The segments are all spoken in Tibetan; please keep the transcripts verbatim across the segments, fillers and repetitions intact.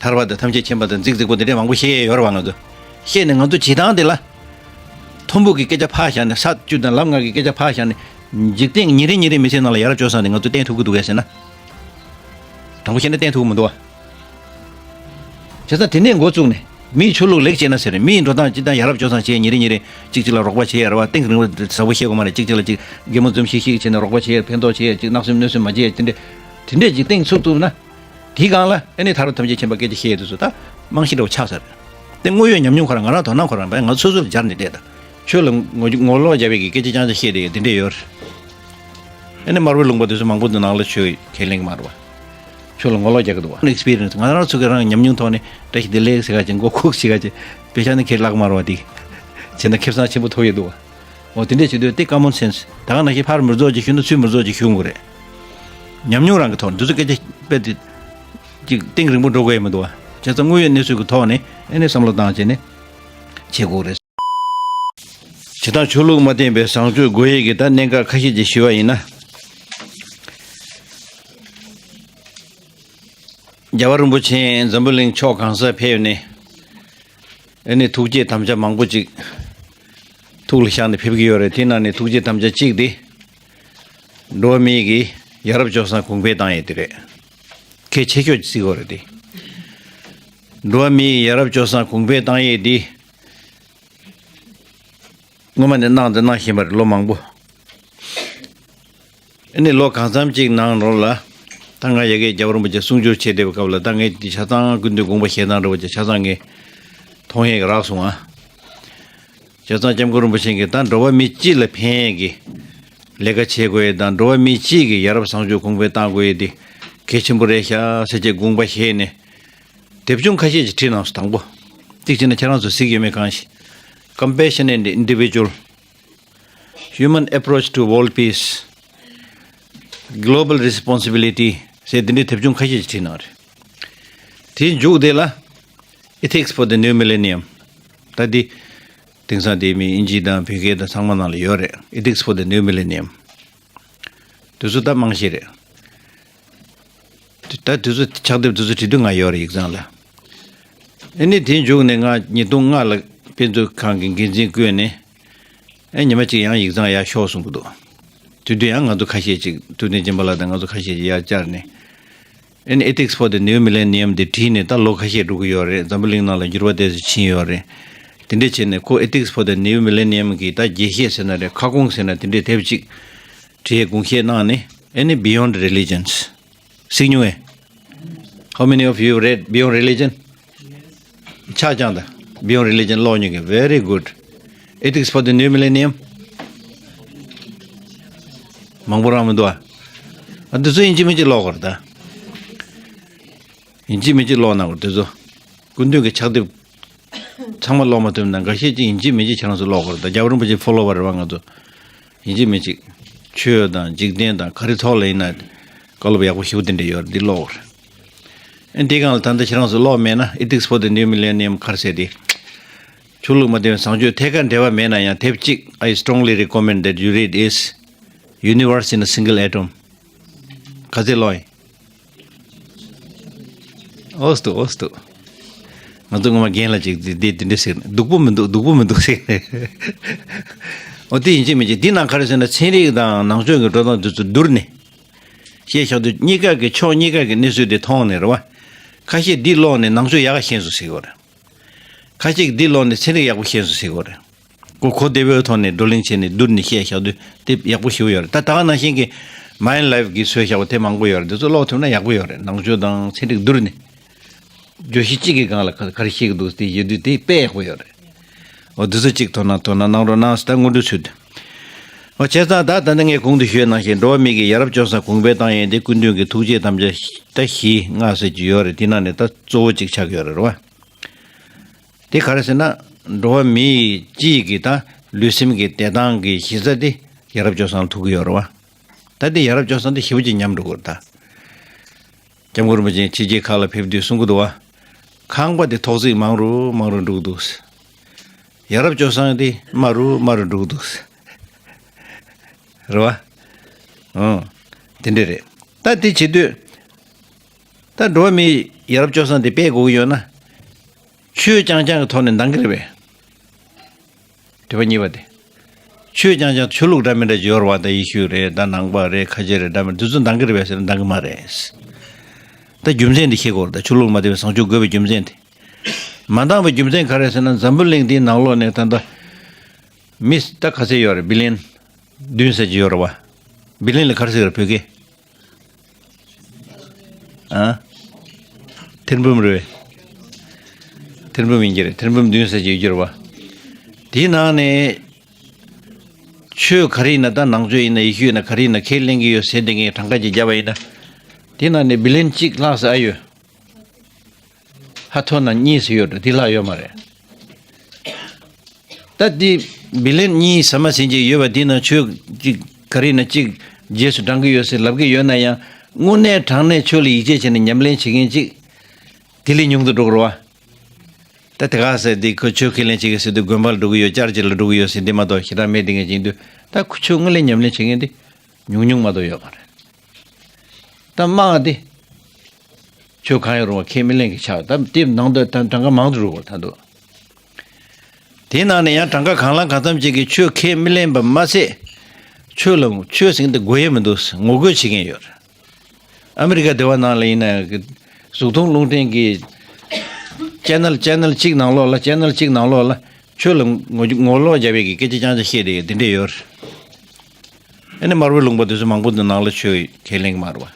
ཐར་པ་དང་ཐམས་ཅད་མཁྱེན་པ་དང་རྫིག་རྫིག་པོ་འདི་འདྲའི་མང་པོ་བཤད་ཡས་ཡོད་རེད་བ། ང་ཚོ་བཤད་ནས་ང་ཚོ་བྱེད་སྟངས་དེ་ལ། ཐུམ་བུ་གི་སྐད་ཆ་ཕར་བཞག་ནས། ས་བཅུ་དང་ལམ་ལྔ་གི་སྐད་ཆ་ཕར་བཞག་ནས། འཇིག་རྟེན་ཉིན་རེ་ཉིན་རེ་མི་ཚེའི་ནང་ལ་ཡ་རབས་སྤྱོད་བཟང་དེ་ང་ཚོས་བསྟན་ཐུབ་ཀྱི་འདུག་གས་ཟེར་ན། དྲང་པོ་བཤད་ན་བསྟན་ཐུབ་ཀྱི་མི་འདུག་བ། བྱས་ཙང་དེ་ནས་འགོ་བཙུགས་ནས་མིའི་ཆོས་ལུགས་ལེགས་བྱས་ན་ཟེར། མིའི་འགྲོ་སྟངས་སྤྱིར་བཏང་ཡ་རབས་སྤྱོད་བཟང་བྱས། ཉིན་རེ་ཉིན་རེ་གཅིག་གཅིག་ལ་རོགས་པ་བྱེད་ཡ་རེད་བ། གཏིང་རིང་པོ་ཟབ་པོ་བཤད་དགོས་མ་རེད། གཅིག་གཅིག་ལ་གཅིག་གད་མོ་འཛུམ་ཤིག་ཤིག་བྱས་ནས་རོགས་པ་བྱེད་ཡ། ཕན་ཐོགས་བྱེད་ཡ། གཅིག་བརྣབ་སེམས་གནོད་སེམས་མ་བྱེད་ཡ། དེ་འདྲས་དེ་འདྲས་ཅིག་གཏིང་ཚུགས་ཐུབ་ན། དེའི་སྒང་ལ་ཨ་ནི་ཐར་པ་ཐམས་ཅད་མཁྱེན་པ་སྐད་ཆ་བཤད་དུས་སུ་ད་རྨང་གཞི་འདྲ་བོ་ཆགས་ཚར་རེད། དེ་དངོས་ཡོད་ཉམས་མྱོང་ཁོ་རང་ང་རང་དོ་སྣང་ཁོ་རང་བས་ང་སོ་སོ་ལ་སྦྱར་ནས་བལྟས་དང་། ཆོས་ལ་ངོ་ངོ་ལོག་རྒྱབ་པའི་གི་སྐད་ཆ་རྐྱང་རྐྱང་བཤད་བསྡད་ཡོད་དེ་འདྲས་ཡོད་རེད། ཨ་ནི་དམར་པོའི་ལུང་པ་དེ་ཚོ་མང་པོ་འདུག་ནང་ལ་ཆོས་ཁས་ལེན་གི་མ་རེད་བ། ཆོས་ལ་ངོ་ལོག་རྒྱག་གི་འདུག་བ། ཨེགས་པི་རི་ཡན་སི་ང་རང་ཚོ་གི་རང་ཉམས་མྱོང་ཐོག་ནས་བཀྲ་ཤིས་བདེ་ལེགས་ཟེར་ག་ཅིག་མགོ་ཁུག་ཟེར་ག་ཅིག་དཔེ་ཆ་ནི་ཁས་བླངས་མ་རེད་བ། དེ་བྱས་ན་ཁེ་བཟང་ཆེན་པོ་ཐོབ་ཡོད་འདུག་བ། འོ་དེ་འདྲས་བྱེད་དུས་དེ་ཀ་མོན་སེན་སི། ད་ག་ནང་བཞིན་ཕར་མི་རྫོགས་ཅིག་ཞུ་ན་ཚུར་མི་རྫོགས་ཅིག་ཞུ་དགོས་རེད། ཉམས་མྱོང་རང་གི་ཐོག་ནས་འདི་ཚོ་སྐད་ཆ་དཔེ་དེ་ཅིག་གཏིང་རིང་པོ་འགྲོ་དགོས་ཡ་མི་འདུག་བ། བྱས་ཙང་དངོས་ཡོད་གནས་ཚུལ་གྱི་ཐོག་ནས་ཨ་ནི་བསམ་བློ་བཏང་བྱས་ནས་བྱེད་དགོས་རེད། བྱེད་སྟངས་ཆོས་ལུགས་མ་བརྟེན་པའི་བཟང་སྤྱོད་དགོས་ཡས་ཀྱི་ད་གནད་འགག་ཁ་ཤས་ཅིག་ཞུས་པ་ཡིན་ན། རྒྱལ་བ་རིན་པོ་ཆེ་འཛམ་བུ་གླིང་ཕྱོགས་གང་སར་ཕེབས་ནས། ཨ་ནི་ཐུགས་བསྐྱེད་དམ་བཅའ་མང་པོ་ཅིག་ཐུགས་ལ་བཞག་ནས་ཕེབས་ཀྱི་ཡོད་རེད། དེ་ནང་ནས་ཐུགས་བསྐྱེད་དམ་བཅའ་གཅིག་དེ། འགྲོ་བ་མིའི་གི་ཡ་རབས་སྤྱོད་བཟང་གོང་འཕེལ་བཏང་ཡས་དེ་རེད། གལ་ཆེ་ཤོས་ཅིག་བརྩི་དགོས་རེད་དེ། འགྲོ་བ་མིའི་ཡ་རབས་སྤྱོད་བཟང་གོང་འཕེལ་བཏང་ཡས་དེ། སྔོན་མ་ནས་གནང་དང་གནང་བཞིན་པ་རེད། ལོ་མང་པོ། ཨ་ནི་ལོ་གང་འཚམ་ཅིག་ནང་ལོགས་ལ། ད་ང་ཡ་གིའི་རྒྱལ་བ་རིན་པོ་ཆེ་གསུང་ཆོས་བྱེད་བསྡད་པའི་སྐབས་ལ་ད་ངས་འདི་ཆ་ཚང་སྐུ་མདུན་དགོངས་པ་བཞེས་སྟངས་འདྲ་བོ་ཅིག་ཆ་ཚང་ངས་མཐོང་ཡས་ཀྱི་རག་སོང་ཨ། བྱས་ཙང་སྐྱབས་མགོན་རིན་པོ་ཆེ་གིས་ད་འགྲོ་བ་མི་སྤྱི་ལ་ཕན་ཡས་ཀྱི་ལས་ཀ་བྱེད་དགོས་ཡས་དང་། འགྲོ་བ་མི་སྤྱི་གི་ཡ་རབས་བཟང་སྤྱོད་གོང་འཕེལ་གཏང་དགོས་ཡས་དེ་གལ་ཆེན་པོ་རེད་ཤག་ཟེར་བྱས་དགོངས་པ་བཞེས་ནས། དེབ་ཆུང་ཁ་ཤས་ཅིག་བྲིས་གནང་སོང་། དང་པོ། གཅིག་བྱས་ན་ཁྱེད་རང་ཚོ་གཟིགས་ཡོད་མེད་གང་ཤེས། Compassionate Individual, Human Approach to World Peace, Global Responsibility ཟེར་འདི་འདྲའི་དེབ་ཆུང་ཁ་ཤས་ཅིག་བྲིས་གནང་རེད། དེའི་མཇུག་དེ་ལ་Ethics for the New Millennium། ད་འདི་དེང་སང་དེ་མི་དབྱིན་ཇི་དང་བོད་སྐད་དང་ཚང་མ་ནང་ལ་ཡོད་རེད། Ethics for the New Millennium། དེ་ཚོ་ད་རྨང་གཞི་རེད། ད་དེ་ཚོ་ཕྱག་དེབ་དེ་ཚོ་བྲིས་དུས་ང་ཡོད་རེད་ཡིག་ཚང་ལ། ཨ་ནི་དེའི་མཇུག་ནས་ང་ཉིས་སྟོང་ལྔ་ལ་དཔེ་མཛོད་ཁང་གི་འགན་འཛིན་བསྐོས་ནས། ཨ་ཉི་མ་གཅིག་ཡང་ཡིག་ཚང་ཡར་ཤོག་གསུང་གི་འདུག་དེ་དུས་ཡང་ང་ཚོ་ཁ་ཤས་ཅིག་ཐུབ་བསྟན་སྦྱིན་པ་ལགས་དང་ང་ཚོ་ཁ་ཤས་ཅིག་ཡར་བཅར་ནས། ཨ་ནི་Ethics for the New Millennium དེ་བྲིས་ནས་ད་ལོ་ཁ་ཤས་འགྲོ་གི་ཡོད་རེད། འཛམ་བུ་གླིང་ནང་ལ་འགྱུར་བ་དེ་ཚོ་ཕྱིན་ཡོད་རེད། དེ་འདྲས་བྱས་ནས་ཁོ་Ethics for the New Millennium གི་ད་རྒྱས་བཤད་ཟེར་ན་རེད། ཁ་སྐོང་ཟེར་ན་དེ་འདྲས་དེབ་ཅིག་བྲིས་དགོངས་བཞེས་གནང་ནས། ཨ་ནི་Beyond Religions གཟིགས་མྱོང་ངས། How many of you read Beyond Religion? ཆ་ཚང་ད། Beyond Religion ཀློག་མྱོང་གི། Very good. Ethics for the New Millennium མང་པོ་རང་མི་འདུག་ཨ། ཨ་འདི་ཚོ་ཡིན་གཅིག་མིན་གཅིག་ཀློག་དགོས་རེད་ད། ཡིན་གཅིག་མིན་གཅིག་ཀློག་གནང་དགོས་རེད་འདི་ཚོ། སྐུ་མདུན་གྱི་ཕྱག་དེབ་ཚང་མ་ཀློག་མ་ཐུབ་ན་འགའ་ཤས་ཅིག་ཡིན་གཅིག་མིན་གཅིག་ཁྱེད་རང་ཚོ་ཀློག་དགོས་རེད་ད། རྒྱལ་བ་རིན་པོ་ཆེ་ཕོ་ལོ་ཝར་རེད་བ་ང་ཚོ། ཡིན་གཅིག་མིན་གཅིག་ཆོས་དང་འཇིག་རྟེན་དང་ག་རེ་ཐོག་ལ་ཡིན་ན་བཀའ་སློབ་ཡག་པོ་ཞེ་པོ་དེ་འདྲ་ཡོད་རེད། འདི་ཀློག་དགོས་རེད། ཨ་འདི་སྒང་ལ་ད་ལྟ་ཁྱེད་རང་ཚོ་ཀློག་མེད་ན། Ethics for the New Millennium ག་རེ་ཟེར་དེ། ཆོས་ལུགས་མ་བརྟེན་པའི་བཟང་སྤྱོད། ཐད་ཀར་འབྲེལ་བ་མེད་ན་ཡང་དེབ་གཅིག I strongly recommend that you read is Universe in a Single Atom ག་ཚོད་ཀློག་ཡིན། ཨོ་སྟུ་ཨོ་སྟུ། ང་ཚོ་སྔོན་མ་རྒན་ལགས་ཅིག་འདི་འདི་འདི་འདྲ་ཟེར་ནས། སྡུག་པོ་མི་འདུག་སྡུག་པོ་མི་འདུག་ཟེར་ནས། ཨོ་དེ་ཡིན་གཅིག་མིན་གཅིག་འདི་ནང་ག་རེ་ཟེར་ན། ཚན་རིག་དང་ནང་ཆོས་ཀྱི་འགྲོ་སྟངས་འདི་ཚོ་བསྡུར་ནས་བཤད་བཞག་དུས། གཉིས་ཀ་གི་ཕྱོགས་གཉིས་ཀ་གི་གནས་ཚུལ་དེ་མཐོང་ནས་རེད་བ། ཁ་ཤས་འདི་ཀློག་ནས་ནང་ཆོས་ཡག་ག་ཤེས་སོང་ཟེར་གྱི་ཡོད་རེད། ཁ་ཤས་ཀྱིས་འདི་ཀློག་ནས་ཚན་རིག་ཡག་པོ་ཤེས་སོང་ཟེར་གྱི་ཡོད་རེད། གོ་གོ་བདེ་བོའི་ཐོག་ནས་བགྲོ་གླེང་བྱས་ནས་བསྡུར་ནས་བཤད་བཞག་དུས་དེ་ཡག་པོ་ཞེ་པོ་ཡོད་རེད། ད་ད་ག་ནང་བཞིན་གྱི་མའིན་ལའེབ་གིས་བཟོས་བཞག་པ་དེ་མང་པོ་ཡོད་རེད། འདི་ཚོ་ཀློག་ཐུབ་ན་ཡག་པོ་ཡོད་རེད། ནང་ཆོས་དང་ཚན་རིག་བསྡུར་ནས། བརྗོད་གཞི་གཅིག་གི་སྒང་ལ་ག་ག་རེ་བཤད་ཀྱི་འདུག་དེ་ཡོད་དུས་དེ་དཔེ་ཡག་པོ་ཡོད་རེད། འོ་འདི་ཚོ་གཅིག་དོ་སྣང་དོ་སྣང་གནང་རོགས་གནང་ཟེར། ད་སྔོན་འགྲོའི་ཚུལ་དུ། འོ་བྱས་ཙང་ད་ད་ནི་ངས་གོང་དུ་ཞུས་ནང་བཞིན་འགྲོ་བ་མི་གི་ཡ་རབས་སྤྱོད་བཟང་གོང་འཕེལ་བཏང་ཡས་དེ་སྐུ་མདུན་གྱི་ཐུགས་བསྐྱེད་དམ་བཅའ་ད་བཞི་ལྔ་ཟེར་གྱི་ཡོད་རེད། དེ་ནང་ནས་ད་གཙོ་བོ་གཅིག་ཆགས་ཀྱི་ཡོད་རེད་བ། དེ་ག་རེ་ཟེར་ན། འགྲོ་བ་མིའི་སྤྱིའི་གི་ད་ལུས་སེམས་ཀྱི་བདེ་ཐང་གི་གཞི་རྩ་དེ་ཡ་རབས་སྤྱོད་བཟང་ལ་ཐུག་གི་ཡོད་རེད་བ། ད་དེ་ཡ་རབས་སྤྱོད་བཟང་དེ་ཞེ་པོ་ཅིག་ཉམས་འགྲོ་གི་རེད་ད། སྐྱབས་མགོན་རིན་པོ་ཆེ་ཕྱི་རྒྱལ་ཁག་ལ་ཕེབས་དུས་གསུང་གི་འདུག་བ། ཁང་པ་དེ་ཐོག་བརྩེགས་མང་རུ་མང་རུ་འགྲོ་གི་འདུག་ཡ་རབས་སྤྱོད་བཟང་དེ་དམའ་རུ་དམའ་རུ་འགྲོ་གི་འདུག་རེད་བ། ཨང་། དེ་འདྲ་རེད། ད་དེ་བྱེད་དུས། ད་འགྲོ་བ་མིའི་ ཡ་རབས་སྤྱོད་བཟང་དེ་སྤེལ་དགོས་ཀྱི་ཡོད་ན། ཆོས་རྐྱང་རྐྱང་གི་ཐོག་ནས་འདང་གི་རེད་པས། དྲི་བ་གཉིས་པ་དེ། ཆོས་རྐྱང་རྐྱང་ཆོས་ལུགས་འདྲ་མི་འདྲ་ཅིག་ཡོད་རེད་བ། ད་ཡེ་ཤུ་རེད། ད་ནང་པ་རེད། ཁ་ཆེ་རེད། འདྲ་མི་འདི་ཚོ་འདང་གི་རེད་པས་ཟེར་ན་འདང་གི་མ་རེད། ད་རྒྱུ་མཚན་དེ་ཤེས་དགོས་རེད། ད་ཆོས་ལུགས་མ་བརྟེན་པའི་བཟང་སྤྱོད་དགོས་པའི་རྒྱུ་མཚན་དེ། མ་འདང་བའི་རྒྱུ་མཚན་ག་རེ་ཟེར་ན། འཛམ་བུ་གླིང་འདིའི་ནང་ལོགས་ནས་ད་ལྟ་མི་ད་ག་ཚད་ཡོད་རེད། བི་ལིན་བདུན་ཙམ་ཅིག་ཡོད་རེད་བ། བི་ལིན་ལ་ག་རེ་ཟེར་བོད་སྐད། ཨ། ཐེར་འབུམ་རེད། ཐེར་འབུམ་ཡིན་གྱི་རེད། ཐེར་འབུམ་བདུན་ཙམ་ཅིག་ཡོད་ཀྱི་རེད་བ། དེའི་ནང་ནས་ཆོས་ག་རེ་ཡིན་ན། ད་ནང་ཆོས་ཡིན་ན། ཡེ་ཤུ་ཡིན་ན། ག་རེ་ཡིན་ན་ཁས་ལེན་གྱི་ཡོད་ཟེར་དེ་ངས་གྲངས་ཀ་ཅིག་བརྒྱབ་པ་ཡིན་ན། དེའི་ནང་ནས་བི་ལིན་གཅིག་ལྷག་ཙམ་ཨ་ཡོད། ཧ་ཐོ་ན་གཉིས་ཙམ་ཡོད་འགྲོ། དེ་ལྷག་ཡོད་མ་རེད། ད་དེ་བི་ལིན་གཉིས་ཟ་མ་ཟིན་གྱི་ཡོད་པ་དེ་ནང་ཆོས་གཅིག་ག་རེ་ན་གཅིག་རྗེས་སུ་འབྲང་གི་ཡོད་ཟེར་ལབ་ཀྱི་ཡོད་ན་ཡང་། དངོས་གནས་དྲང་གནས་ཆོས་ལ་ཡིད་ཆེས་བྱས་ནས་ཉམས་ལེན་བྱེད་མཁན་གཅིག་དེ་ལས་ཉུང་དུ་འགྲོ་གི་རེད་བ། ད་དེ་ག་ཟེར་དེ་ཁོ་ཆོས་ཁས་ལེན་བྱེད་ཀྱི་ཟེར་དུས་དགོན་པ་ལ་འགྲོ་གི་ཡོད། ཅར་ཅི་ལ་འགྲོ་གི་ཡོད་ཟེར་འདི་མ་གཏོགས་ཞེ་དྲག་མེད། དེ་ངས་བྱེད་དུས་ད་ཁོ་ཆོས་དངོས་གནས་ཉམས་ལེན་བྱེད་མཁན་དེ་ཉུང་ཉུང་མ་གཏོགས་ཡོད་མ་རེད། ད་དམག་དེ་ཆོས་གང་ཡང་རུང་བ་ཁས་མི་ལེན་གྱི་ཆགས། ད་དེ་ནང་དུ་ད་གྲངས་ཀ་མང་དུ་འགྲོ་གི་ད་འདུག་དེའི་ནང་ནས་ཡང་གྲངས་ཀ་གང་ལ་གང་འཚམ་ཅིག་གིས་ཆོས་ཁས་མི་ལེན་པ་མ་ཟད། ཆོས་ལ་ཆོས་ཟེར་མཁན་དེ་དགོས་ཡས་མི་འདུག་ངོ་རྒོལ་བྱེད་མཁན་ཡོད་རེད། ཨ་མི་རི་ཀ་འདི་པ་ནང་ལ་ཡིན་ན་གཟུགས་མཐོང་རླུང་འཕྲིན་གྱི་ཅེ་ནལ་ཅེ་ནལ་གཅིག་ནང་ལོགས་ལ། ཅེ་ནལ་གཅིག་ནང་ལོགས་ལ་ཆོས་ལ་ངོ་ངོ་ལོག་རྒྱབ་པའི་གི་སྐད་ཆ་རྐྱང་རྐྱང་བཤད་བསྡད་ཡོད། དེ་འདྲས་ཡོད་རེད། ཨ་ནི་དམར་པོའི་ལུང་པ་དེ་ཚོ་མང་པོ་འདི་ནང་ལ་ཆོས་ཁས་ལེན་གྱི་མ་རེད་བ།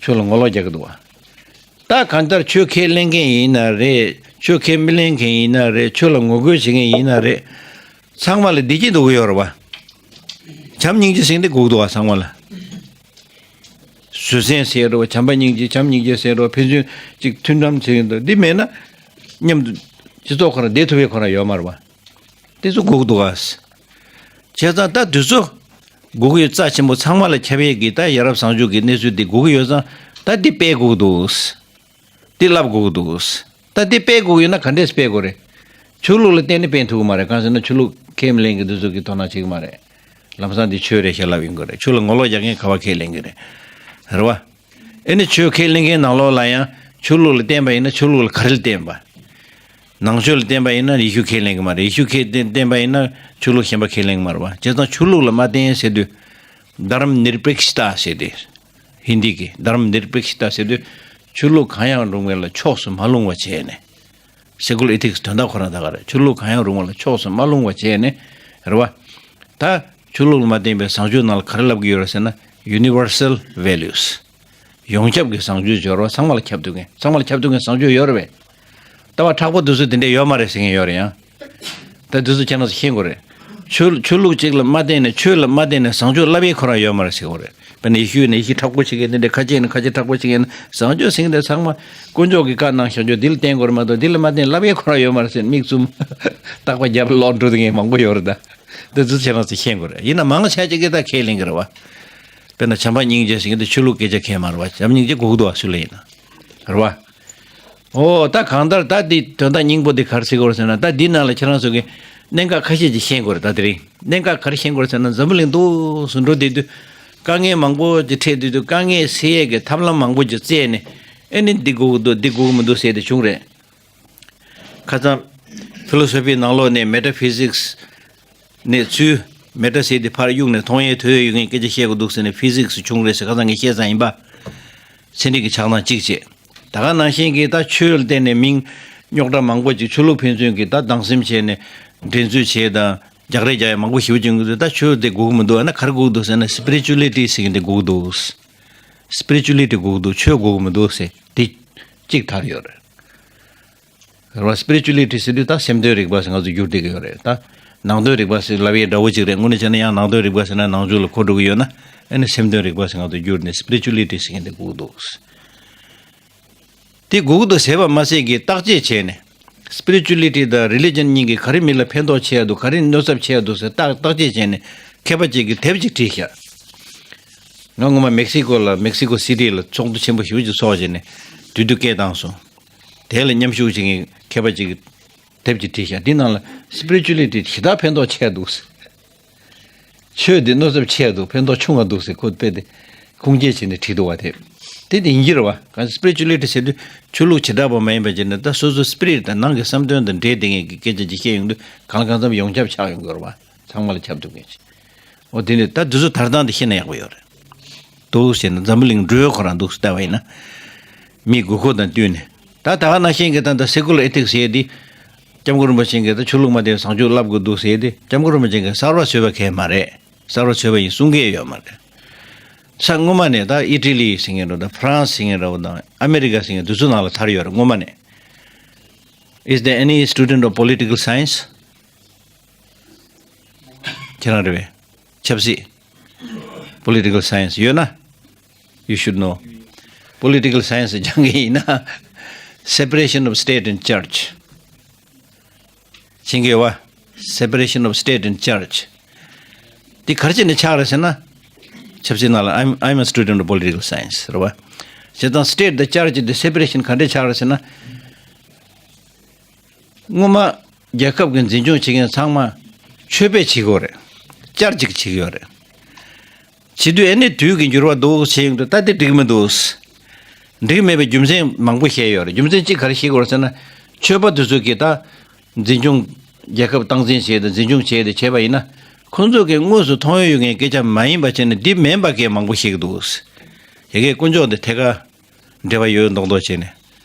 ཆོས་ལ་ངོ་ལོག་རྒྱག་གི་འདུག་བ། ད་གང་ལྟར་ཆོས་ཁས་ལེན་མཁན་ཡིན་ན་རེད། ཆོས་ཁས་མི་ལེན་མཁན་ཡིན་ན་རེད། ཆོས་ལ་ངོ་རྒོལ་བྱེད་མཁན་ཡིན་ན་རེད། ཚང་མ་ལ་བདེ་སྐྱིད་འདོད་ཀྱི་ཡོད་རེད་བ། བྱམས་སྙིང་རྗེ་ཟེར་མཁན་དེ་དགོས་ཀྱི་འདུག་བ། ཚང་མ་ལ། བཟོད་བསྲན་ཟེར་རོ། བྱམས་པ་སྙིང་རྗེ། བྱམས་སྙིང་རྗེ་ཟེར་རོ། ཕན་ཚུན་གཅིག་མཐུན་འགྲམ་ཟེར་གྱི་འདུག་འདི་མེད་ན་མཉམ་དུ་སྤྱི་ཚོགས་ཁོ་རང་བསྡད་ཐུབ་པའི་ཁོ་རང་ཡོད་མ་རེད་བ། དེ་ཚོ་དགོས་ཀྱི་འདུག་ག། བྱས་ཙང་ད་དུས་ཚོད་དགོས་ཀྱི་ཡོད། རྩ་ཆེན་པོ་ཚང་མ་ལ་ཁྱབ་ཡས་ཀྱི་ད་ཡ་རབས་བཟང་སྤྱོད་ཀྱི་གནས་ཚུལ་འདི་དགོས་ཀྱི་ཡོད་ཙང་། ད་འདི་སྤེལ་དགོས་ཀྱི་འདུག་འདི་བསླབ་དགོས་ཀྱི་འདུག་ད་འདི་སྤེལ་དགོས་ཀྱི་ཡོད་ན་ག་འདྲས་སྤེལ་དགོས་རེད། ཆོས་ལུགས་ལ་བརྟེན་ནས་སྤེལ་ཐུབ་ཀྱི་མ་རེད། གང་ཟེར་ན་ཆོས་ལུགས་ཁས་མི་ལེན་མཁན་དེ་ཚོ་གིས་དོ་སྣང་བྱེད་ཀྱི་མ་རེད། ལམ་སང་འདི་ཆོས་རེད་ཤག་ལབ་ཡོང་གི་རེད། ཆོས་ལ་ངོ་ལོག་རྒྱག་མཁན་ག་བ་ཁས་ལེན་གྱི་རེད། རེད་བ། ཨེ་ནི་ཆོས་ཁས་ལེན་མཁན་ནང་ལོགས་ལ་ཡང་ཆོས་ལུགས་ལ་བརྟེན་པ་ཡིན་ན་ཆོས་ལུགས་ལ་ག་རེ་ལ་བརྟེན་པ། ནང་ཆོས་ལ་བརྟེན་པ་ཡིན་ན་ཡེ་ཤུ་ཁས་ལེན་གྱི་མ་རེད། ཡེ་ཤུ་ཁས་བརྟེན་བརྟེན་པ་ཡིན་ན་ཆོས་ལུགས་གཞན་པ་ཁས་ལེན་གྱི་མ་རེད་བ། བྱས་ཙང་ཆོས་ལུགས་ལ་མ་བརྟེན་ཟེར་དུས། དྷརམ་ནིར་པེག་ཤི་ཏ་ཟེར་ཏེ། ཧིན་དི་གི་དྷརམ་ནིར་པེག་ཤི་ཏ་ཟེར་དུས། ཆོས་ལུགས་གང་ཡང་རུང་བ་ལ་ཕྱོགས་སུ་མ་ལྷུང་བ་བྱས་ནས། སེ་ཀུ་ལར་ཨེ་ཐིག་སི་དོན་དག་ཁོ་རང་ད་ག་རེད། ཆོས་ལུགས་གང་ཡང་རུང་བ་ལ་ཕྱོགས་སུ་མ་ལྷུང་བ་བྱས་ནས། རེད་བ། ད་ཆོས་ལུགས་ལ་མ་བརྟེན་པའི་བཟང་སྤྱོད་ནང་ལ་ག་རེ་ལབ་ཀྱི་ཡོད་རེད་ཟེར་ན། ཡུ་ནི་ཝར་སལ་ཝེ་ལུས། ཡོངས་ཁྱབ་ཀྱི་བཟང་སྤྱོད་སྦྱོར་བ། ཚང་མ་ལ་ཁྱབ་ཐུབ་མཁན། ཚང་མ་ལ་ཁྱབ་ཐུབ་མཁན་བཟང་སྤྱོད་ཡོད་རེད་པས། ལྟ་བ་མཁྲེགས་པོ་དེ་ཚོ་དེ་འདྲས་ཡོད་མ་རེད་ཟེར་མཁན་ཡོད་རེད་ཡང་། ད་དེ་ཚོ་ཁྱེད་རང་ཚོ་ཤེས་དགོས་རེད། ཆོས་ཆོས་ལུགས་གཅིག་ལ་མ་བརྟེན་ནས། ཆོས་ལ་མ་བརྟེན་ནས་བཟང་སྤྱོད་བསླབ་ཡས་ཁོ་རང་ཡོད་མ་རེད་ཟེར་དགོས་རེད། དཔེར་ན་ཡེ་ཤུ་ཡིན་ན་ཡེ་ཤུ་མཁྲེགས་པོ་བྱེད་མཁན་དེ་འདྲས། ཁ་ཆེ་ཡིན་ན་ཁ་ཆེ་མཁྲེགས་པོ་བྱེད་མཁན། བཟང་སྤྱོད་ཟེར་མཁན་དེ་ཚང་མ་དཀོན་མཆོག་གིས་བཀའ་གནང་བཞག་རྒྱུ་འདི་ལ་བརྟེན་དགོས་རེད་མ་གཏོགས་འདི་ལ་མ་བརྟེན་བསླབ་ཡས་ཁོ་རང་ཡོད་མ་རེད་ཟེར་མིག་བཙུམ། རྟག་པར་རྒྱབ་ལོག་འགྲོ་དེ་མཁན་མང་པོ་ཡོད་རེད་ད། དེ་ཚོ་ཁྱེད་རང་ཚོས་ཤེས་དགོས་རེད། ཡིན་ན་མང་ཆེ་ཅིག་གིས་ད་ཁས་ལེན་གྱི་རེད་བ། དཔེར་ན་བྱམས་པ་སྙིང་རྗེ་ཟེར་མཁན་དེ་ཆོས་ལུགས་སྐད་ཆ་ཁས་མ་རེད་བ། བྱམས་སྙིང་རྗེ་དགོས་ཀྱི་འདུག་བ། སུ་ལ་ཡིན་ན། རེད་བ། ཨོ་ད་གང་ལྟར་ད་འདི་དོན་དག་སྙིང་པོ་འདི་ག་རེ་ཟེར་དགོས་རེད་ཟེར་ན། ད་འདི་ནང་ལ་ཁྱེད་རང་ཚོ་གིས་གནད་འགག་ཁ་ཤས་ཅིག་ཤེས་དགོས་རེད། ད་དེ་རིང་གནད་འགག་ག་རེ་ཤེས་དགོས་རེད་ཟེར་ན། འཛམ་བུ་གླིང་འདུག་སུ་འགྲོ་བསྡད་དུས། དཀའ་ངལ་མང་པོ་ཅིག་འཕྲད་བསྡད་དུས། དཀའ་ངལ་སེལ་ཡས་ཀྱི་ཐབས་ལམ་མང་པོ་ཅིག་བཙལ་ནས། ཨེ་ནི་འདི་དགོས་ཀྱི་འདུག་འདི་དགོས་ཀྱི་མི་འདུག་ཟེར་དེ་བྱུང་རེད། ཁ་སང་ཕི་ལོ་སོ་ཕིའི་ནང་ལོགས་ནས་མེ་ཊ་ཕི་ཟིག་སི་ནས་ཚུར་མེ་ཊ་ཟེར་དེ་ཕར་གཡུག་ནས་མཐོང་ཡས་ཐོས་ཡས་ཡོད་མཁན་སྐད་ཆ་བཤད་དགོས་འདུག་ཟེར་ནས་ཕི་ཟིག་སི་བྱུང་རེད་ཟེར། ཁ་སང་ངས་བཤད་ཚར་ཡིན་པ། ཚན་རིག་གི་ཆགས་སྡང་གཅིག་བྱས། ད་ག་ནང་བཞིན་གྱི་ད་ཆོས་ལ་བརྟེན་ནས་མིང་རྙོག་དྲ་མང་པོ་ཅིག་ཆོས་ལུགས་ཕན་ཚུན་གྱི་ད་སྡང་སེམས་བྱས་ནས་འགྲན་རྩོད་བྱས་དང་རྒྱག་རེས་རྒྱག་ཡ་མང་པོ་ཞེ་པོ་ཅིག་ཡོང་གི་འདུག་ད་ཆོས་དེ་དགོས་ཀྱི་མི་འདུག་ཨ་ནི་ག་རེ་དགོས་ཀྱི་འདུག་ཟེར་ན། སི་པི་རི་ཅུ་ལི་ཊི་ཟེར་མཁན་དེ་དགོས་ཀྱི་འདུག་སི་པི་རི་ཅུ་ལི་ཊི་དགོས་ཀྱི་འདུག་ཆོས་དགོས་ཀྱི་མི་འདུག་ཟེར་དེ་གཅིག་དར་ཡོད་རེད། རེད་བ། སི་པི་རི་ཅུ་ལི་ཊི་ཟེར་དུས་ད་སེམས་དོན་རིག་པ་ཟེར་ང་ཚོ་བསྒྱུར་བསྡད་ཀྱི་ཡོད་རེད། ད་ནང་དོན་རིག་པ་ཟེར་ལབ་ཡས་འདྲ་བོ་ཅིག་རེད། དངོས་གནས་བྱས་ན་ཡང་ནང་དོན་རིག་པ་ཟེར་ན་ནང་ཆོས་ལ་གོ་འགྲོ་གི་ཡོད་ན། ཨ་ནི་སེམས་དོན་རིག་པ་ཟེར་ང་ཚོ་བསྒྱུར་ནས་སི་པི་རི་ཅུ་ལི་ཊི་ཟེར་མཁན་དེ་དགོས་ཀྱི་འདུག་དེ་དགོས་ཀྱི་འདུག་ཟེར་བ་མ་ཟད་ཀྱི་བརྟག་དཔྱད་བྱས་ནས། སི་པི་རི་ཅུ་ལི་ཊི་དང་རི་ལི་ཇན་གཉིས་ཀྱིས་ག་རེ་མི་ལ་ཕན་ཐོགས་ཆེ་ཡ་འདུག་ག་རེ་གནོད་ཚབས་ཆེ་ཡ་འདུག་ཟེར་བརྟག་བརྟག་དཔྱད་བྱས་ནས་མཁས་པ་ཅིག་གིས་དེབ་ཅིག་བྲིས་ཤག་ང་སྔོན་མ་མེག་སི་ཀོ་ལ། མེག་སི་ཀོ་སི་ཊི་ལ་ཚོགས་འདུ་ཆེན་པོ་ཞེ་པོ་ཅིག་ཚོགས་བྱས་ནས་དུས་དུ་སྐད་བཏང་སོང་། དེ་ལ་མཉམ་ཞུགས་བྱེད་མཁན་མཁས་པ་ཅིག་གིས་དེབ་ཅིག་བྲིས་ཤག་དེའི་ནང་ལ་སི་པི་རི་ཅུ་ལི་ཊི་ཞེ་དྲག་ཕན་ཐོགས་ཆེ་འདུག་ཟེར། ཆོས་འདི་གནོད་ཚབས་ཆེ་འདུག་ཕན་ཐོགས་ཆུང་བ་འདུག་ཟེར་ཁོ་དཔེ་དེ་ཁུངས་སྐྱེལ་བྱས་ནས་བྲིས་འདུག་བ་དེ། དེ་དེ་ཡིན་གྱི་རེད་བ། གང་སྤི་རི་ཅུ་ལི་ཊི་ཟེར་དུས་ཆོས་ལུགས་བྱེ་བྲག་པ་མ་ཡིན་པ་བྱས་ནས་ད་སོ་སོའི་སྤི་རི་ཊི་དང་ནང་གི་བསམ་དོན་དང་འབྲེལ་བསྡད་མཁན་གྱི་སྐད་ཆ་ཅིག་བཤད་ཡོང་དུས་གང་ལ་གང་འཚམ་ཡོངས་ཁྱབ་ཆགས་ཡོང་གི་རེད་བ། ཚང་མ་ལ་ཁྱབ་ཐུབ་མཁན་ཅིག་འོ་དེ་ནི་ད་དུས་ཚོད་ད་ལྟ་འདི་ཤེས་ན་ཡག་པོ་ཡོད་རེད། འདུག་ཟེར་ན་འཛམ་བུ་གླིང་འགྲོས་ཁོ་རང་འདུག་ཟེར་ལྟ་བ་ཡིན་ན། མིའི་དགོས་མཁོ་དང་བསྟུན་ནས། ད་ད་ག་ནང་བཞིན་གྱི་ད་ལྟ་སེ་ཀུ་ལར་ཨེ་ཐིག་སི་ཟེར་དེ། སྐྱབས་མགོན་རིན་པོ་ཆེ་གིས་ད་ཆོས་ལུགས་མ་བསྟེན་པའི་བཟང་སྤྱོད་བསླབ་དགོས་འདུག་ཟེར་དེ་སྐྱབས་མགོན་རིན་པོ་ཆེ་གིས་གསར་བ་བཟོས་པ་གང་ཡང་མ་རེད། གསར་བ་བཟོས་པ་ཡིན་གསུང་གི་ཡོད་མ་རེད། ས་སྔོན་མ་ནས་ད་ཨི་ཊ་ལི་ཟེར་མཁན་འདྲ་བོ་དང་ཧྥ་རན་སི་ཟེར་མཁན་འདྲ་བོ་དང་ཨ་མེ་རི་ཀ་ཟེར་མཁན་དེ་ཚོ་ནང་ལ་དར་ཡོད་རེད་སྔོན་མ་ནས། Is there any student of political science? ཁྱེད་རང་རེད་པས། ཆབ་སྲིད། Political science ཡོད་ན། You should know. Political science སྦྱང་གི་ཡིན་ན། Separation of state and church མཁྱེན་གྱི་ཡོད་པ། Separation of state and church དེ་ག་རེ་བྱས་ནས་ཆགས་རེད་ཟེར་ན། ཆབ་སྲིད་ནང་ལ། I'm, I'm a student of political science རེད་པ། བྱས་ཙང་state དང་church དེ་separation ག་འདྲས་ཆགས་རེད་ཟེར་ན། སྔོན་མ་རྒྱལ་ཁབ་ཀྱི་འཛིན་སྐྱོང་བྱེད་མཁན་ཚང་མ་ཆོས་པས་བྱེད་དགོས་རེད། ཅར་ཅིག་བྱེད་ཀྱི་ཡོད་རེད། བྱེད་དུས་ཨེ་ནི་དུས་ཀྱི་འགྱུར་བ་འདུག་བྱེད་ཡོང་དུས་ད་དེ་འགྲིག་མི་འདུག་འགྲིག་མེད་པའི་རྒྱུ་མཚན་མང་པོ་བཤད་ཡོད་རེད། རྒྱུ་མཚན་གཅིག་ག་རེ་བཤད་དགོས་རེད་ཟེར་ན། ཆོས་པ་དེ་ཚོ་གིས་ད་འཛིན་སྐྱོང་། རྒྱལ་ཁབ་སྟངས་འཛིན་བྱས་ཏེ་འཛིན་སྐྱོང་བྱས་ཏེ་བྱས་པ་ཡིན་ན། ཁོང་ཚོ་གིས་དངོས་སུ་མཐོང་ཡོང་ཡོད་མཁན་སྐད་ཆ་མ་ཡིན་པ་བྱས་ནས་འདི་མིན་པ་སྐད་མང་པོ་བཤད་ཀྱི་འདུག་དེ་གས་དཀོན་མཆོག་འདི་ཐད་ཀར། འབྲེལ་བ་ཡོད་མདོག་མདོག་བྱས་ནས།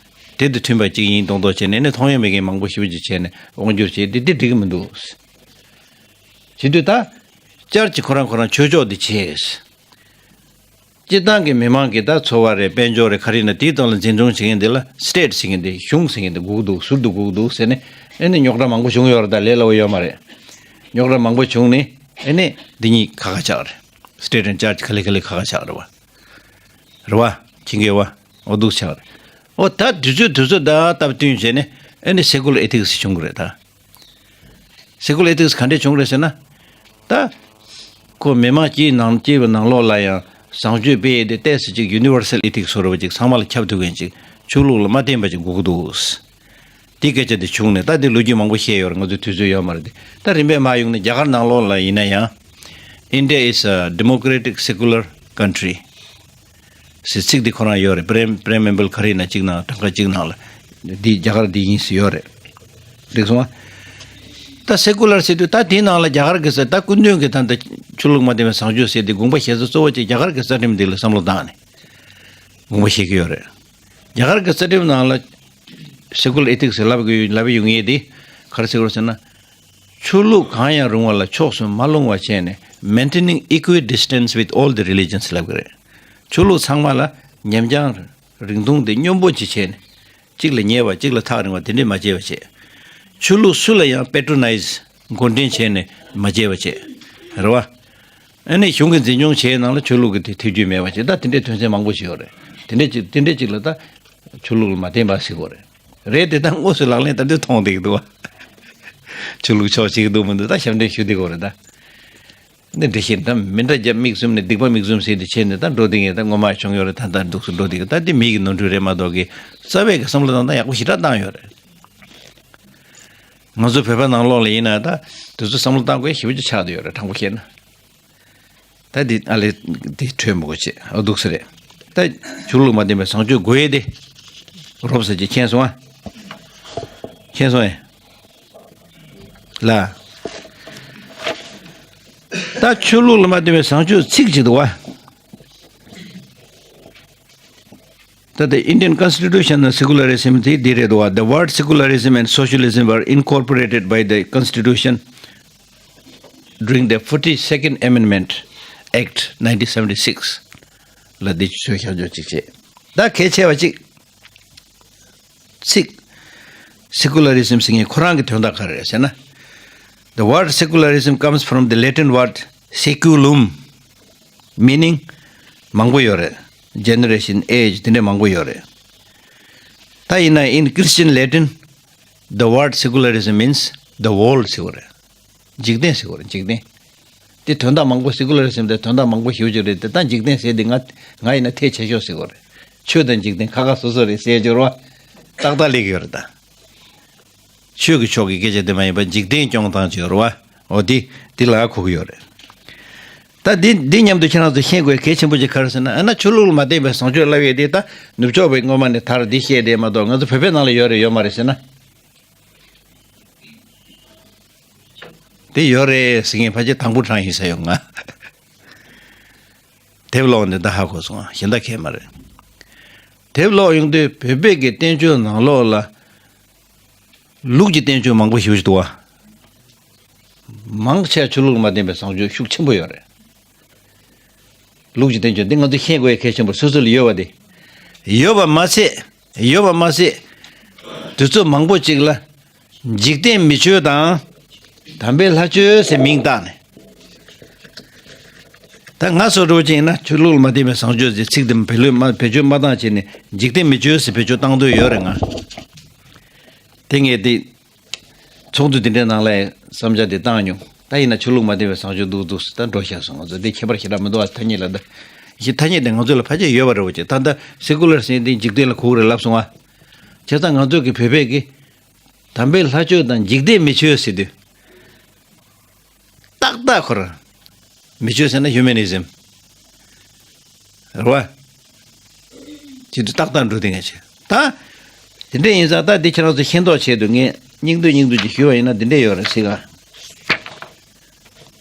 དེ་དང་མཐུན་པ་གཅིག་ཡིན་མདོག་མདོག་བྱས་ནས་ནི་མཐོང་ཡོང་མེད་མཁན་མང་པོ་ཞེ་པོ་ཅིག་བྱས་ནས་དབང་སྒྱུར་བྱས་ཏེ་འདི་འགྲིག་གི་མི་འདུག་བྱེད་དུས་ད། བསྐྱར་གྱི་ཁོ་རང་ཁོ་རང་ཆོས་ཕྱོགས་འདི་བྱས། སྤྱིར་བཏང་གི་མི་མང་གི་ད་འཚོ་བ་རེད། དཔལ་འབྱོར་རེད། ག་རེ་ཡིན་ན་དེའི་སྟེང་ལ་འཛིན་སྐྱོང་བྱེད་མཁན་འདི་ལ་སི་ཊེ་ཊི་ཟེར་མཁན་འདི། གཞུང་ཟེར་མཁན་འདི་དགོས་ཀྱི་འདུག་ཟུར་དུ་དགོས་ཀྱི་འདུག་ཟེར་ནས། ཨེ་ནི་རྙོག་དྲ་མང་པོ་བྱུང་ཡོད་རེད། ད་ལས་སླ་བོ་ཡོད་མ་རེད། རྙོག་དྲ་མང་པོ་བྱུང་ནས་ཨེ་ནི་འདི་གཉིས་ཁ་ཁ་ཆགས་རེད། སི་ཊེ་ཊི་ཨེན་ཌི་ཅར་ཅི་ག་ལེ་ག་ལེ་ཁ་ཁ་ཆགས་རེད་བ། རེད་བ། མཁྱེན་གྱི་ཡོད་བ། འོ་འདུག་ཆགས་རེད། འོ་ད་དུས་ཚོད་དུས་ཚོད་ད་སྟབས་བསྟུན་བྱས་ནས་ཨེ་ནི་སེ་ཀུ་ལར་ཨེ་ཐིག་སི་བྱུང་གི་རེད་ད། སེ་ཀུ་ལར་ཨེ་ཐིག་སི་ག་འདྲས་བྱུང་རེད་ཟེར་ན། ད། ཁོ་མི་མང་སྤྱིའི་ནང་སྤྱི་པའི་ནང་ལོགས་ལ་ཡང་བཟང་སྤྱོད་སྤེལ་ཡས་དེ་ཏོག་ཙམ་ཅིག་ཡུ་ནི་ཝར་སལ་ཨེ་ཐིག་སི་བཟོ་འདྲ་བ་ཅིག་ཚང་མ་ལ་ཁྱབ་ཐུབ་མཁན་ཅིག་ཆོས་ལུགས་ལ་མ་བརྟེན་པ་ཅིག་དགོས་ཀྱི་འདུག་དེ་སྐད་ཆ་དེ་བྱུང་ནས་ད་དེ་ལོ་རྒྱུས་མང་པོ་བཤད་ཡོད་རེད། ང་ཚོའི་དུས་ཚོད་ཡོད་མ་རེད་དེ། ད་རིམ་པས་མར་ཡོང་ནས་རྒྱ་གར་ནང་ལོགས་ལ་ཡིན་ན་ཡང་། India is a democratic secular country ཟེར་ཚིག་འདི་ཁོ་རང་ཡོད་རེད། པི་རེམ་པི་རེམ་བེལ་ག་རེ་ཡིན་ན་གཅིག་ནང་གྲངས་ཀ་གཅིག་ནང་ལ། འདི་རྒྱ་གར་འདི་ཡིན་ཟེར་ཡོད་རེད། འགྲིག་སོང་ཨ། ད་སེ་ཀུ་ལར་ཟེར་དུས་ད་དེའི་ནང་ལ་རྒྱ་གར་གྱི་ས་ད་སྐུ་མདུན་གྱི་ད་ལྟ་ཆོས་ལུགས་མ་བརྟེན་པའི་བཟང་སྤྱོད་ཟེར་དེ་དགོངས་པ་བཞེས་ས་གཙོ་བོ་གཅིག་རྒྱ་གར་གྱི་རྩ་ཁྲིམས་འདི་ལ་བསམ་བློ་བཏང་ནས་དགོངས་པ་བཞེས་ཀྱི་ཡོད་རེད། རྒྱ་གར་གྱི་རྩ་ཁྲིམས་ནང་ལ་སེ་ཀུ་ལར་ཨེ་ཐིག་སི་ལབ་ཀྱི་ལབ་ཡོང་ཡས་དེ་ག་རེ་ཟེར་དགོས་ཟེར་ན། ཆོས་ལུགས་གང་ཡང་རུང་བ་ལ་ཕྱོགས་སུ་མ་ལྷུང་བ་བྱས་ནས། Maintaining equidistance with all the religions ལབ་ཀྱི་རེད། ཆོས་ལུགས་ཚང་མ་ལ་ཉམས་རྒྱང་རིང་ཐུང་དེ་སྙོམས་པོ་ཅིག་བྱས་ནས། གཅིག་ལ་ཉེ་བ་གཅིག་ལ་ཐག་རིང་བ་དེ་འདྲས་མ་བྱེད་པ་བྱས། ཆོས་ལུགས་སུ་ལ་ཡང་པེ་ཊོ་ནའི་ཛི་མགོ་འདྲེན་བྱས་ནས་མ་བྱེད་པ་བྱས། རེད་བ། ཨ་ནི་གཞུང་གི་འཛིན་སྐྱོང་བྱེད་ནང་ལ་ཆོས་ལུགས་ཀྱི་དེ་ཐེ་ཇུས་མེད་པ་བྱས། ད་དེ་འདྲའི་དོན་ཚན་མང་པོ་ཞིག་ཡོད་རེད། དེ་འདྲའི་ཅིག་དེ་འདྲའི་ཅིག་ལ་ད་ཆོས་ལུགས་ལ་མ་བརྟེན་པ་ཟེར་དགོས་རེད། རེད་དེ་ད་དངོས་སུ་ལག་ལེན་བསྟར་དུས་མཐོང་བསྡད་ཀྱི་འདུག་བ། ཆོས་ལུགས་ཕྱོགས་གཅིག་འདུག་མི་འདུག་ད་ཞབས་འདྲེན་ཞུ་བསྡད་ཀྱི་ཡོད་རེད་ད། འདི་འདྲ་ཞིག་ད་མི་འདྲ་རྒྱབ་མིག་བཙུམ་ནས་སྡིག་པ་མིག་བཙུམ་ཟེར་དེ་བྱས་ནས་ད་འགྲོ་བསྡད་མཁན་ད་སྔོན་མ་བྱུང་ཡོད་རེད། ད་ད་འདུག་སེ་འགྲོ་བསྡད་ཀྱི། ད་འདི་མི་གི་ནོར་འཁྲུལ་རེད་མ་གཏོགས་ཀྱི་རྩ་བའི་གི་བསམ་བློ་བཏང་སྟངས་ཡག་པོ་ཞེ་དྲག་བཏང་ཡོད་རེད། ང་ཚོ་བོད་པ་ནང་ལོགས་ལ་ཡིན་ན་ད་དེ་ཚོ་བསམ་བློ་བཏང་དགོས་ཞེ་པོ་ཅིག་ཆགས་བསྡད་ཡོད་རེད། དྲང་པོ་བཤད་ན། ད་འདི་ཨ་ལས་འདི་འཕྲོས་མི་དགོས་བྱས། ཨ་འདུག་སེ་རེད། ད་ཆོས་ལུགས་མ་བརྟེན་པའི་བཟང་སྤྱོད་དགོས་ཡས་དེ་རོབ་ཙམ་ཅིག་མཁྱེན་སོང་ཨ། མཁྱེན་སོང་ཨེ། ལ། ད་ཆོས་ལུགས་ལ་མ་བརྟེན་པའི་བཟང་སྤྱོད་ཚིག་ཅིག་འདུག་བ། ད་ལྟ་Indian constitution ནང་secularism དེ་འདི་རེད་འདུག་བ། The word secularism and socialism were incorporated by the constitution during the forty-second Amendment Act nineteen seventy-six ལ་འདི་ཚོས་བྱ་སྤྱོད་ཅིག་བྱས། ད་གལ་ཆེ་བ་ཅིག་ཚིག secularism ཟེར་མཁན་ཁོ་རང་གི་དོན་དག་ག་རེ་རེད་ཟེར་ན། The word secularism comes from the Latin word saeculum, meaning མང་པོ་ཡོད་རེད། Generation, age དེ་འདྲ་མང་པོ་ཡོད་རེད། ད་ཡིན་ན་in Christian Latin, the word secularism means the world ཟེར་བ་རེད། འཇིག་རྟེན་ཟེར་བ་རེད། འཇིག་རྟེན། དེ་དོན་དག་མང་པོ་secularism དེ་དོན་དག་མང་པོ་ཞེ་པོ་ཅིག་རེད་དེ། ད་འཇིག་རྟེན་ཟེར་དེ་ང་ང་ཡིན་ན་ཐལ་ཆེ་ཤོས་ཟེར་བ་རེད། ཆོས་དང་འཇིག་རྟེན་ཁ་ཁ་སོ་སོ་རེད་ཟེར་སྦྱོར་བ་ཏག་ཏག་སླེབས་ཡོད་རེད་ད། ཆོས་ཀྱི་ཕྱོགས་ཀྱི་སྐད་ཆ་དེ་མ་ཡིན་པ་འཇིག་རྟེན་སྐྱོང་སྟངས་ཅིག་ཡོད་རེད་བ། འོ་དེ་དེ་ལ་གོ་གི་ཡོད་རེད། ད་འདི་འདི་མཉམ་དུ་ཁྱེད་རང་ཚོ་ཤེས་དགོས་གལ་ཆེན་པོ་ཅིག་ག་རེ་ཟེར་ན། ཨ་ན་ཆོས་ལུགས་ལ་མ་བརྟེན་པའི་བཟང་སྤྱོད་ལབ་ཡས་དེ་ད་ནུབ་ཕྱོགས་པའི་སྔོན་མ་ནས་དར་འདི་བཤད་དེ་མ་གཏོགས། ང་ཚོ་བོད་པའི་ནང་ལ་ཡོད་རེད་ཡོད་མ་རེད་ཟེར་ན། དེ་ཡོད་རེད་ཟེར་མཁན་ཕལ་ཆེར་དང་པོ་གྲངས་ཡིན་ས་ཡོད་ང་། དེབ་ཀློག་ནས་ད་ཧ་གོ་སོང་། གཞན་དག་གས་མ་རེད། དེབ་ཀློག་ཡོང་དུས་བོད་པའི་གི་བསྟན་བཅོས་ནང་ལོགས་ལ་ལུགས་ཀྱི་བསྟན་བཅོས་མང་པོ་ཞེ་པོ་ཞིག་འདུག་བ། མང་ཆེ་ཆོས་ལུགས་ལ་མ་བརྟེན་པའི་བཟང་སྤྱོད་ཤུགས་ཆེན་པོ་ཡོད་རེད། ལུགས་ཀྱི་བསྟན་བཅོས་འདི་ང་ཚོས་ཤེས་དགོས་ཡ་གལ་ཆེན་པོ་སོ་སོ་ལ་ཡོད་པ་དེ། ཡོད་པ་མ་ཟད། ཡོད་པ་མ་ཟད། དུས་ཚོད་མང་པོ་ཅིག་ལ་འཇིག་རྟེན་མི་ཆོས་དང་། དམ་པའི་ལྷ་ཆོས་ཟེར་མིང་བཏགས་ནས། ད་ང་སོ་འདྲ་བོ་ཅིག་ཡིན་ན་ཆོས་ལུགས་ལ་མ་བརྟེན་པའི་བཟང་སྤྱོད་ཟེར་ཚིག་དེ་བེད་ལོས་མ་བེད་སྤྱོད་མ་བཏང་བྱས་ནས་འཇིག་རྟེན་མི་ཆོས་ཟེར་བེད་སྤྱོད་བཏང་འདོད་ཡོད་རེད་ང་། དེ་ངས་དེ། ཚོགས་འདུ་དེ་འདྲའི་ནང་ལ་བསམ་འཆར་དེ་བཏང་མྱོང་། ད་ཡིན་ན་ཆོས་ལུགས་མ་བརྟེན་པའི་བཟང་སྤྱོད་འདུག་འདུག་ད་འགྲོ་ཤག་སོང་། ང་ཚོ་དེ་ཁྱད་པར་ཞེ་དྲག་མི་འདུག་ཨ། ཐ་སྙད་ལ་ད། ཞེ་ཐ་སྙད་དེ་ང་ཚོ་ལ་ཕལ་ཆེར་ཡོད་པ་རེད་བ་ཅེ། ད་ད་སེ་ཀུ་ལར་ཟེར་དེ་འཇིག་རྟེན་ལ་གོ་གི་རེད་ལབ་སོང་ཨ། བྱས་ཙང་ང་ཚོ་གི་བོད་པས་གི་དམ་པའི་ལྷ་ཆོས་དང་འཇིག་རྟེན་མི་ཆོས་ཟེར་དུས། ཏག་ཏག་ཁོ་རང་། མི་ཆོས་ཟེར་ན་ཧིའུ་མེ་ནི་ཛིམ། རེད་བ། ཅི་འདུག་ཏག་ཏག་འགྲོ་དེ་ངས་བྱས། ད། དེ་འདྲས་ཡིན་ཙང་ད་འདི་ཁྱེད་རང་ཚོ་ཤེས་མདོག་བྱས་འདུག་ངས་སྙིང་བསྡུས་སྙིང་བསྡུས་ཅིག་ཞུས་པ་ཡིན་ན་འདི་འདྲས་ཡོད་རེད་ཟེར་ག་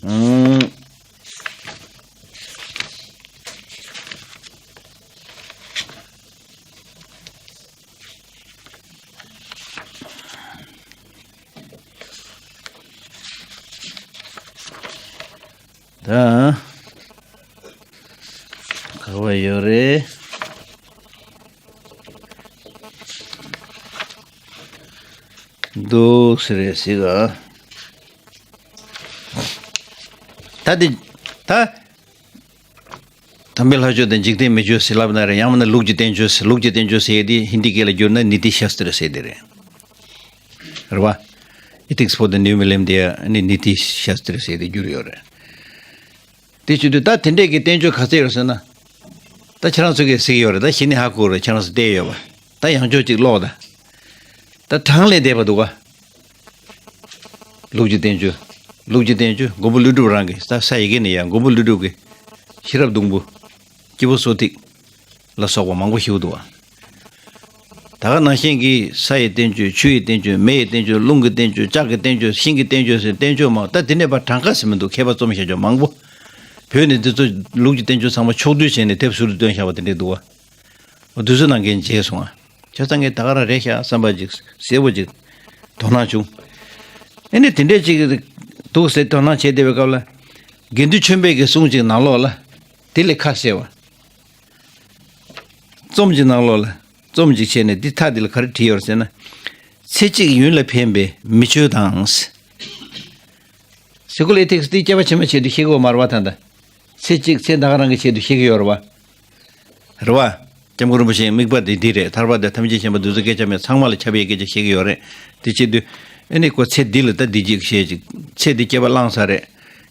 ཨང་། ད། ག་བ་ཡོད་རེད། འདུག་སེ་རེད་ཟེར་ག་ད་དེ། ད། དམ་པའི་ལྷ་ཆོས་དང་འཇིག་རྟེན་མི་ཆོས་ཟེར་ལབ་ན་རེད། ཡང་མིན་ན་ལུགས་ཀྱི་བསྟན་བཅོས་ཟེར། ལུགས་ཀྱི་བསྟན་བཅོས་ཟེར་ཡས་དེ་ཧིན་དི་སྐད་ལ་བསྒྱུར་ན་ནི་ཏི་ཤཱ་སྟྲ་ཟེར་དེ་རེད། རེད་བ། Ethics for the New Millennium དེ་ནི་ནི་ཏི་ཤཱ་སྟྲ་ཟེར་དེ་བསྒྱུར་ཡོད་རེད། དེ་བྱེད་དུས་ད་དེ་འདྲས་ཀྱི་བསྟན་བཅོས་ག་ཚད་ཡོད་ཟེར་ན། ད་ཁྱེད་རང་ཚོ་གིས་གཟིགས་ཡོད་རེད། ད་གཞི་ནས་ཧ་གོ་རེད། ཁྱེད་རང་ཚོ་བལྟས་ཡོད་པ། ད་ཡང་ཅོག་ཅིག་ཀློག་ད། ད་གྲངས་ལས་འདས་པ་འདུག་ག་ལུགས་ཀྱི་བསྟན་བཅོས། ལུགས་ཀྱི་བསྟན་བཅོས་མགོན་པོ་ཀླུ་སྒྲུབ་རང་གི་ས་ས་ཡི་གེ་ནས་ཡང་མགོན་པོ་ཀླུ་སྒྲུབ་ཀྱི་ཤེས་རབ་སྡོང་པོ། སྐྱེས་བུ་གསོ་ཐིགས་ལ་སོགས་པ་མང་པོ་ཞིག་འདུག་ག་ད་ག་ནང་བཞིན་གྱི་ས་ཡི་བསྟན་བཅོས། ཆུ་ཡི་བསྟན་བཅོས། མེ་ཡི་བསྟན་བཅོས། རླུང་གི་བསྟན་བཅོས། ལྕགས་ཀྱི་བསྟན་བཅོས། ཤིང་གི་བསྟན་བཅོས་ཟེར་བསྟན་བཅོས་མང་། ད་དེ་ནས་ཕར་གྲངས་ཀ་ཟེར་མི་འདུག་མཁས་པ་རྩོམ་བྱ་རྒྱུ་མང་པོ། བོད་ནས་འདི་ཚོ་ལུགས་ཀྱི་བསྟན་བཅོས་ཚང་མ་ཕྱོགས་བསྡུས་བྱས་ནས་དེབ་ཟུར་དུ་བཏོན་བཞག་པ་དེ་འདྲས་འདུག་ག་འོ་དུས་ཚོད་ནང་འགན་བྱས་སོང་ང་། བྱས་ཙང་ངས་ད་ག་རང་རེད་ཤག་བསམ་པ་ཅིག་གསལ་པོ་ཅིག་དོ་སྣང་བྱུང་། ཨེ་ནི་དེ་འདྲས་ཅིག་འདུག་ཟེར་དོ་སྣང་བྱས་བསྡད་པའི་སྐབས་ལ། དགེ་འདུན་ཆོས་འཕེལ་གྱི་གསུང་ཅིག་ནང་ལོགས་ལ། དེ་ལས་ཁ་གསལ་བ། རྩོམ་གྱི་ནང་ལོགས་ལ། རྩོམ་ཅིག་བྱས་ནས་འདི་མཐའ་འདི་ལ་ག་རེ་བྲིས་ཡོད་ཟེར་ན། ཚེ་གཅིག་ཡུན་ལ་ཕན་པའི་མི་ཆོས་དང་། སེ་ཀུ་ལར་ཨེ་ཐིག་སི་འདི་སྐྱེས་པ་ཕྱི་མའི་ཆེད་དུ་ཤེས་ཀྱི་ཡོད་མ་རེད་བ། ད་ལྟ་ཚེ་གཅིག་ཚེ་ད་ག་རང་གི་ཆེད་དུ་ཤེས་ཀྱི་ཡོད་རེད་བ། རེད་བ། སྐྱབས་མགོན་རིན་པོ་ཆེའི་དམིགས་པ་འདི་འདི་རེད། ཐར་པ་དང་ཐམས་ཅད་མཁྱེན་པ་འདི་ཚོ་སྐད་ཆ་མེད། ཚང་མ་ལ་ཁྱབ་པའི་སྐད་ཆ་བཤད་ཀྱི་ཡོད་རེད། དེ་བྱེད་དུས། ཨེ་ནི་ཁོ་ཚེ་འདི་ལ་ད་འདི་གཅིག་བཤད་ཅིག་ཚེ་འདི་སྐྱེས་པ་བླངས་ཚར་རེད།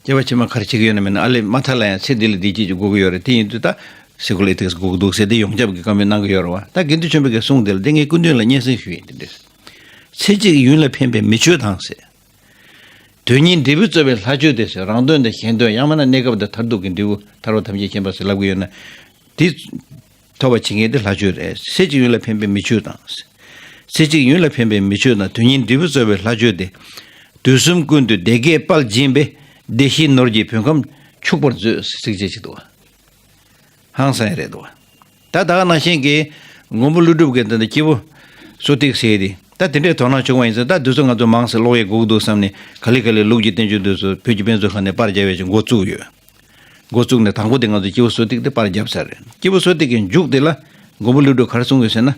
སྐྱེས་པ་ཕྱི་མ་ག་རེ་བྱེད་ཀྱི་ཡོད་ན་མེད་ན། ཨ་ལས་མ་མཐའ་ལ་ཡང་ཚེ་འདི་ལ་འདི་གཅིག་ཅིག་དགོས་ཀྱི་ཡོད་རེད། དེ་ཡིན་དུས་ད་སེ་ཀུ་ལར་ཨེ་ཐིག་སི་དགོས་ཀྱི་འདུག་ཟེར་དེ་ཡོངས་ཁྱབ་ཀྱི་བཀའ་མོལ་གནང་གི་ཡོད་རེད་བ། ད་དགེ་འདུན་ཆོས་འཕེལ་གྱི་གསུང་དེ་ལ་དེ་ངས་སྐུ་མདུན་ལ་སྙན་སེང་ཞུ་ཡིན། དེ་འདྲས། ཚེ་གཅིག་ཡུན་ལ་ཕན་པའི་མི་ཆོས་དང་ཟེར། དོན་གཉིས་འབྲས་བུ་རྩོལ་བའི་ལྷ་ཆོས་དེ་ཟེར། རང་དོན་དང་གཞན་དོན། ཡང་མིན་ན་གནས་སྐབས་དང་མཐར་ཐུག་གི་འབྲས་བུ་ཐར་པ་ཐམས་ཅད་མཁྱེན་པ་ཟེར་ལབ་ཀྱི་ཡོད་ན། དེ་ཐོབ་པ་བྱེད་མཁན་དེ་ལྷ་ཆོས་རེད། ཚེ་གཅིག་ཡུན་ལ་ཕན་པའི་མི་ཆོས་དང་། ཚེ་གཅིག་ཡུན་ལ་ཕན་པའི་མི་ཆོས་དང་། དོན་གཉིས་འབྲས་བུ་རྩོལ་བའི་ལྷ་ཆོས་དེ། དུས་གསུམ་ཀུན་ཏུ་བདེ་དགེ་དཔལ་སྦྱིན་པས། བདེ་གཤེགས་ནོར་གྱི་བོད་ཁམས་ཕྱུག་པར་མཛོད་ཟེར་ཚིགས་བཅད་ཅིག་འདུག་བ། ཧང་སང་ཡ་རེད་འདུག་བ། ད་ད་ག་ནང་བཞིན་གྱི་མགོན་པོ་ཀླུ་སྒྲུབ་ཀྱི་འདི་འདི་སྐྱེས་བུ་གསོ་ཐིགས་ཟེར་དེ། ད་དེ་འདྲའི་དོ་སྣང་བྱུང་བ་ཡིན་ཙང་། ད་འདི་ཚོ་ང་ཚོ་མང་ཙམ་ཀློག་ཡས་དགོས་ཀྱི་འདུག་བསམ་ནས། ག་ལེ་ག་ལེ་ལུགས་ཀྱི་བསྟན་བཅོས་འདི་ཚོ་བོད་ཀྱི་དཔེ་མཛོད་ཁང་ནས་པར་རྒྱབ་ཡས་ཀྱི་འགོ་བཙུགས་ཡོད། འགོ་བཙུགས་ནས་དང་པོ་དེ་ང་ཚོ་སྐྱེས་བུ་གསོ་ཐིགས་དེ་པར་བརྒྱབ་ཚར་རེད། སྐྱེས་བུ་གསོ་ཐིགས་ཀྱི་མཇུག་དེ་ལ་མགོན་པོ་ཀླུ་སྒྲུབ་ག་རེ་གསུང་ཡོད་ཟེར་ན།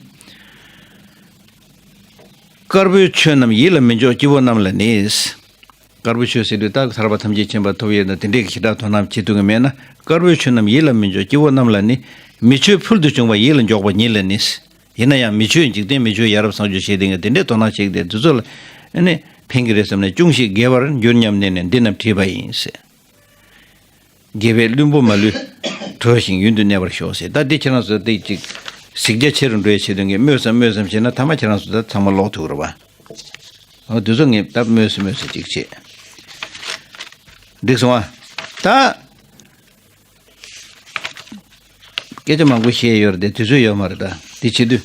དཀར་པོའི་ཆོས་རྣམས་ཡིད་ལ་མི་འཇོག་སྐྱེ་བོ་རྣམས་ལ་ནི། དཀར་པོའི་ཆོས་ཟེར་དུས་ད་ཐར་པ་ཐམས་ཅད་མཁྱེན་པ་ཐོབ་ཡས་དང་དེ་འདྲའི་གི་ཞེ་དྲག་དོ་སྣང་བྱེད་ཐུབ་ཀྱི་མེད་ན། དཀར་པོའི་ཆོས་རྣམས་ཡིད་ལ་མི་འཇོག་སྐྱེ་བོ་རྣམས་ལ་ནི། མི་ཆོས་ཕུལ་དུ་བྱུང་བ་ཡིད་ལ་འཇོག་པ་ཉིད་ལ་ནི། ཡིན་ན་ཡང་མི་ཆོས་འཇིག་རྟེན་མི་ཆོས་ཡ་རབས་བཟང་སྤྱོད་བྱས་དེ་ངས་དེ་འདྲའི་དོ་སྣང་བྱེད་ཀྱི་དེ་དེ་ཚོ་ལ་ཨ་ནི་ཕན་གྱི་རེད་བསམ་ནས། ཅུང་ཞིག་དགེ་བར་འགྱུར་སྙམ་ནས་ནི། འདི་རྣམས་བྲིས་པ་ཡིན་ཟེར། དགེ་བས་བླུན་པོ་མ་ལུས་གྲོལ་ཞིང་ཡུན་དུ་གནས་པར་ཤོག་ཟེར། ད་འདི་ཁྱེད་རང་ཚོ་དེ་ཅིག་གཟིགས་རྒྱ་ཆེ་རུ་འགྲོ་ཡའི་ཆེད་དུ་ངས་སྨོས་སམ་སྨོས་སམ་བྱས་ན། ཐ་མ་ཁྱེད་རང་ཚོ་ད་ཚང་མ་ཀློག་ཐུབ་རེད་བ། འོ་དེ་ཚོ་ངས་ད་སྨོས་སམ་སྨོས་སམ་ཅིག་བྱས། འགྲིག་སོང་ཨ། ད་ སྐད་ཆ་མང་པོ་བཤད་ཡོད་རེད་དེ་དུས་ཚོད་ཡོད་མ་རེད་ད། དེ་བྱེད་དུས་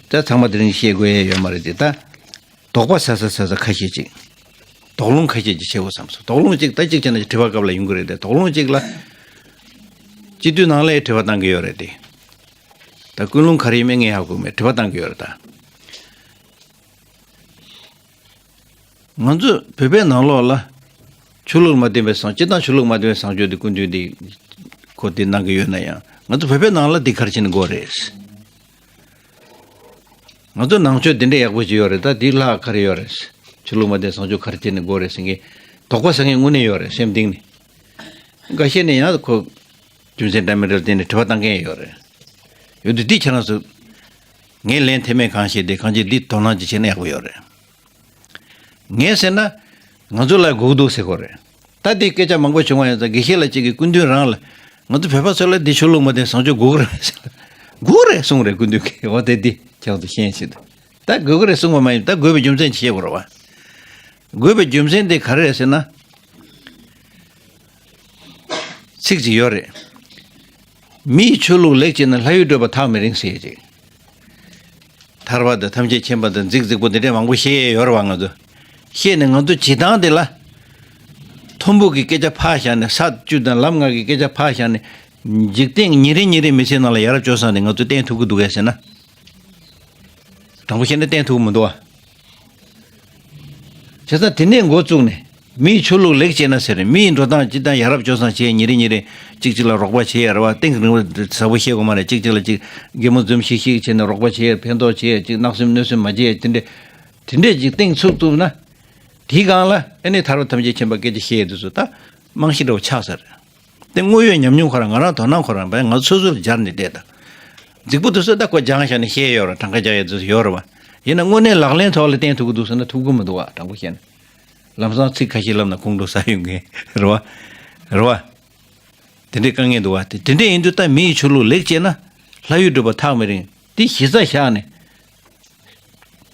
ད་ཚང་མ་དེ་རིང་བཤད་དགོས་ཡས་ཡོད་མ་རེད་དེ་ད། དོགས་པ་ཟ་ས་ཟ་ས་ཁ་ཤས་ཅིག་དོགས་སློང་ཁ་ཤས་ཅིག་བྱེད་དགོས་བསམ་སོང་། དོགས་སློང་ཅིག་ད་ཅིག་བྱས་ན་དྲི་བ་སྐབས་ལ་ཡོང་གི་རེད་དེ། དོགས་སློང་ཅིག་ལ་སྤྱི་འཐུས་ནང་ལ་ཡང་དྲི་བ་བཏང་གི་ཡོད་རེད་དེ། ད་ཀུན་སློང་ག་རེ་ཡིན་མིན་ངས་ཧ་གོ་མེད། དྲི་བ་བཏང་གི་ཡོད་རེད་ད། ང་ཚོ་བོད་པའི་ནང་ལོགས་ལ་ཆོས་ལུགས་མ་བདེན་པའི་བཟང་སྤྱིར་བཏང་ཆོས་ལུགས་མ་བདེན་པའི་བཟང་སྤྱོད་དེ་སྐུ་མདུན་དེ་ཁོ་དེ་གནང་གི་ཡོད་ན་ཡང་ང་ཚོ་བོད་པའི་ནང་ལ་དེ་ག་རེ་བྱས་ནས་དགོས་རེད། ང་ཚོ་ནང་ཆོས་དེ་འདྲ་ཡག་པོ་ཅིག་ཡོད་རེད་ད། དེའི་ལྷག་ག་རེ་ཡོད་རེད། ཆོས་ལུགས་མ་བདེན་བཟང་སྤྱོད་ག་རེ་བྱས་ནས་དགོས་རེད་ཟེར་མཁན་དོགས་པ་ཟ་མཁན་དངོས་གནས་ཡོད་རེད་སེམས་གཏིང་ནས། འགའ་ཤས་ནས་ཡང་ཁོ་རྒྱུ་མཚན་འདྲ་མི་འདྲ་བསྟན་ནས་དྲི་བ་བཏང་མཁན་ཡོད་རེད། ཡོད་དུས་འདི་ཁྱེད་རང་ཚོ་ངས་ལན་ཐེབས་མེད་གང་ཤེས་ཏེ་གང་ཅི་འདི་དོ་སྣང་ཅིག་བྱས་ན་ཡག་པོ་ཡོད་རེད། ངས་ཟེར་ན་ང་ཚོ་ལ་སྒུག་འདུག་ཟེར་གོ་རེད། ད་འདི་སྐད་ཆ་མང་པོ་བྱུང་བ་ཡིན་ཙང་དགེ་བཤེས་ལགས་གཅིག་གིས་སྐུ་མདུན་རང་ལ་ང་ཚོ་བོད་པ་ཚོ་ལ་འདི་ཆོས་ལུགས་མ་བདེན་བཟང་སྤྱོད་དགོས་ཀྱི་རེད་ཟེར་ལ་དགོས་རེད་གསུངས་རེད། སྐུ་མདུན་གྱིས་འོ་དེ་འདི་ཁྱེད་ཚོ་ཤེས་ཤིག་ད་དགོས་ཀྱི་རེད་གསུངས་པ་མ་ཡིན། ད་དགོས་པའི་རྒྱུ་མཚན་ཅིག་བཤད་དགོས་རེད་བ། དགོས་པའི་རྒྱུ་མཚན་དེ་ག་རེ་རེད་ཟེར་ན། ཚིག་ཅིག་ཡོད་རེད། མིའི་ཆོས་ལུགས་ལེགས་བྱས་ན་ལྷ་ཡུལ་བགྲོད་པ་ཐག་མི་རིང་ཟེར་ཅིག་ཐར་པ་དང་ཐམས་ཅད་མཁྱེན་པ་དང་རྫིག་རྫིག་པོ་འདི་འདྲས་མང་པོ་བཤད་ཡས་ཡོད་རེད་བ། ང་ཚོ་བཤད་ནས་ང་ཚོ་བྱེད་སྟངས་དེ་ལ་ཐུམ་བུ་གི་སྐད་ཆ་ཕར་བཞག་ནས་ས་བཅུ་དང་ལམ་ལྔ་གི་སྐད་ཆ་ཕར་བཞག་ནས་འཇིག་རྟེན་ཉིན་རེ་ཉིན་རེ་མི་ཚེའི་ནང་ལ་ཡ་རབས་སྤྱོད་བཟང་དེ་ང་ཚོ་བསྟན་ཐུབ་ཀྱི་འདུག་གས་ཟེར་ན། དྲང་པོ་བཤད་ན་བསྟན་ཐུབ་ཀྱི་མི་འདུག་བ། བྱས་ཙང་དེ་ནས་འགོ་བཙུགས་ནས་མིའི་ཆོས་ལུགས་ལེགས་བྱས་ན་ཟེར། མིའི་འགྲོ་སྟངས་སྤྱིར་བཏང་ཡ་རབས་སྤྱོད་བཟང་བྱས། ཉིན་རེ་ཉིན་རེ་གཅིག་གཅིག་ལ་རོགས་པ་བྱེད་ཡ་རེད་བ། གཏིང་རིང་བ་ཟབ་པོ་བཤད་དགོས་མ་རེད། གཅིག་གཅིག་ལ་གཅིག་གད་མོ་འཛུམ་ཤིག་ཤིག་བྱས་ནས་རོགས་པ་བྱེད་ཡ། ཕན་ཐོགས་བྱེད་ཡ། གཅིག་བརྣབ་སེམས་གནོད་སེམས་མ་བྱེད་ཡ། དེ་འདྲས་དེ་འདྲས་ཅིག་གཏིང་ཚུགས་ཐུབ་ན། དེའི་སྒང་ལ་ཨ་ནི་ཐར་པ་ཐམས་ཅད་མཁྱེན་པ་སྐད་ཆ་བཤད་ཡ་དེ་ཚོ་ད་རྨང་གཞི་འདྲ་བོ་ཆགས་ས་རེད། དེ་དངོས་ཡོད་ཉམས་མྱོང་ཁོ་རང་ང་རང་དོ་སྣང་ཁོ་རང་བས་ང་སོ་སོ་ལ་སྦྱར་ནས་བལྟས་དང་། རྫིག་པོ་དེ་ཚོ་ད་ཁོ་སྦྱངས་བཞག་ནས་བཤད་ཡོད་རེད། གྲངས་ཀ་རྒྱག་ཡ་དེ་ཚོ་ཡོད་རེད་བ། ཡིན་ན་དངོས་གནས་ལག་ལེན་ཐོག་ལ་བསྟན་ཐུབ་ཀྱི་འདུག་ཟེར་ན་ཐུབ་ཀྱི་མི་འདུག་བ། དྲང་པོ་བཤད་ན། ལམ་སང་ཚིག་ཁ་ཤས་ལབ་ན་ཁོང་ཁྲོ་ཟ་ཡོང་གི་རེད་བ། རེད་བ། དེ་འདྲའི་དཀའ་ངལ་འདུག་བ། དེ་དེ་འདྲ་ཡིན་དུས་ད་མི་ཡི་ཆོས་ལུགས་ལེགས་བྱས་ན་ལྷ་ཡུལ་བགྲོད་པ་ཐག་མི་རིང་། དེ་གཞི་རྩ་བཞག་ནས།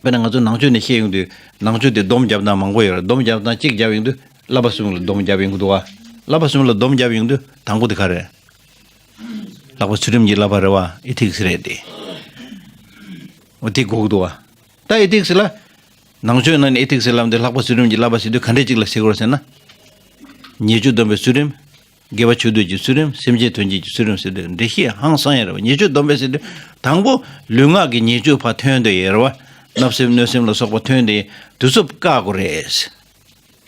དཔེར་ན་ང་ཚོ་ནང་ཆོས་ནས་བཤད་ཡོང་དུས་ནང་ཆོས་དེ་སྡོམ་རྒྱབ་སྟངས་མང་པོ་ཡོད་རེད། སྡོམ་རྒྱབ་སྟངས་གཅིག་རྒྱབ་ཡོང་དུས་བསླབ་པ་གསུམ་ལ་སྡོམ་རྒྱབ་ཡོང་གི་འདུག་བ། བསླབ་པ་གསུམ་ལ་སྡོམ་རྒྱབ་ཡོང་དུས་དང་པོ་དེ་ག་རེད། ལྷག་པ་ཚུལ་ཁྲིམས་ཀྱི་བསླབ་པ་རེད་བ། ཨེ་ཐིག་སི་རེད་དེ། འོ་དེ་དགོས་ཀྱི་འདུག་བ། ད་ཨེ་ཐིག་སི་ལ། ནང་ཆོས་ནང་ནས་ཨེ་ཐིག་སི་ལབ་འདི་ལྷག་པ་ཚུལ་ཁྲིམས་ཀྱི་བསླབ་པ་ཟེར་དུས་ག་འདྲས་ཅིག་ལ་ཟེར་དགོས་ཟེར་ན། ཉེས་སྤྱོད་སྡོམ་པའི་ཚུལ་ཁྲིམས། དགེ་བ་ཆོས་སྡུད་ཀྱི་ཚུལ་ཁྲིམས། སེམས་ཅན་དོན་བྱེད་ཀྱི་ཚུལ་ཁྲིམས་ཟེར་དུས་འགྲེལ་བཤད་ཧང་སང་ཡ་རེད་བ། ཉེས་སྤྱོད་སྡོམ་པའི་ཟེར་དུས་དང་པོ་ལུས་ངག་གི་ཉེས་སྤྱོད་ཕར་ཐོན་འདོད་ཡ་རེད་བ། བརྣབ་སེམས་གནོད་སེམས་ལ་སོགས་པ་ཐོན་འདོད་ཡ་དུས་ཚོད་བཀག་དགོས་རེད།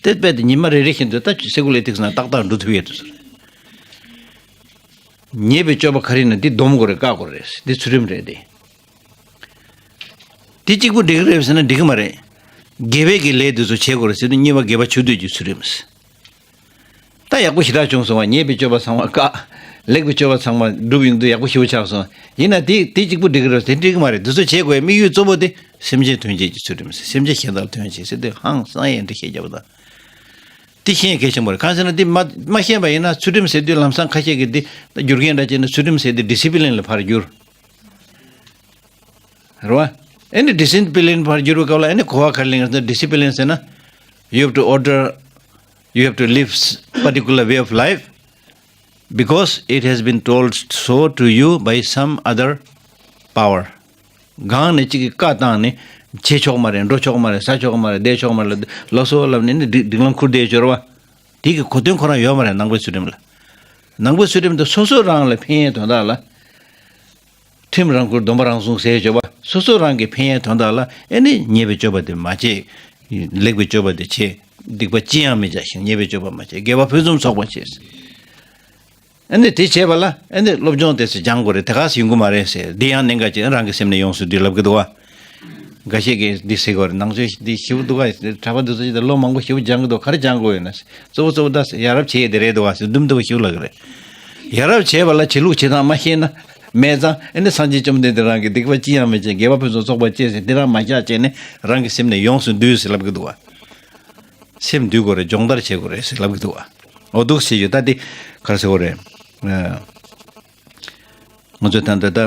དེ་རྦད་དེ་ཉི་མ་རེ་རེ་བཞིན་དུ་ད་སེ་གོལ་ཨེ་ཐིག་སི་ནང་ཏག་ཏག་འགྲོ་ཐུབ་ཡས་དུས་ཚོད་རེད། ཉེས་པའི་སྤྱོད་པ་ག་རེ་ཡིན་ན་འདི་སྡོམ་དགོས་རེད། བཀག་དགོས་རེད། འདི་ཚུལ་ཁྲིམས་རེད་དེ། འདི་གཅིག་པུ་འགྲིག་གི་རེད་ཟེར་ན་འགྲིག་གི་མ་རེད། དགེ་བའི་གི་ལས་འདི་ཚོ་བྱེད་དགོས་རེད་ཟེར་དུས་གཉིས་པ་དགེ་བ་ཆོས་སྡུད་ཀྱི་ཚུལ་ཁྲིམས། ད་ཡག་པོ་ཞེ་དྲག་བྱུང་སོང་བ། ཉེས་པའི་སྤྱོད་པ་ཚང་མ་བཀག་ལེགས་པའི་སྤྱོད་པ་ཚང་མ་སྒྲུབ་ཡོང་དུས་ཡག་པོ་ཞེ་པོ་ཆགས་སོང་། ཡིན་ན་དེ་དེ་གཅིག་པུ་འགྲིག་གི་རེད་དེ་འགྲིག་གི་མ་རེད། འདི་ཚོ་བྱེད་དགོས་པའི་དམིགས་ཡུལ་གཙོ་བོ་དེ་སེམས་ཅན་དོན་བྱེད་ཀྱི་ཚུལ་ཁྲིམས། སེམས་ཅན་གཞན་དག་ལ་དོན་བྱེད་ཟེར་དུས་ཧང་སང་ཡས་འདི་བཤད་རྒྱབ་པ་དང་། དེ་ཤེས་གལ་ཆེན་པོ་རེད། གང་ཟེར་ན་དེ་མ་མ་ཤེས་པ་ཡིན་ན་ཚུལ་ཁྲིམས་ཟེར་དུས་ལམ་སང་ཁ་ཤས་ཀྱིས་དེ་རྒྱུ་རྐྱེན་འདྲ་བྱས་ན་ཚུལ་ཁྲིམས་ཟེར་དུས་ཌི་སི་པི་ལིན་ལ་ཕར་བསྒྱུར། རེད་བ། ཨ་ནི་ཌི་སི་པི་ལིན་ཕར་བསྒྱུར་བའི་སྐབས་ལ་ཨ་ནི་གོ་བ་ག་རེ་ལེན་ཟེར་ན། ཌི་སི་པི་ལིན་ཟེར་ན། You have to order, you have to live particular way of life because it has been told so to you by some other power. གང་ནས་གཅིག་གིས་བཀའ་བཏང་ནས་བྱེད་ཆོག་མ་རེད། འགྲོ་ཆོག་མ་རེད། ཟ་ཆོག་མ་རེད། བསྡད་ཆོག་མ་རེད། ལབ་སོ་ལབ་ནས་ནི་སྒྲིག་སྒྲིག་ལམ་ཁུར་བསྡད་ཡོད་རེད་བ། དེ་གི་གོ་དོན་ཁོ་རང་ཡོད་མ་རེད། ནང་པའི་ཚུལ་ཁྲིམས་ལ། ནང་པའི་ཚུལ་ཁྲིམས་དེ་སོ་སོ་རང་ལ་ཕན་ཡས་དོན་དག་ལ། ཁྲིམས་རང་བཀུར་སྡོམ་པ་རང་སྲུང་ཟེར་བརྗོད་པ་སོ་སོ་རང་གི་ཕན་ཡས་དོན་དག་ལ་ཨེ་ནི་ཉེས་པའི་སྤྱོད་པ་དེ་མ་བྱེད། ལེགས་པའི་སྤྱོད་པ་དེ་བྱེད། སྡིག་པ་ཅི་ཡང་མི་བྱ་ཞིང་ཉེས་པའི་སྤྱོད་པ་མ་བྱེད། དགེ་བ་ཕུན་སུམ་ཚོགས་པ་བྱེད། ཨེ་ནི་དེ་བྱས་པ་ལ་ཨེ་ནི་སློབ་སྦྱོང་དེ་ཚོ་སྦྱང་དགོས་རེད། དེ་ག་སེ་ཡོང་གི་མ་རེད་ཟེར། འདི་ཡང་གནད་འགག་ཅིག་རང་གི་སེམས་ནས་ཡོངས་སུ་འདུས་ལབ་གི་འདུག་བ། འགའ་ཤས་ཀྱིས་འདི་ཟེར་གི་རེད། ནང་ཆོས་འདི་ཞེ་པོ་འདུག་ག་གྲྭ་པ་འདི་ཚོ་ཅིག་ད་ལོ་མང་པོ་ཞེ་པོ་སྦྱང་གི་འདུག་ག་རེ་སྦྱང་དགོས་ཡོད་ན། གཙོ་བོ་གཙོ་བོ་ད་ཡ་རབས་བྱེད་ཡས་དེ་རེད་འདུག་ག་ཟེར་འདུམ་འདུམ་ཞེ་པོ་ལབ་གི་རེད། ཡ་རབས་བྱས་པ་ལ་བྱེད་ལུགས་བྱེད་སྟངས་མ་ཤེས་ན་མེད་ཙང་ཨེ་ནི་སངས་རྒྱས་བཅོམ་ལྡན་འདས་རང་གིས་སྡིག་པ་ཅི་ཡང་མི་བྱེད། དགེ་བ་ཕུན་སུམ་ཚོགས་པར་སྤྱད་ཟེར་འདི་རང་མ་བཞག་བྱས་ནས་རང་གི་སེམས་ནས་ཡོངས་སུ་འདུས་ཟེར་ལབ་གི་འདུག་ག་སེམས་འདུལ་དགོས་རེད། སྦྱོང་བརྡར་བྱེད་དགོས་རེད་ཟེར་ལབ་གི་འདུག་བ། འོ་འདུག་ཟེར་རྒྱུ་ད་འདི་ག་རེ་ཟེར་དགོས་རེད། ཨ། ང་ཚོས་ད་ལྟ་ད་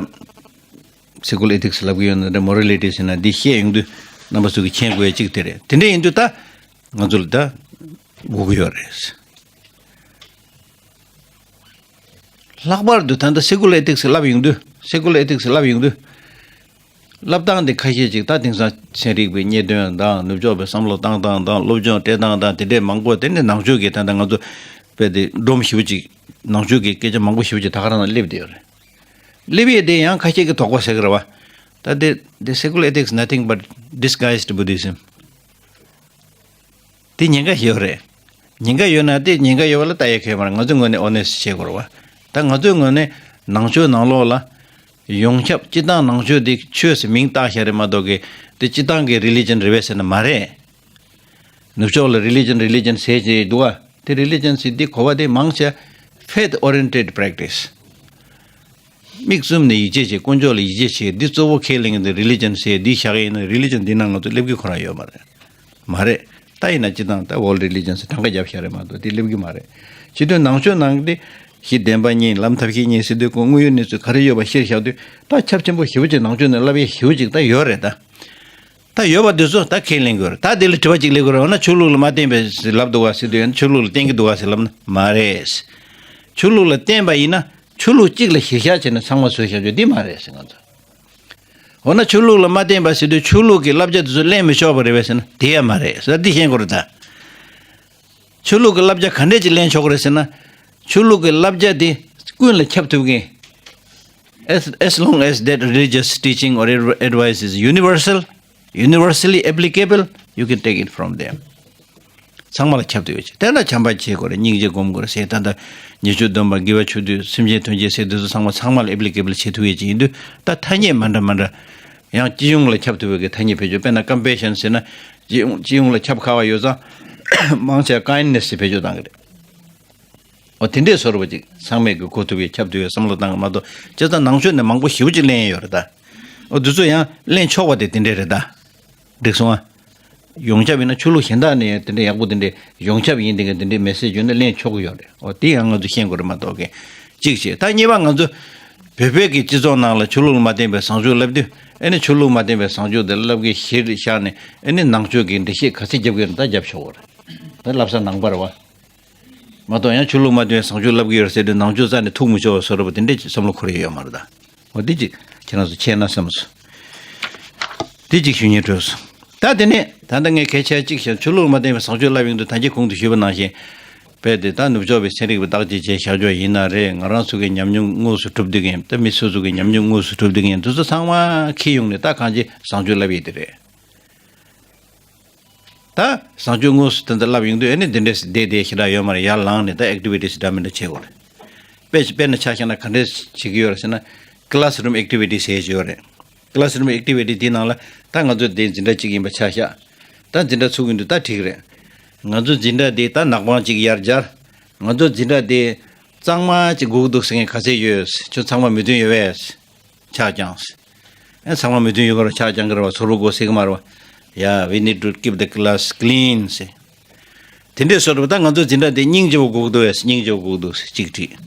སེ་ཀུ་ལར་ཨེ་ཐིག་སི་ལབ་གི་ཡོད་ན་འདྲ། མོ་རལ་ལི་ཊི་ཟེར་ན་འདི་བཤད་ཡོང་དུས་རྣམ་པ་ཚོ་གིས་མཁྱེན་དགོས་ཡ་གཅིག་དེ་རེད། དེ་འདྲ་ཡིན་དུས་ད་ང་ཚོ་ལ་ད་སྒུག་གི་ཡོད་རེད། ལྷག་པར་དུ་ད་ལྟ་སེ་ཀུ་ལར་ཨེ་ཐིག་སི་ལབ་ཡོང་དུས། སེ་ཀུ་ལར་ཨེ་ཐིག་སི་ལབ་ཡོང་དུས། ལབ་སྟངས་དེ་ཁ་ཤས་ཅིག་ད་དེང་སང་ཚན་རིག་པའི་རྙེད་དོན་དང་ནུབ་ཕྱོགས་པའི་བསམ་བློ་བཏང་སྟངས་དང་སློབ་སྦྱོང་སྤྲད་སྟངས་དང་དེ་འདྲས་མང་པོ། དེ་ནི་ནང་ཆོས་ཀྱི་ད་ལྟ་ང་ཚོ་དཔེ་དེ་སྒྲོམ་ཞེ་པོ་ཅིག་ནང་ཆོས་ཀྱི་སྐད་ཆ་མང་པོ་ཞེ་པོ་ཅིག་ད་ག་རང་ན་སླེབས་བསྡད་ཡོད་རེད། སླེབས་ཡས་དེ་ཡང་ཁ་ཤས་ཀྱིས་དོགས་པ་ཟེར་གི་རེད་བ། ད་དེ་དེ་སེ་ཀུ་ལར་ཨེ་ཐིག་སི་ནེ་ཐིང་བཊ་ཌི་སི་གའེ་ཛི་ཌི་བུ་དྷི་ཛིམ། དེ་ཉེན་ཁ་ཡོད་རེད། ཉེན་ཁ་ཡོད་ན་དེ་ཉེན་ཁ་ཡོད་པ་ལ་ལྟ་ཡས་ཁེལ་མ་རེད། ང་ཚོའི་ངོས་ནས་ཨོ་ནེ་སི་ཊི་བྱེད་དགོས་རེད་བ། ད་ང་ཚོའི་ངོས་ནས་ནང་ཆོས་ནང་ལོགས་ལ་ཡོངས་ཁྱབ་སྤྱིར་བཏང་ནང་ཆོས་དེ་ཆོས་ཟེར་མིང་བཏགས་བཞག་རེད་མ་གཏོགས་གི་དེ་སྤྱིར་བཏང་གི་རི་ལི་ཇན་རེད་པས་ཟེར་ན་མ་རེད། ནུབ་ཕྱོགས་ལ་རི་ལི་ཇན་རི་ལི་ཇན་ཟེར་གྱི་འདུག་ག་དེ་རི་ལི་ཇན་ཟེར་དེ་གོ་བ་དེ་མང་ཆེ་ཕེ་ཐི་ཨོ་རི་ཡེན་ཊེཌ་པེ་རེག་ཊི་སི། མིག་བཙུམ་ནས་ཡིད་ཆེས་བྱེད། དཀོན་མཆོག་ལ་ཡིད་ཆེས་བྱེད། འདི་གཙོ་བོ་ཁས་ལེན་གྱི་འདི་རི་ལི་ཇན་ཟེར་འདི་བཞག་གི་ཡིན་ན་རི་ལི་ཇན་འདི་ནང་ང་ཚོ་སླེབས་ཀྱི་ཁོ་རང་ཡོད་མ་རེད། མ་རེད། ད་ཡིན་ན་སྤྱིར་བཏང་ད་ཝོལ་ཌི་རི་ལི་ཇན་ཟེར་གྲངས་ཀ་བརྒྱབ་བཞག་རེད་མ་གཏོགས་འདི་སླེབས་ཀྱི་མ་རེད། སྤྱི་དོན་ནང་ཆོས་ནང་གི་འདི་གཞི་བདེན་པ་གཉིས་ལམ་ཐབས་ཤེས་གཉིས་ཟེར་དུས་ཁོ་དངོས་ཡོད་གནས་ཚུལ་ག་རེ་ཡོད་པ་གཞིར་བཞག་དུས་ད་ཁྱབ་ཆེན་པོ་ཞེ་པོ་ཅིག་ནང་ཆོས་ནས་བསླབ་ཡས་ཞེ་པོ་ཅིག་ད་ཡོད་རེད་ད། ད་ཡོད་པ་འདི་ཚོ་ད་ཁས་ལེན་དགོས་རེད། ད་དེ་ལ་དྲི་བ་གཅིག་སླེབས་དགོས་རེད། འོ་ན་ཆོས་ལུགས་ལ་མ་བརྟེན་པའི་ལབ་འདུག་ག་ཟེར་དུས་ཡང་ཆོས་ལུགས་ལ་བརྟེན་གྱི་འདུག་ག་ཟེར་ལབ་ན་མ་རེད། ཆོས་ལུགས་ལ་བརྟེན་པ་ཡིན་ན་ཆོས་ལུགས་གཅིག་ལ་གཞིར་བཞག་བྱས་ནས་ཚང་མ་བཟོས་བཞག་རྒྱུ་འདི་མ་རེད་ཟེར་ང་ཚོ། འོ་ན་ཆོས་ལུགས་ལ་མ་བརྟེན་པ་ཟེར་དུས་ཆོས་ལུགས་ཀྱི་བསླབ་བྱ་དེ་ཚོ་ལེན་མི་ཆོག་པ་རེད་པས་ཟེར་ན་དེ་ཡང་མ་རེད་ཟེར། འདི་ཤེས་དགོས་རེད་ད། ཆོས་ལུགས་ཀྱི་བསླབ་བྱ་ག་འདྲས་ཅིག་ལེན་ཆོག་གི་རེད་ཟེར་ན། ཆོས་ལུགས་ཀྱི་བསླབ་བྱ་དེ་ཀུན་ལ་ཁྱབ་ཐུབ་མཁན། As, as long as that religious teaching or adv- advice is universal, universally applicable, you can take it from them. ཚང་མ་ལ་ཁྱབ་ཐུབ་ཡོད་ཅིག་དེ་ལ་བྱམས་པ་བྱེད་དགོས་རེད། སྙིང་རྗེ་སྒོམ་དགོས་རེད་ཟེར། ད་ལྟ་ཉེས་སྤྱོད་སྡོམ་པ། དགེ་བ་ཆོས་སྡུད། སེམས་ཅན་དོན་བྱེད་ཟེར་དུས་ཚོ་ཚང་མ་ཚང་མ་ལ་ཨེ་པི་ལི་ཀེ་བལ་བྱེད་ཐུབ་ཡོད་ཅིག་ཡིན་དུས་ད་ཐ་སྙད་མ་འདྲ་མ་འདྲ། ཡང་སྤྱི་ཡོངས་ལ་ཁྱབ་ཐུབ་པའི་གི་ཐ་སྙད་བེད་སྤྱོད། དཔེར་ན་ཀམ་པེ་ཤན་ཟེར་ན་སྤྱི་ཡོངས་སྤྱི་ཡོངས་ལ་ཁྱབ་ཁག་པ་ཡོད་ཙང་མང་ཆེ་ཀའིན་ནེ་སི་ཟེར་བེད་སྤྱོད་བཏང་གི་རེད། འོ་དེ་འདྲས་བཟོ་འདྲ་པོ་ཅིག་ཚང་མས་གི་གོ་ཐུབ་པའི་ཁྱབ་ཐུབ་པའི་བསམ་བློ་བཏང་གི་མ་གཏོགས། བྱས་ཙང་ནང་ཆོས་ནས་མང་པོ་ཞེ་པོ་ཅིག་ལེན་ཡོད་རེད་ད། འོ་དེ་ཚོ་ཡང་ལེན་ཆོག་པ་དེ་དེ་འདྲས་རེད་ད། འགྲིག་སོང་ཨ། ཡོངས་ཁྱབ་ཡིན་ན་ཆོས་ལུགས་གཞན་དག་ནས་དེ་འདྲས་ཡག་པོ་དེ་འདྲས་ཡོངས་ཁྱབ་ཡིན་དེ་ག་དེ་འདྲས་མེ་སེ་ཇི་ཡོད་ན་ལེན་ཆོག་གི་ཡོད་རེད། འོ་དེ་ཡང་ང་ཚོ་ཤེས་དགོས་རེད་མ་གཏོགས་གི་གཅིག་བྱས། ད་གཉིས་པ་ང་ཚོ་བོད་པའི་གི་སྤྱི་ཚོགས་ནང་ལ་ཆོས་ལུགས་ལ་མ་བརྟེན་པའི་བཟང་སྤྱོད་ལབ་དུས་ཨེ་ནི་ཆོས་ལུགས་མ་བརྟེན་པའི་བཟང་སྤྱོད་དེ་ལབ་གི་གཞིར་བཞག་ནས་ཨེ་ནི་ནང་ཆོས་ཀྱི་འགྲེལ་བཤད་ག་ཚད་རྒྱབ་གི་ཡོད་ན་ད་རྒྱབ་ཆོག་གི་རེད། ད་ལབ་ས་ནང་པ་རེད་བ། མ་གཏོགས་ཡང་ཆོས་ལུགས་མ་བརྟེན་བཟང་སྤྱོད་ལབ་ཀྱི་ཡོད་ཟེར་དུས་ནང་ཆོས་རྩ་ནས་ཐུག་མི་ཆོག་པ་བཟོ་འདྲ་པོ་དེ་འདྲས་ཀྱི་བསམ་བློ་འཁོར་ཡ་ཡོད་མ་རེད་ད། འོ་འདི་ཅིག་ཁྱེད་རང་ཚོ་མཁྱེན་ན་བསམ་སོང་། འདི་ཅིག་ཞུ་སྙིང་བྲོས་སོང་། ད་དེ་ནས་ད་ལྟ་ངས་གལ་ཆེ་གཅིག་བཤད། ཆོས་ལུགས་མ་བརྟེན་པའི་བཟང་སྤྱོད་ལབ་ཡོང་དུས་ད་གིན་གོང་དུ་ཞུས་པ་ནང་བཞིན། རྦད་དེ་ད་ནུབ་ཕྱོགས་པའི་ཚན་རིག་པ་བརྟག་དཔྱད་བྱས་བཞག་ཆོག་ཡིན་ན་རེད། ང་རང་ཚོ་གི་ཉམས་མྱོང་དངོས་སུ་གྲུབ་བསྡད་ཀྱི་ཡིན། ད་མི་སོ་སོ་གི་ཉམས་མྱོང་དངོས་སུ་གྲུབ་བསྡད་ཀྱི་ཡིན། དེ་ཚོ་ཚང་མ་འཁྱེར་ཡོང་ནས་ད་གང་ཅི་བཟང་སྤྱོད་ལབ་ཡས་དེ་རེད། ད་བཟང་སྤྱོད་དངོས་སུ་དེ་འདྲ་ལབ་ཡོང་དུས་ཨེ་ནི་དེ་འདྲས་བསྡད་བསྡད་ཞེ་དྲག་ཡོད་མ་རེད། ཡར་ལངས་ནས་ད་ཨེག་ཊི་བི་ཊི་སི་འདྲ་མི་འདྲ་བྱེད་དགོས་རེད། དཔེ་དཔེར་ན་ཆ་བཞག་ན་ག་འདྲས་བྱེད་ཀྱི་ཡོད་རེད་ཟེར་ན། ཀི་ལ་སི་རུམ་ཨེག་ཊི་བི་ཊི་སི་ཟེར་ཡས་ཡོད་རེད། ཀི་ལ་སི་རུམ་ཨེག་ཊི་བི་ཊི་སི་དེའི་ནང་ལ་ད་ང་ཚོ་དེ་འཛིན་གྲྭ་གཅིག་ཡིན་པ་ཆ་བཞག་ད་འཛིན་གྲྭ་ཚུགས་ཀྱི་འདུག་ད་འགྲིག་རེད། ང་ཚོ་འཛིན་གྲྭ་དེ་ད་ནག་པང་གཅིག་ཡར་སྦྱར། ང་ཚོ་འཛིན་གྲྭ་དེ་གཙང་མ་གཅིག་དགོས་ཀྱི་འདུག་ཟེར་མཁན་ག་ཚད་ཡོད། ཁྱོད་ཚང་མ་མོས་མཐུན་ཡོད་པས། ཕྱག་བརྐྱངས། ཨེ་ཚང་མ་མོས་མཐུན་ཡོད་ཀྱི་རེད་བ། ཕྱག་བརྐྱང་གི་རེད་བ། ཚུར་རུ་དགོས་ཟེར་གི་མ་རེད་བ། Yeah, we need to keep the class clean ཟེར། དེ་འདྲས་བཟོ་འདྲ་པོ་ད་ང་ཚོ་འཛིན་གྲྭ་དེ་སྙིང་རྗེ་པོ་དགོས་ཀྱི་འདུག་བས། སྙིང་རྗེ་པོ་དགོས་ཀྱི་འདུག་ཟེར་གཅིག་བྲིས།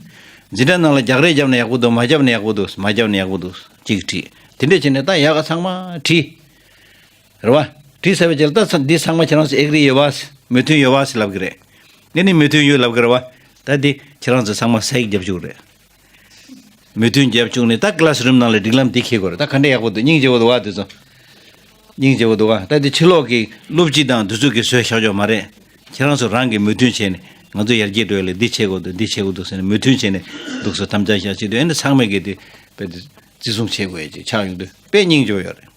འཛིན་གྲྭ་ནང་ལ་རྒྱག་རེས་བརྒྱབ་ན་ཡག་པོ་འདུག་མ་བརྒྱབ་ན་ཡག་པོ་འདུག་མ་བརྒྱབ་ན་ཡག་པོ་འདུག་གཅིག་བྲིས། དེ་འདྲས་བྱས་ནས་ད་ཡག་ག་ཚང་མ་བྲིས། རེད་བ། བྲིས་ཚར་བའི་རྗེས་ལ་ད་ཚ་འདི་ཚང་མ་ཁྱེད་རང་ཚོ་ཨེག་རི་ཡོད་བ། མོས་མཐུན་ཡོད་བ་ཟེར་ལབ་ཀྱི་རེད། ངས་ནི་མོས་མཐུན་ཡོད་ལབ་ཀྱི་རེད་བ། ད་འདི་ཁྱེད་རང་ཚོ་ཚང་མ་སའིག་རྒྱབ་བཅུག་རེད། མོས་མཐུན་རྒྱབ་བཅུག་ནས་ད་ཀི་ལ་སི་རུམ་ནང་ལ་སྒྲིག་ལམ་འདི་འཁྱེར་དགོས་རེད། ད་ག་འདྲ་ཡག་པོ་འདུག་སྙིང་རྗེ་པོ་འདུག་བ་དེ་ཚོ། སྙིང་རྗེ་པོ་འདུག་བ། ད་འདི་ཕྱི་ལོགས་ཀྱི་སློབ་སྤྱི་དང་འདི་ཚོ་གིས་བཟོས་བཞག་ཆོག་མ་རེད། ཁྱེད་རང་ཚོ་རང་གིས་མོས་མཐུན་བྱས་ནས་ང་ཚོ་ཡར་རྒྱས་འགྲོ་ཡ་ལ་འདི་བྱེད་དགོས་འདུག་འདི་བྱེད་དགོས་འདུག་ཟེར་ནས་མོས་མཐུན་བྱས་ནས་འདུག་སེ་དམ་བཅའ་བཞག་བྱེད་དུས་ཨེ་ནི་ཚང་མས་ཀྱིས་འདི་དཔེ་འདི་བརྩི་སྲུང་བྱེད་དགོས་ཡ་ཅིག་ཆགས་ཡོང་དུས་དཔེ་སྙིང་རྗེ་པོ་ཡོད་རེད།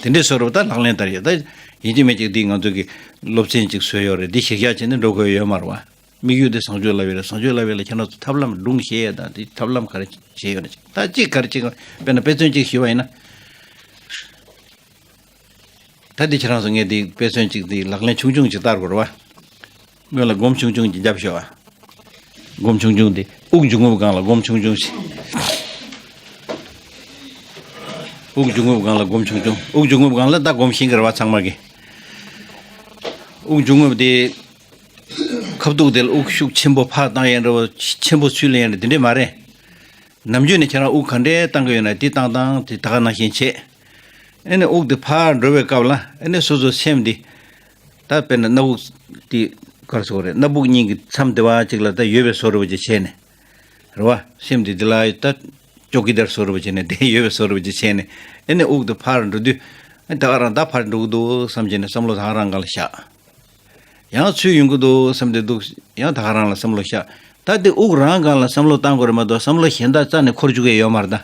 དེ་འདྲའི་བཟོ་འདྲ་པོ་ད་ལག་ལེན་བསྟར་ཡོད། ད་ཡིན་གཅིག་མིན་གཅིག་འདི་ང་ཚོ་གི་སློབ་ཚན་གཅིག་བཟོས་ཡོད་རེད། འདི་གཞིར་བཞག་བྱས་ནས་འགྲོ་དགོས་ཡོད་མ་རེད་བ། དམིགས་ཡུལ་དེ་བཟང་སྤྱོད་ལབ་ཡོད་རེད། བཟང་སྤྱོད་ལབ་ཡོད་ལ་ཁྱེད་རང་ཚོ་ཐབས་ལམ་སྒྲུང་བཤད་ཡས་དང་དེ་ཐབས་ལམ་ག་རེ་བྱས་ཡོད་ན་ཅིག་ད་གཅིག་ག་རེ་བྱེད་དགོས། དཔེར་ན་དཔེ་མཚོན་གཅིག་ཞུས་པ་ཡིན་ན། ད་འདི་ཁྱེད་རང་ཚོ་ངས་འདི་དཔེ་མཚོན་གཅིག་འདི་ལག་ལེན་ཆུང་ཆུང་ཅིག་བསྟར་དགོས་རེད་བ། སྔོན་ལ་སྒོམ་ཆུང་ཆུང་ཅིག་བརྒྱབ་ཤོག་ཨ། སྒོམ་ཆུང་ཆུང་འདི་དབུགས་འབྱུང་རྔུབ་སྒང་ལ་སྒོམ་ཆུང་ཆུང་ཞིག་དབུགས་འབྱུང་རྔུབ་སྒང་ལ་སྒོམ་ཆུང་ཆུང་། དབུགས་འབྱུང་རྔུབ་སྒང་ལ་ད་སྒོམ་ཤེས་ཀྱི་རེད་བ་ཚང་མ་གི། དབུགས་འབྱུང་རྔུབ་དེ་ཁ་ཐུག་དེ་ལ་དབུགས་ཤུགས་ཆེན་པོ་ཕར་བཏང་ཡས་འདྲ་བོ། ཆེན་པོ་ཚུར་ལེན་ཡས་འདྲ་དེ་འདྲས་མ་རེད། ནམ་རྒྱུན་ནས་ཁྱེད་རང་དབུགས་ག་འདྲས་བཏང་གི་ཡོད་ན་དེ་བཏང་སྟངས་དེ་ད་ག་ནང་བཞིན་བྱེད། ཨེ་ནས་དབུགས་དེ་ཕར་འགྲོ་བའི་སྐབས་ལ་ཨེ་ནས་སོ་སོའི་སེམས་དེ་ད་དཔེར་ན་སྣ་བུག་དེ་ག་རེ་ཟེར་དགོས་རེད། སྣ་བུག་གཉིས་ཀྱི་མཚམས་དེ་བ་གཅིག་ལ་ད་ཡོད་པའི་བཟོ་འདྲ་པོ་ཅིག་བྱས་ནས། རེད་བ། སེམས་དེ་འདི་ལ་ད་ཅོག་གི་དར་བཟོ་འདྲ་བོ་བྱས་ནས་བསྡད་ཡོད་པའི་བཟོ་འདྲ་བོ་ཅིག་བྱས་ནས། ཨེ་ནས་དབུགས་དེ་ཕར་འགྲོ་དུས། ཨེ་ད་ག་རང་ད་ཕར་འགྲོ་གི་འདུག་བསམ་བྱས་ནས་བསམ་བློ་ད་ག་རང་སྒང་ལ་བཞག་ཡང་ཚུར་ཡོང་གི་འདུག་བསམ་དེ་འདུག་ཡང་ད་ག་རང་ལ་བསམ་བློ་བཞག་ད་དེ་དབུགས་རང་སྒང་ལ་བསམ་བློ་བཏང་དགོས་རེད་མ་གཏོགས་བསམ་བློ་གཞན་དག་རྩ་ནས་འཁོར་བཅུག་གི་ཡོད་མ་རེད་ད།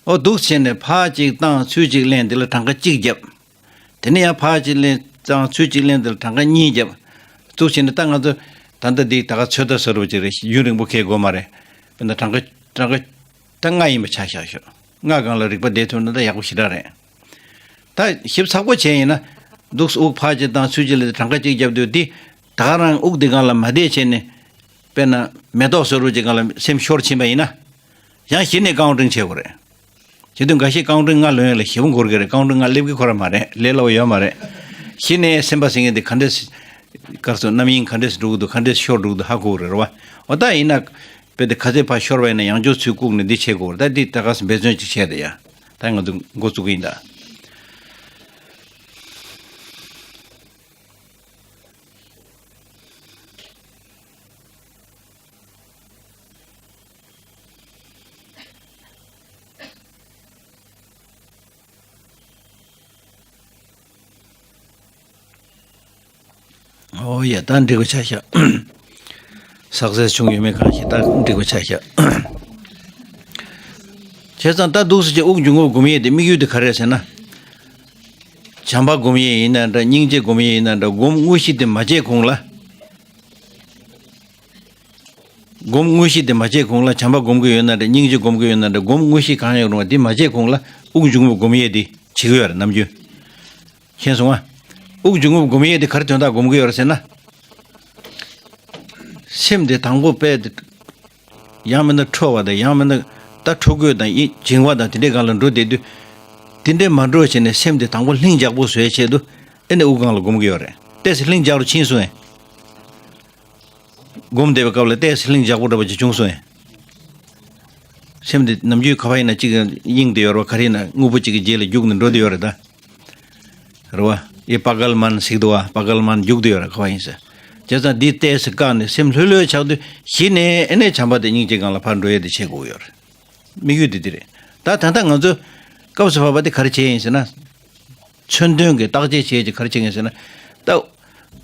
ཨོ་འདུག་བྱས་ནས་ཕར་གཅིག་བཏང་ཚུར་གཅིག་ལེན། དེ་ལ་གྲངས་ཀ་གཅིག་བརྒྱབ། དེ་ནས་ཡང་ཕར་གཅིག་ལེན་བཏང་ཚུར་གཅིག་ལེན། དེ་ལ་གྲངས་ཀ་གཉིས་བརྒྱབ། འདུག་བྱས་ནས་ད་ང་ཚོ་ད་ལྟ་འདི་ད་ག་ཚོད་ལྟ་བཟོ་འདྲ་བོ་ཅིག་རེད། ཡུན་རིང་པོ་འཁེལ་དགོས་མ་རེད། དཔེར་ན་གྲངས་ཀ་གྲངས་ཀ་ད་ལྔ་ཡིན་པ་ཆ་བཞག་ཤོག་ལྔ་སྒང་ལ་རིག་པ་བསྡད་ཐུབ་ན་ད་ཡག་པོ་ཞེ་དྲག་རེད། ད་ཞིབ་ཚགས་པོ་བྱས་ཡིན་ན། འདུག་དབུགས་ཕར་གཅིག་བཏང་ཚུར་གཅིག་ལ་གྲངས་ཀ་གཅིག་བརྒྱབ་དུས་འདི་ད་ག་རང་དབུགས་འདི་སྒང་ལ་མ་བསྡད་བྱས་ནས། དཔེར་ན་མེ་ཏོག་བཟོ་འདྲ་བོ་ཅིག་སྒང་ལ་སེམས་ཤོར་ཕྱིན་པ་ཡིན་ན། ཡང་གཞི་ནས་ཀའུན་ཊིང་བྱེད་དགོས་རེད། བྱེད་དུས་འགའ་ཤས་ཀའུན་ཊིང་ལྔ་ལོན་ཡ་ལ་ཞེ་པོ་འགོར་གི་རེད། ཀའུན་ཊིང་ལྔ་སླེབས་ཀྱི་ཁོ་རང་མ་རེད། ལས་སླ་བོ་ཡོད་མ་རེད། གཞི་ནས་སེམས་པ་ཟེར་མཁན་དེ་ག་འདྲས་སྐར་ཚོགས་རྣམ་གཡེང་ག་འདྲས་འགྲོ་གི་འདུག་ག་འདྲས་ཤོར་འགྲོ་གི་འདུག་ཧ་གོ་གི་རེད་བ། འོ་ད་ཡིན་ན། དཔེ་དེ་ག་ཚད་ཕར་ཤོར་བ་ཡིན་ན་ཡང་བསྐྱར་ཚུར་བཀུག་ནས་འདི་བྱེད་དགོས་རེད། ད་འདི་ད་ག་སེ་འབད་བརྩོན་ཅིག་བྱས་ཏེ་ཡ། ད་ང་ཚོ་འགོ་བཙུགས་གི་ཡིན་ད། ཨོ་ཡ། ད་འགྲིག་པ་ཆགས་ཤག་སག་སེ་སི་བྱུང་ཡོད་མེད་གང་ཤེས། ད་འགྲིག་པ་ཆགས་ཤག་བྱས་ཙང་ད་འདུག་སེ་ཅིག་དབུགས་འབྱུང་རྔུབ་སྒོམ་ཡས་དེ་དམིགས་ཡུལ་དེ་ག་རེ་རེད་ཟེར་ན། བྱམས་པ་སྒོམ་ཡས་ཡིན་ན་འདྲ། སྙིང་རྗེ་སྒོམ་ཡས་ཡིན་ན་འདྲ། སྒོམ་དངོས་གཞི་དེ་མ་བྱས་གོང་ལ། སྒོམ་དངོས་གཞི་དེ་མ་བྱས་གོང་ལ་བྱམས་པ་སྒོམ་གྱི་ཡོད་ན་འདྲ། སྙིང་རྗེ་སྒོམ་གྱི་ཡོད་ན་འདྲ། སྒོམ་དངོས་གཞི་གང་ཡང་རུང་བ་དེ་མ་བྱས་གོང་ལ་དབུགས་འབྱུང་རྔུབ་སྒོམ་ཡས་དེ་བྱེད་ཀྱི་ཡོད་རེད། ནམ་རྒྱུན། མཁྱེན་སོང་ང་། དབུགས་འབྱུང་རྔུབ་སྒོམ་ཡས་དེ་ག་རེ་དོན་དག་སྒོམ་གྱི་ཡོད་རེད་ཟེར་ན། སེམས་དེ་དང་པོ་དཔེ་དེ་ཡང་མིན་ན་ཁྲོ་བ་དང་། ཡང་མིན་ན་ད་ཁྲོ་དགོད་དང་ཡིད་འབྱིང་བ་དང་དེ་འདྲའི་སྒང་ལ་འགྲོ་བསྡད་དུས། དེ་འདྲའི་མ་འགྲོ་བྱས་ནས་སེམས་དེ་དང་པོ་ལྷིང་འཇགས་པོ་བཟོ་ཡས་ཆེད་དུ། ཨེ་ནས་དབུགས་སྒང་ལ་སྒོམ་གྱི་ཡོད་རེད། ཏོག་ཙམ་ལྷིང་འཇགས་རུ་ཕྱིན་སོང་ངས། སྒོམ་བསྡད་པའི་སྐབས་ལ་ཏོག་ཙམ་ལྷིང་འཇགས་པོ་འདྲ་པོ་ཅིག་བྱུང་སོང་ངས། སེམས་དེ་ནམ་རྒྱུན་ག་པར་ཡིན་ན་གཅིག་གཡེང་བསྡད་ཡོད་རེད་བ། ག་རེ་ཡིན་ན་དངོས་པོ་གཅིག་གི་རྗེས་ལ་རྒྱུག་ནས་འགྲོ་བསྡད་ཡོད་རེད་ད། རེད་བ། ཡེ་པ་གལ་མན་ཟེར་གྱི་འདུག་བ། པ་གལ་མན་རྒྱུག་བསྡད་ཡོད་རེད། ག་པར་ཡིན་ཟེར། བྱས་ཙང་འདི་ཏོག་ཙམ་བཀག་ནས་སེམས་ལྷོད་ལྷོད་ཆགས་དུས་གཞི་ནས་ཨེ་ནས་བྱམས་པ་དང་སྙིང་རྗེ་སྒང་ལ་ཕར་འགྲོ་ཡས་དེ་བྱེད་དགོས་ཡོད་རེད། དམིགས་ཡུལ་དེ་འདི་རེད། ད་ད་ལྟ་ང་ཚོ་སྐབས་སུ་བབས་པ་དེ་ག་རེ་བྱས་ཡིན་ཟེར་ན། མཚོན་དོན་གྱི་བརྟག་དཔྱད་བྱས་ཀྱི་ག་རེ་བྱེད་ངེས་ཟེར་ན། ད་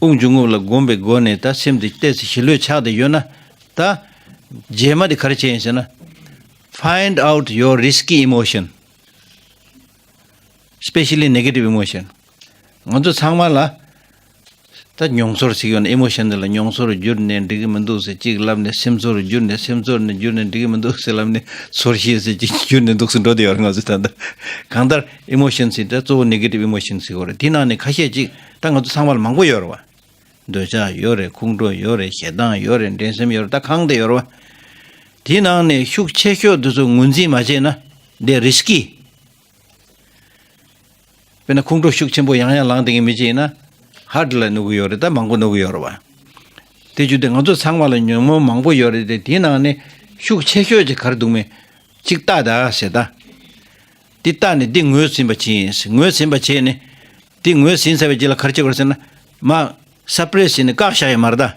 དབུགས་འབྱུང་རྔུབ་ལ་སྒོམ་པའི་སྒོ་ནས་ད་སེམས་དེ་ཏོག་ཙམ་ཞི་ལྷོད་ཆགས་བསྡད་ཡོད་ན། ད་རྗེས་མ་དེ་ག་རེ་བྱེད་ཡིན་ཟེར་ན། Find out your risky emotion, especially negative emotion. ང་ཚོ་ཚང་མ་ལ་ད་མྱོང་ཚོར་ཞིག་ཡོད་ན། ཨི་མོ་ཤན་དེ་ལ་མྱོང་ཚོར་གྱུར་ནས་འགྲིག་གི་མི་འདུག་ཟེར་གཅིག་ལབ་ནས། སེམས་ཚོར་གྱུར་ནས། སེམས་ཚོར་ནས་གྱུར་ནས་འགྲིག་གི་མི་འདུག་ཟེར་ལབ་ནས། ཚོར་ཤེས་ཟེར་གཅིག་གྱུར་ནས་འདུག་སེ་འགྲོ་བསྡད་ཡོད་རེད། ང་ཚོ་ད་ལྟ་གང་ལྟར་ཨི་མོ་ཤན་ཟེར་ད་གཙོ་བོ་ནེ་གེ་ཊིབ་ཨི་མོ་ཤན་ཟེར་གྱི་ཡོད་རེད། དེ་ནང་ནས་ཁ་ཤས་ཅིག་ད་ང་ཚོ་ཚང་མ་ལ་མང་པོ་ཡོད་རེད་བ། འདོད་ཆགས་ཡོད་རེད། ཁོང་ཁྲོ་ཡོད་རེད། ཞེ་སྡང་ཡོད་རེད། འགྲན་སེམས་ཡོད་རེད། ད་གང་བསྡད་ཡོད་རེད་བ། དེའི་ནང་ནས་ཤུགས་ཆེ་ཤོས་དེ་ཚོ་ངོས་འཛིན་མ་བྱས་ན་འདི་རི་སི་ཀི། དཔེར་ན་ཁོང་ཁྲོ་ཤུགས་ཆེན་པོ་ཡང་ཡང་ལངས་བསྡད་མཁན་མི་གཅིག་ཡིན་ན་ཧར་ཊི་ལ་གནོད་ཀྱི་ཡོད་རེད། ད་མང་པོ་གནོད་ཀྱི་ཡོད་རེད་བ། དེ་བརྒྱུད་དེ་ང་ཚོ་ཚང་མ་ལ་ཉོན་མོངས་མང་པོ་ཡོད་རེད་དེ། དེའི་ནང་ནས་ཤུགས་ཆེ་ཤོས་ཀྱི་ག་རེ་འདུག་མེད་གཅིག་ལྟ་ད་ཟེར་ད། འདི་ལྟ་ནས་འདི་ངོས་ཟིན་པ་བྱེད་ཡིན། ངོས་ཟིན་པ་བྱས་ནས་འདི་ངོས་ཟིན་ཚར་བའི་རྗེས་ལ་ག་རེ་བྱེད་དགོས་ཟེར་ན། མ་སབ་པྲེ་སི་བྱས་ནས་བཀག་བཞག་ཡ་མ་རེད་ད།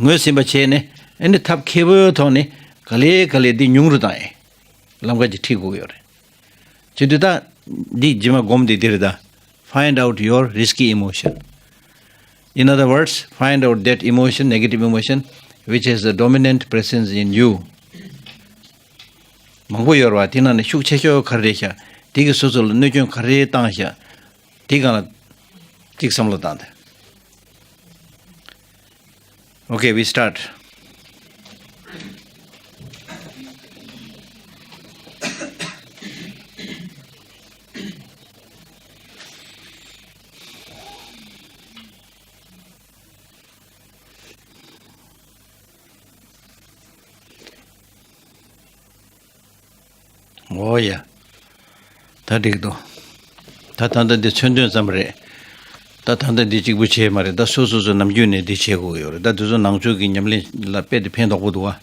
ངོས་ཟིན་པ་བྱས་ནས་ཨ་ནི་ཐབས་མཁས་པོའི་ཐོག་ནས་ག་ལེ་ག་ལེ་འདི་ཉུང་རུ་བཏང་ཡས་ལམ་ཁ་ཅིག་ཁྲིད་དགོས་ཀྱི་ཡོད་རེད། བྱེད་དུས་ད་འདི་རྗེས་མ་སྒོམ་འདི་འདི་རེད་ད། Find out your risky emotion. In other words, find out that emotion, negative emotion, which has a dominant presence in you. མང་པོ་ཡོད་རེད་བ། དེ་ནང་ནས་ཤུགས་ཆེ་ཤོས་ག་རེ་རེད་ཤག་དེ་གིས་སོ་སོ་ལ་གནོད་སྐྱོན་ག་རེ་བཏང་ཤག་དེ་སྒང་ལ་ཅིག་བསམ་བློ་བཏང་དང་། Okay, we start. འོ་ཡ། ད་འགྲིག་འདུག་ད་ད་ལྟ་འདི་མཚོན་དོན་ཙམ་རེད། ད་ད་ལྟ་འདི་གཅིག་པུ་བྱས་མ་རེད། ད་སོ་སོ་སོ་ནམ་རྒྱུན་ནས་འདི་བྱེད་དགོས་ཡོད་རེད། ད་དེ་ཚོ་ནང་ཆོས་ཀྱི་ཉམས་ལེན་ལ་དཔེ་དེ་ཕན་ཐོགས་པོ་འདུག་བ།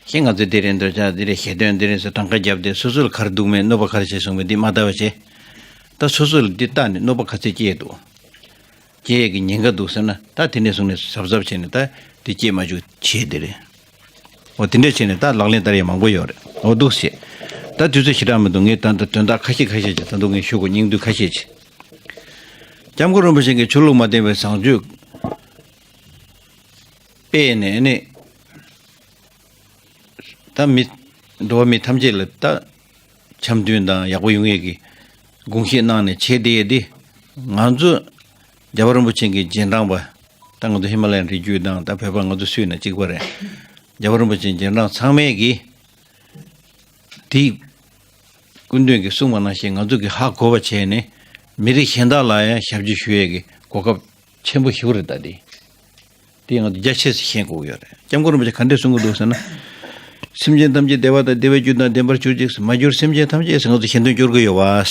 ཞེས་ང་ཚོས་འདི་རེད། འདོད་ཆགས་འདི་རེད། ཞེ་འདོད་འདི་རེད་ཟེར་གྲངས་ཀ་བརྒྱབ་སྟེ་སོ་སོ་ལ་ག་རེ་འདུག་མེད། གནོད་པ་ག་རེ་བྱས་སོང་མེད་འདི་མ་ལྟ་བ་བྱས། ད་སོ་སོ་ལ་འདི་ལྟ་ནས་གནོད་པ་ག་ཚད་སྐྱེས་འདུག་སྐྱེ་ཡས་ཀྱི་ཉེན་ཁ་འདུག་ཟེར་ན། ད་དེ་ནས་བཟུང་ནས་གཟབ་གཟབ་བྱས་ནས་ད་དེ་སྐྱེ་མ་བཅུག་བྱས་དེ་རེད། འོ་དེ་འདྲས་བྱས་ནས་ད་ལག་ལེན་བསྟར་ཡས་མང་པོ་ཡོད་རེད། འོ་འདུག་སེ། ད་དུས་ཚོད་ཞེ་དྲག་མི་འདུག་ངས་ད་ད་དོན་དག་ཁ་ཤས་ཁ་ཤས་ཅིག་ད་དུང་ངས་ཞུ་དགོས། སྙིང་བསྡུས་ཁ་ཤས་ཅིག་སྐྱབས་མགོན་རིན་པོ་ཆེ་གིས་ཆོས་ལུགས་མ་བསྟེན་པའི་བཟང་སྤྱོད་སྤེལ་ནས་ནི། ད་མི། འགྲོ་བ་མི་ཐམས་ཅད་ལ་ད་འཆམ་མཐུན་དང་ཡག་པོ་ཡོང་ཡས་ཀྱི་དགོངས་བཞེས་གནང་ནས་བྱས་བསྡད་ཡས་འདི། ང་ཚོ་རྒྱལ་བ་རིན་པོ་ཆེ་གི་རྗེས་འབྲང་པ། ད་ང་ཚོ་ཧི་མ་ལ་ཡའི་རི་རྒྱུད་དང་ད་བོད་པ་ང་ཚོ་སུ་ཡིན་ན་གཅིག་པ་རེད། རྒྱལ་བ་རིན་པོ་ཆེའི་རྗེས་འབྲང་ཚང་མས་ཀྱིས། དེའི་སྐུ་མདུན་གྱིས་གསུངས་པ་ནང་བཞིན་ང་ཚོ་གིས་ཧ་གོ་བ་བྱས་ནས་མི་རིགས་གཞན་དག་ལ་ཡང་ཞབས་ཕྱི་ཞུ་ཡས་ཀྱི་གོ་སྐབས་ཆེན་པོ་ཞིག་རེད། ད་དེ། དེ་ང་ཚོ་རྒྱ་ཆེ་ཙམ་ཤེས་དགོས་ཀྱི་ཡོད་རེད། སྐྱབས་མགོན་རིན་པོ་ཆེ་ག་འདྲས་གསུང་གི་འདུག་ཟེར་ན། སེམས་ཅན་ཐམས་ཅད་བདེ་བ་དང་བདེ་བར་གྱུར་དང་ལྡན་པར་གྱུར་ཅིག་མ་གྱུར་སེམས་ཅན་ཐམས་ཅད་ཟེར་ང་ཚོ་ཞལ་འདོན་སྐྱོར་གྱི་ཡོད་པ།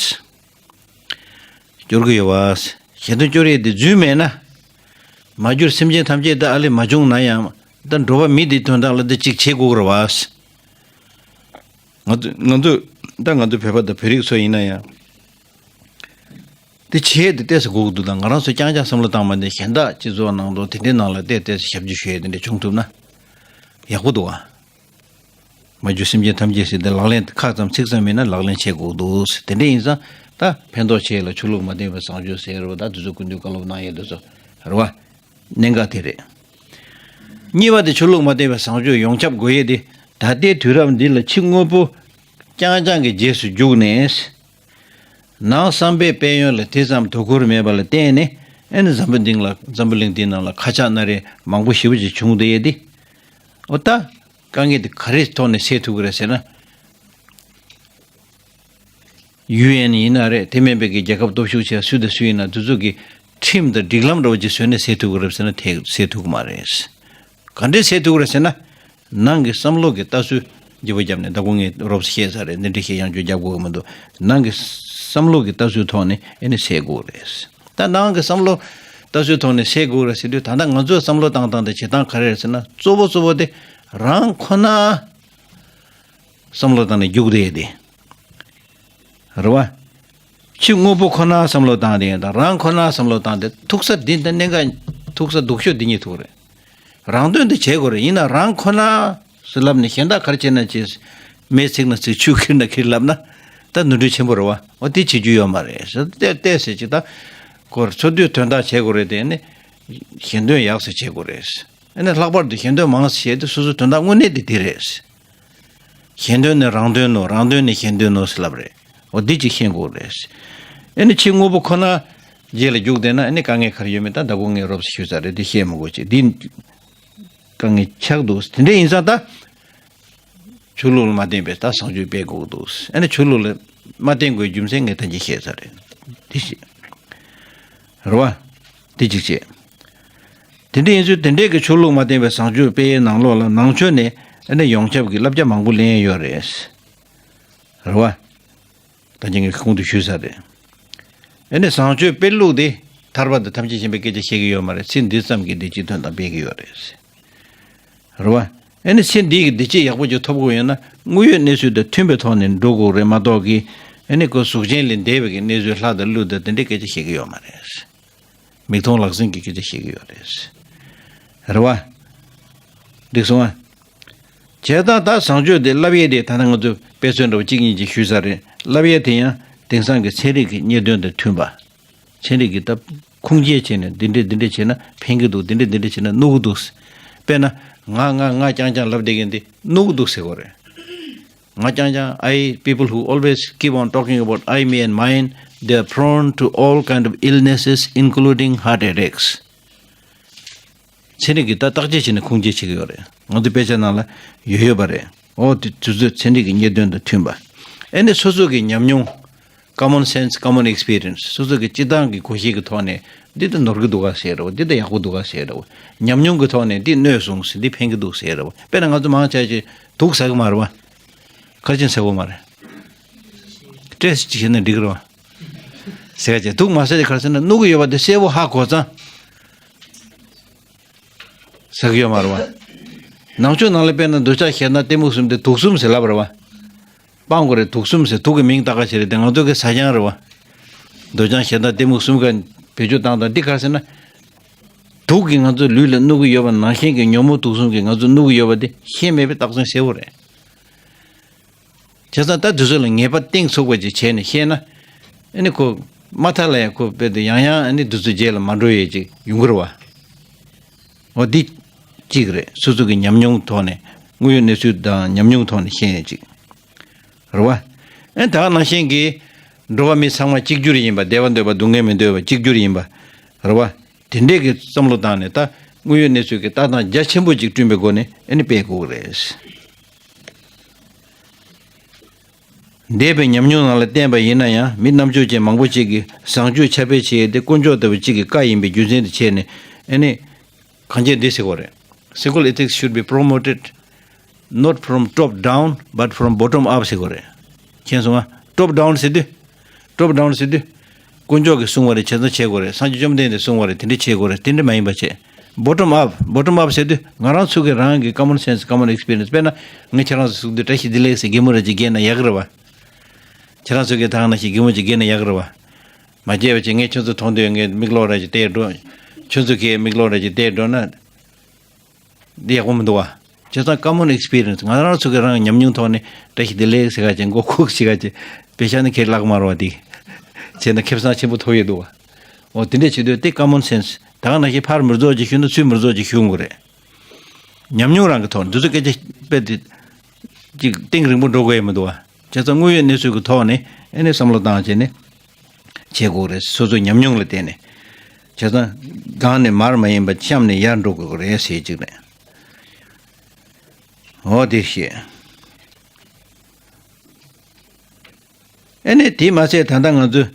སྐྱོར་གྱི་ཡོད་པ། ཞལ་འདོན་སྐྱོར་ཡས་དེ་རྫུན་མེད་ན། མ་གྱུར་སེམས་ཅན་ཐམས་ཅད་ད་ཨ་ལས་མ་བྱུང་ན་ཡང་། ད་འགྲོ་བ་མི་དེའི་དོན་དག་ལ་འདི་གཅིག་བྱེད་དགོས་ཀྱི་རེད་པ། ང་ཚོ་ང་ཚོ་ད་ང་ཚོ་བོད་པ་དང་བོད་རིགས་ཚོ་ཡིན་ན་ཡང་། དེ་བྱེད་དེ་ཏོག་ཙམ་དགོས་ཀྱི་འདུག་ད་ང་རང་ཚོ་རྐྱང་རྐྱང་བསམ་བློ་བཏང་མ་ནས་གཞན་དག་སྤྱི་ཚོགས་ནང་དུ་དེ་འདྲའི་ནང་ལ་བལྟས་ཏོག་ཙམ་ཞབས་ཕྱི་ཞུ་ཡས་དེ་འདྲ་བྱུང་ཐུབ་ན་ཡག་པོ་འདུག་ཨ། མ་གྱུར་སེམས་ཅན་ཐམས་ཅད་ཟེར་ཏེ་ལག་ལེན་ཁ་ཙམ་ཚིག་ཙམ་མིན་ན་ལག་ལེན་བྱེད་དགོས་འདུག་དེ་འདྲ་ཡིན་ཙང་ད་ཕན་ཐོགས་ཆེ་ལ་ཆོས་ལུགས་མ་བསྟེན་པའི་བཟང་སྤྱོད་ཟེར་རོ། ད་དེ་ཚོ་སྐུ་མདུན་བཀའ་སློབ་གནང་ཡས་དེ་ཚོ་རེད་པ། གནད་འགག་དེ་རེད། གཉིས་པ་དེ་ཆོས་ལུགས་མ་བསྟེན་པའི་བཟང་སྤྱོད་ཡོངས་ཁྱབ་དགོས་ཡས་དེ། ད་ལྟའི་དུས་རབས་འདི་ལ་ཕྱི་དངོས་པོ་རྐྱང་རྐྱང་གི་རྗེས་སུ་རྒྱུགས་ནས། ནང་བསམ་པའི་དཔལ་ཡོན་ལ་དེ་ཙམ་དོ་ཁུར་མེད་པ་ལ་བརྟེན་ནས་ཨེ་ནི་འཛམ་བུ་གླིང་ལ་འཛམ་བུ་གླིང་འདིའི་ནང་ལ་ཁ་ཆག་སྣ་རལ་མང་པོ་ཞེ་པོ་ཅིག་བྱུང་བསྡད་ཡས་དེ། འོ་ད། དཀའ་ངལ་དེ་ག་རེའི་ཐོག་ནས་སེལ་ཐུབ་ཀྱི་རེད་ཟེར་ན། ཡུ་ཨེན་ཡིན་ན་རེད། དེ་མིན་པའི་གི་རྒྱལ་ཁབ་སྟོབས་ཤུགས་ཆེ་སུ་དང་སུ་ཡིན་ན་དེ་ཚོ་གི་ཁྲིམས་དང་སྒྲིག་ལམ་འདྲ་བོ་ཅིག་བཟོས་ནས་སེལ་ཐུབ་ཀྱི་རེད་ཟེར་ན་དེ་སེལ་ཐུབ་ཀྱི་མ་རེད། ག་འདྲས་སེལ་ཐུབ་ཀྱི་རེད་ཟེར་ན། ནང་གི་བསམ་བློ་གི་ལྟ་ཚུལ་བརྗེ་པོ་བརྒྱབ་ནས། ད་གོང་ངས་རོབ་ཙམ་བཤད་ཚར་རེད། འདི་འདྲ་བཤད་ཡང་བསྐྱར་རྒྱབ་དགོས་ཀྱི་མི་འདུག་ནང་གི་བསམ་བློ་གི་ལྟ་ཚུལ་ཐོག་ནས་ཨེ་ནི་སེལ་དགོས་རེད། ད་ནང་གི་བསམ་བློ་ལྟ་ཚུལ་ཐོག་ནས་སེལ་དགོས་རེད་ཟེར་དུས། ད་ལྟ་ང་ཚོའི་བསམ་བློ་བཏང་སྟངས་དེ་བྱེད་སྟངས་ག་རེ་རེད་ཟེར་ན། གཙོ་བོ་གཙོ་བོ་དེ་རང་ཁོ་ན་བསམ་བློ་བཏང་ནས་རྒྱུགས་བསྡད་དེ། རེད་པ། ཕྱི་དངོས་པོ་ཁོ་ན་བསམ་བློ་བཏང་དེ་དང་རང་ཁོ་ན་བསམ་བློ་བཏང་དེ། ཐུག་ས་འདི་འདི་གནད་འགག་ཐུག་ས་སྡུག་ཤོས་འདི་གཉིས་ཐུག་རེད། རང་དོན་དེ་བྱེད་དགོས་རེད། ཡིན་ན་རང་ཁོ་ན་ཟེར་ལབ་ནས་གཞན་དག་ག་རེ་བྱེད་ན་བྱེད། མེ་ཚིག་ན་ཚིག་ཆུ་ཁྱེར་ན་ཁྱེར་ལབ་ན་ད་ནོར་འཁྲུལ་ཆེན་པོ་རེད་པ། འོ་དེ་བྱེད་རྒྱུ་ཡོད་མ་རེད་ཟེར་ཏེ་ཏོག་ཙམ་ཅིག་ད་སྐོར་འཚོལ་སྡུད་དོན་དག་བྱེད་དགོས་རེད་དེ། ཨ་ནི་གཞན་དོན་ཡག་ཙམ་བྱེད་དགོས་རེད། ཨ་ནི་ལྷག་པར་དུ་གཞན་དོན་མང་ཙམ་བྱས་ཏེ་སོ་སོའི་དོན་དག་དངོས་གནས་དེ་དེ་རེད། གཞན་དོན་ནི་རང་དོན་ནོ། རང་དོན་ནི་གཞན་དོན་ནོ་ཟེར་ལབ་རེད། འོ་འདི་གཅིག་ཤེས་དགོས་རེད། ཨ་ནི་ཕྱི་དངོས་པོ་ཁོ་ན་རྗེས་ལ་རྒྱུགས་བསྡད་ན་ཨ་ནི་དཀའ་ངལ་ག་རེ་ཡོད་མེད་ད་ད་གོང་ངས་རོབ་ཙམ་ཞུས་ཚར་རེད། འདི་བཤད་མི་དགོས་ཅིག་འདི་དཀའ་ངལ་ཆགས་འདུག་དེ་འདྲ་ཡིན་ཙང་ད་ཆོས་ལུགས་ལ་མ་བརྟེན་པའི་ད་བཟང་སྤྱོད་སྤེལ་དགོས་འདུག་ཨ་ནི་ཆོས་ལུགས་ལ་མ་བརྟེན་དགོས་རྒྱུ་མཚན་ངས་ད་གིན་བཤད་ཚར་རེད། འདི་ཞིག་རེད་པ། འདི་གཅིག་བྱས། དེ་འདྲ་ཡིན་ཚུལ་དེ་འདྲའི་གི་ཆོས་ལུགས་མ་བརྟེན་པའི་བཟང་སྤྱོད་སྤེལ་ཡས་ནང་ལོགས་ལ་ནང་ཆོས་ནས་ཨ་ནི་ཡོངས་ཁྱབ་ཀྱི་བསླབ་བྱ་མང་པོ་ལེན་ཡས་ཡོད་རེད། རེད་པ། ད་ཅི་ངས་གོང་དུ་ཞུས་ཚར་རེད། ཨ་ནི་བཟང་སྤྱོད་སྤེལ་ལུགས་དེ་ཐར་པ་དང་ཐམས་ཅད་མཁྱེན་པའི་སྐད་ཆ་བཤད་ཀྱི་ཡོད་མ་རེད། ཚེ་འདི་ཙམ་གྱི་བདེ་སྐྱིད་དོན་དག་སྤེལ་གྱི་ཡོད་རེད། རེད་པ། ཨ་ནི་ཚེ་འདི་གི་བདེ་སྐྱིད་ཡག་པོ་ཅིག་ཐོབ་དགོས་ཡོད་ན་དངོས་ཡོད་གནས་ཚུལ་དང་མཐུན་པའི་ཐོག་ནས་འགྲོ་དགོས་རེད་མ་གཏོགས་ཀྱི། ཨ་ནི་ཁོ་གཟུགས་ཅན་ལས་འདས་པའི་གི་གནས་ཚུལ་ལྷ་དང་ཀླུ་དང་དེ་འདྲའི་སྐད་ཆ་བཤད་ཀྱི་ཡོད་མ་རེད། མིག་མཐོང་ལག་ཟིན་གྱི་སྐད་ཆ་བཤད་ཀྱི་ཡོད་རེད། རེད་པ། འགྲིག་སོང་ཨ། བྱས་ཙང་ད་བཟང་སྤྱོད་དེ་བསླབ་ཡས་དེ་ད་ལྟ་ང་ཚོས་དཔེ་མཚོན་འདྲ་བོ་གཅིག་གཉིས་ཅིག་ཞུས་ཚར་རེད། བསླབ་ཡས་དེ་ཡང་དེང་སང་གི་ཚན་རིག་གི་རྙེད་དོན་དང་མཐུན་པ། ཚན་རིག་གི་ད་ཁུངས་སྐྱེལ་བྱས་ནས་འདི་འདྲས་འདི་འདྲས་བྱས་ན་ཕན་གྱི་འདུག་འདི་འདྲས་འདི་འདྲས་བྱས་ན་གནོད་ཀྱི་འདུག་དཔེར་ན་ང་ང་ང་རྐྱང་རྐྱང་ལབ་བསྡད་མཁན་དེ་གནོད་ཀྱི་འདུག་ཟེར་དགོས་རེད། ང་རྐྱང་རྐྱང་། I, people who always keep on talking about I, me and mine, they are prone to all kind of illnesses, including heart attacks. ཚན་རིག་གིས་ད་བརྟག་དཔྱད་བྱས་ནས་ཁུངས་སྐྱེལ་བྱེད་ཀྱི་ཡོད་རེད། ང་ཚོ་དཔེ་ཆ་ནང་ལ་ཡོད་ཡོད་པ་རེད། འོ་དེ་དུས་ཚོད་ཚན་རིག་གི་རྙེད་དོན་དང་མཐུན་པ། ཨེ་ནི་སོ་སོ་གི་ཉམས་མྱོང་། Common sense, common experience. སོ་སོ་གི་སྤྱི་བཏང་གི་གོ་ཤེས་ཀྱི་ཐོག་ནས་འདི་ད་ནོར་གི་འདུག་ག་ཟེར་རོ། འདི་ད་ཡག་པོ་འདུག་ག་ཟེར་རོ། ཉམས་མྱོང་གི་ཐོག་ནས་འདི་གནོད་སོང་ཟེར། འདི་ཕན་གི་འདུག་ཟེར་རོ། དཔེར་ན་ང་ཚོ་མང་ཆེ་ཆེ་དུག་ཟ་གི་མ་རེད་པ། ཁ་ཆེན་ཟ་གི་མ་རེད། སྤྲད་ཅིག་བྱས་ན་འགྲིག་གི་རེད་པ། ཟེར་ག་ཅེ་དུག་མ་ཟ་དེ་ག་རེ་ཟེར་ན་གནོད་གི་ཡོད་པ་དེ་གསལ་པོ་ཧ་གོ་ཙང་ཟ་གི་ཡོད་མ་རེད་པ། ནང་ཆོས་ནང་ལ་དཔེར་ན་འདོད་ཆགས་ཞེ་སྡང་གཏི་མུག་གསུམ་དེ་དུག་གསུམ་ཟེར་ལབ་རེད་པ། སྤང་དགོས་རེད། དུག་གསུམ་ཟེར། དུག་གི་མིང་བཏགས་ཀ་བྱེད་རེད་དེ་ང་ཚོ་གི་ཟ་རྐྱང་རེད་པ། འདོད་ཆགས་ཞེ་སྡང་གཏི་མུག་གསུམ་ཀ་བེད་སྤྱོད་བཏང་དང་འདི་ག་རེ་ཟེར་ན། དུག་གིས་ང་ཚོའི་ལུས་ལ་གནོད་ཀྱི་ཡོད་པ་ནང་བཞིན་གྱི་ཉོན་མོངས་དུག་གསུམ་གྱིས་ང་ཚོ་གནོད་ཀྱི་ཡོད་པ་དེ་ཤེས་མེད་པའི་རྟགས་མཚན་གསལ་བོ་རེད། བྱས་ཙང་ད་དུས་ཚོད་ལ་ངེས་པ་གཏིང་ཚུགས་པ་ཅིག་བྱས་ནས་བཤད་ན། ཨ་ནི་ཁོ་མ་མཐའ་ལ་ཡང་ཁོ་དཔེ་དེ་ཡང་ཡང་ཨ་ནི་དུས་ཚོད་རྗེས་ལ་མ་འགྲོ་ཡས་ཅིག་ཡོང་གི་རེད་བ། འོ་འདི་གཅིག་རེད། སོ་སོ་གི་ཉམས་མྱོང་ཐོག་ནས་དངོས་ཡོད་གནས་ཚུལ་དང་ཉམས་མྱོང་ཐོག་ནས་བཤད་ཡས་ཅིག་རེད་བ། ཨ་ནི་ད་ག་ནང་བཞིན་གྱི་འགྲོ་བ་མི་ཚང་མ་གཅིག་གྱུར་ཡིན་པ། བདེ་བ་འདོད་པ་སྡུག་བསྔལ་མི་འདོད་པ་གཅིག་གྱུར་ཡིན་པ་རེད་བ། དེ་འདྲས་ཀྱི་བསམ་བློ་བཏང་ནས་ད་དངོས་ཡོད་གནས་ཚུལ་གྱི་ལྟ་སྟངས་རྒྱ་ཆེན་པོ་ཅིག་བསྐྲུན་པའི་སྒོ་ནས་ཨ་ནི་སྤེལ་དགོས་ཀྱི་རེད། འདས་པའི་ཉམས་མྱོང་ནང་ལ་བལྟས་པ་ཡིན་ན་ཡང་མི་རྣམ་དཔྱོད་ཅན་མང་པོ་ཅིག་གིས་བཟང་སྤྱོད་ཁྱབ་སྤེལ་བྱེད་ཡས་དེ་དཀོན་མཆོག་ལྟ་བུ་གཅིག་གི་བཀའ་ཡིན་པའི་རྒྱུ་མཚན་དུ་བྱས་ནས་ཨ་ནི་གང་བྱས་འདི་ཟེར་དགོས་རེད། Single ethics should be promoted not from top down but from bottom up ཟེར་དགོས་རེད། མཁྱེན་སོང་ང་། Top down ཟེར་དུས། Top down ཟེར་དུས། དཀོན་མཆོག་གིས་གསུངས་པ་རེད། བྱས་ཙང་བྱེད་དགོས་རེད། སངས་རྒྱས་བཅོམ་ལྡན་འདས་གསུངས་པ་རེད། དེ་འདྲ་བྱེད་དགོས་རེད། དེ་འདྲ་མ་ཡིན་པ་བྱེད། Bottom up, bottom up ཟེར་དུས་ང་རང་ཚོ་གི་རང་གི་common sense, common experience དཔེར་ན་ངས་ཁྱེད་རང་ཚོ་གཟུགས་འདི་བཀྲ་ཤིས་བདེ་ལེགས་ཟེར་གད་མོ་རེ་ཅིག་བགད་ན་ཡག་གི་རེད་བ། ཁྱེད་རང་ཚོ་གི་ད་ག་ནང་བཞིན་གད་མོ་ཅིག་བགད་ན་ཡག་གི་རེད་བ། མ་བརྗེད་པ་བྱས། ངས་ཁྱོད་ཚོ་མཐོང་དུས་ངས་མིག་ལོག་ར་ཅིག་བལྟས་འགྲོ། ཁྱོད་ཚོ་གིས་མིག་ལོག་ར་ཅིག་བལྟས་འགྲོ་ན། འདི་ཡག་པོ་མི་འདུག་བ། བྱས་ཙང་common experience ང་རང་ཚོ་གི་རང་ཉམས་མྱོང་ཐོག་ནས་བཀྲ་ཤིས་བདེ་ལེགས་ཟེར་ག་ཅིག་མགོ་ཁུག་ཟེར་ག་ཅིག་བེད་སྤྱད་ན་ཁྱེད་ལག་དམར་བ་འདི། བྱས་ན་ཁེ་བཟང་ཆེན་པོ་ཐོབ་ཡོད་འདུག་བ། འོ་དེ་འདྲས་བྱེད་དུས་དེ་common sense ད་ག་ནང་བཞིན་ཕར་མི་རྫོགས་ཅིག་ཞུ་ན་ཚུར་མི་རྫོགས་ཅིག་ཞུ་དགོས་རེད། ཉམས་མྱོང་རང་གི་ཐོག་ནས་འདི་ཚོ་སྐད་ཆ་དཔེ་དེ་ཅིག་གཏིང་རིང་པོ་འགྲོ་དགོས་ཡ་མི་འདུག་བ། བྱས་ཙང་དངོས་ཡོད་གནས་ཚུལ་གྱི་ཐོག་ནས་ཨ་ནི་བསམ་བློ་བཏང་བྱས་ནས་བྱེད་དགོས་རེད། སོ་སོའི་ཉམས་མྱོང་ལ་བརྟེན་ནས། བྱས་ཙང་སྒང་ནས་མར་མ་ཡིན་པ་གཤམ་ནས་ཡར་འགྲོ་དགོས་རེད་ཟེར་གཅིག་རེད། འོ་དེ་བཤད། ཨ་ནི་དེ་མ་ཟད་ད་ལྟ་ང་ཚོས་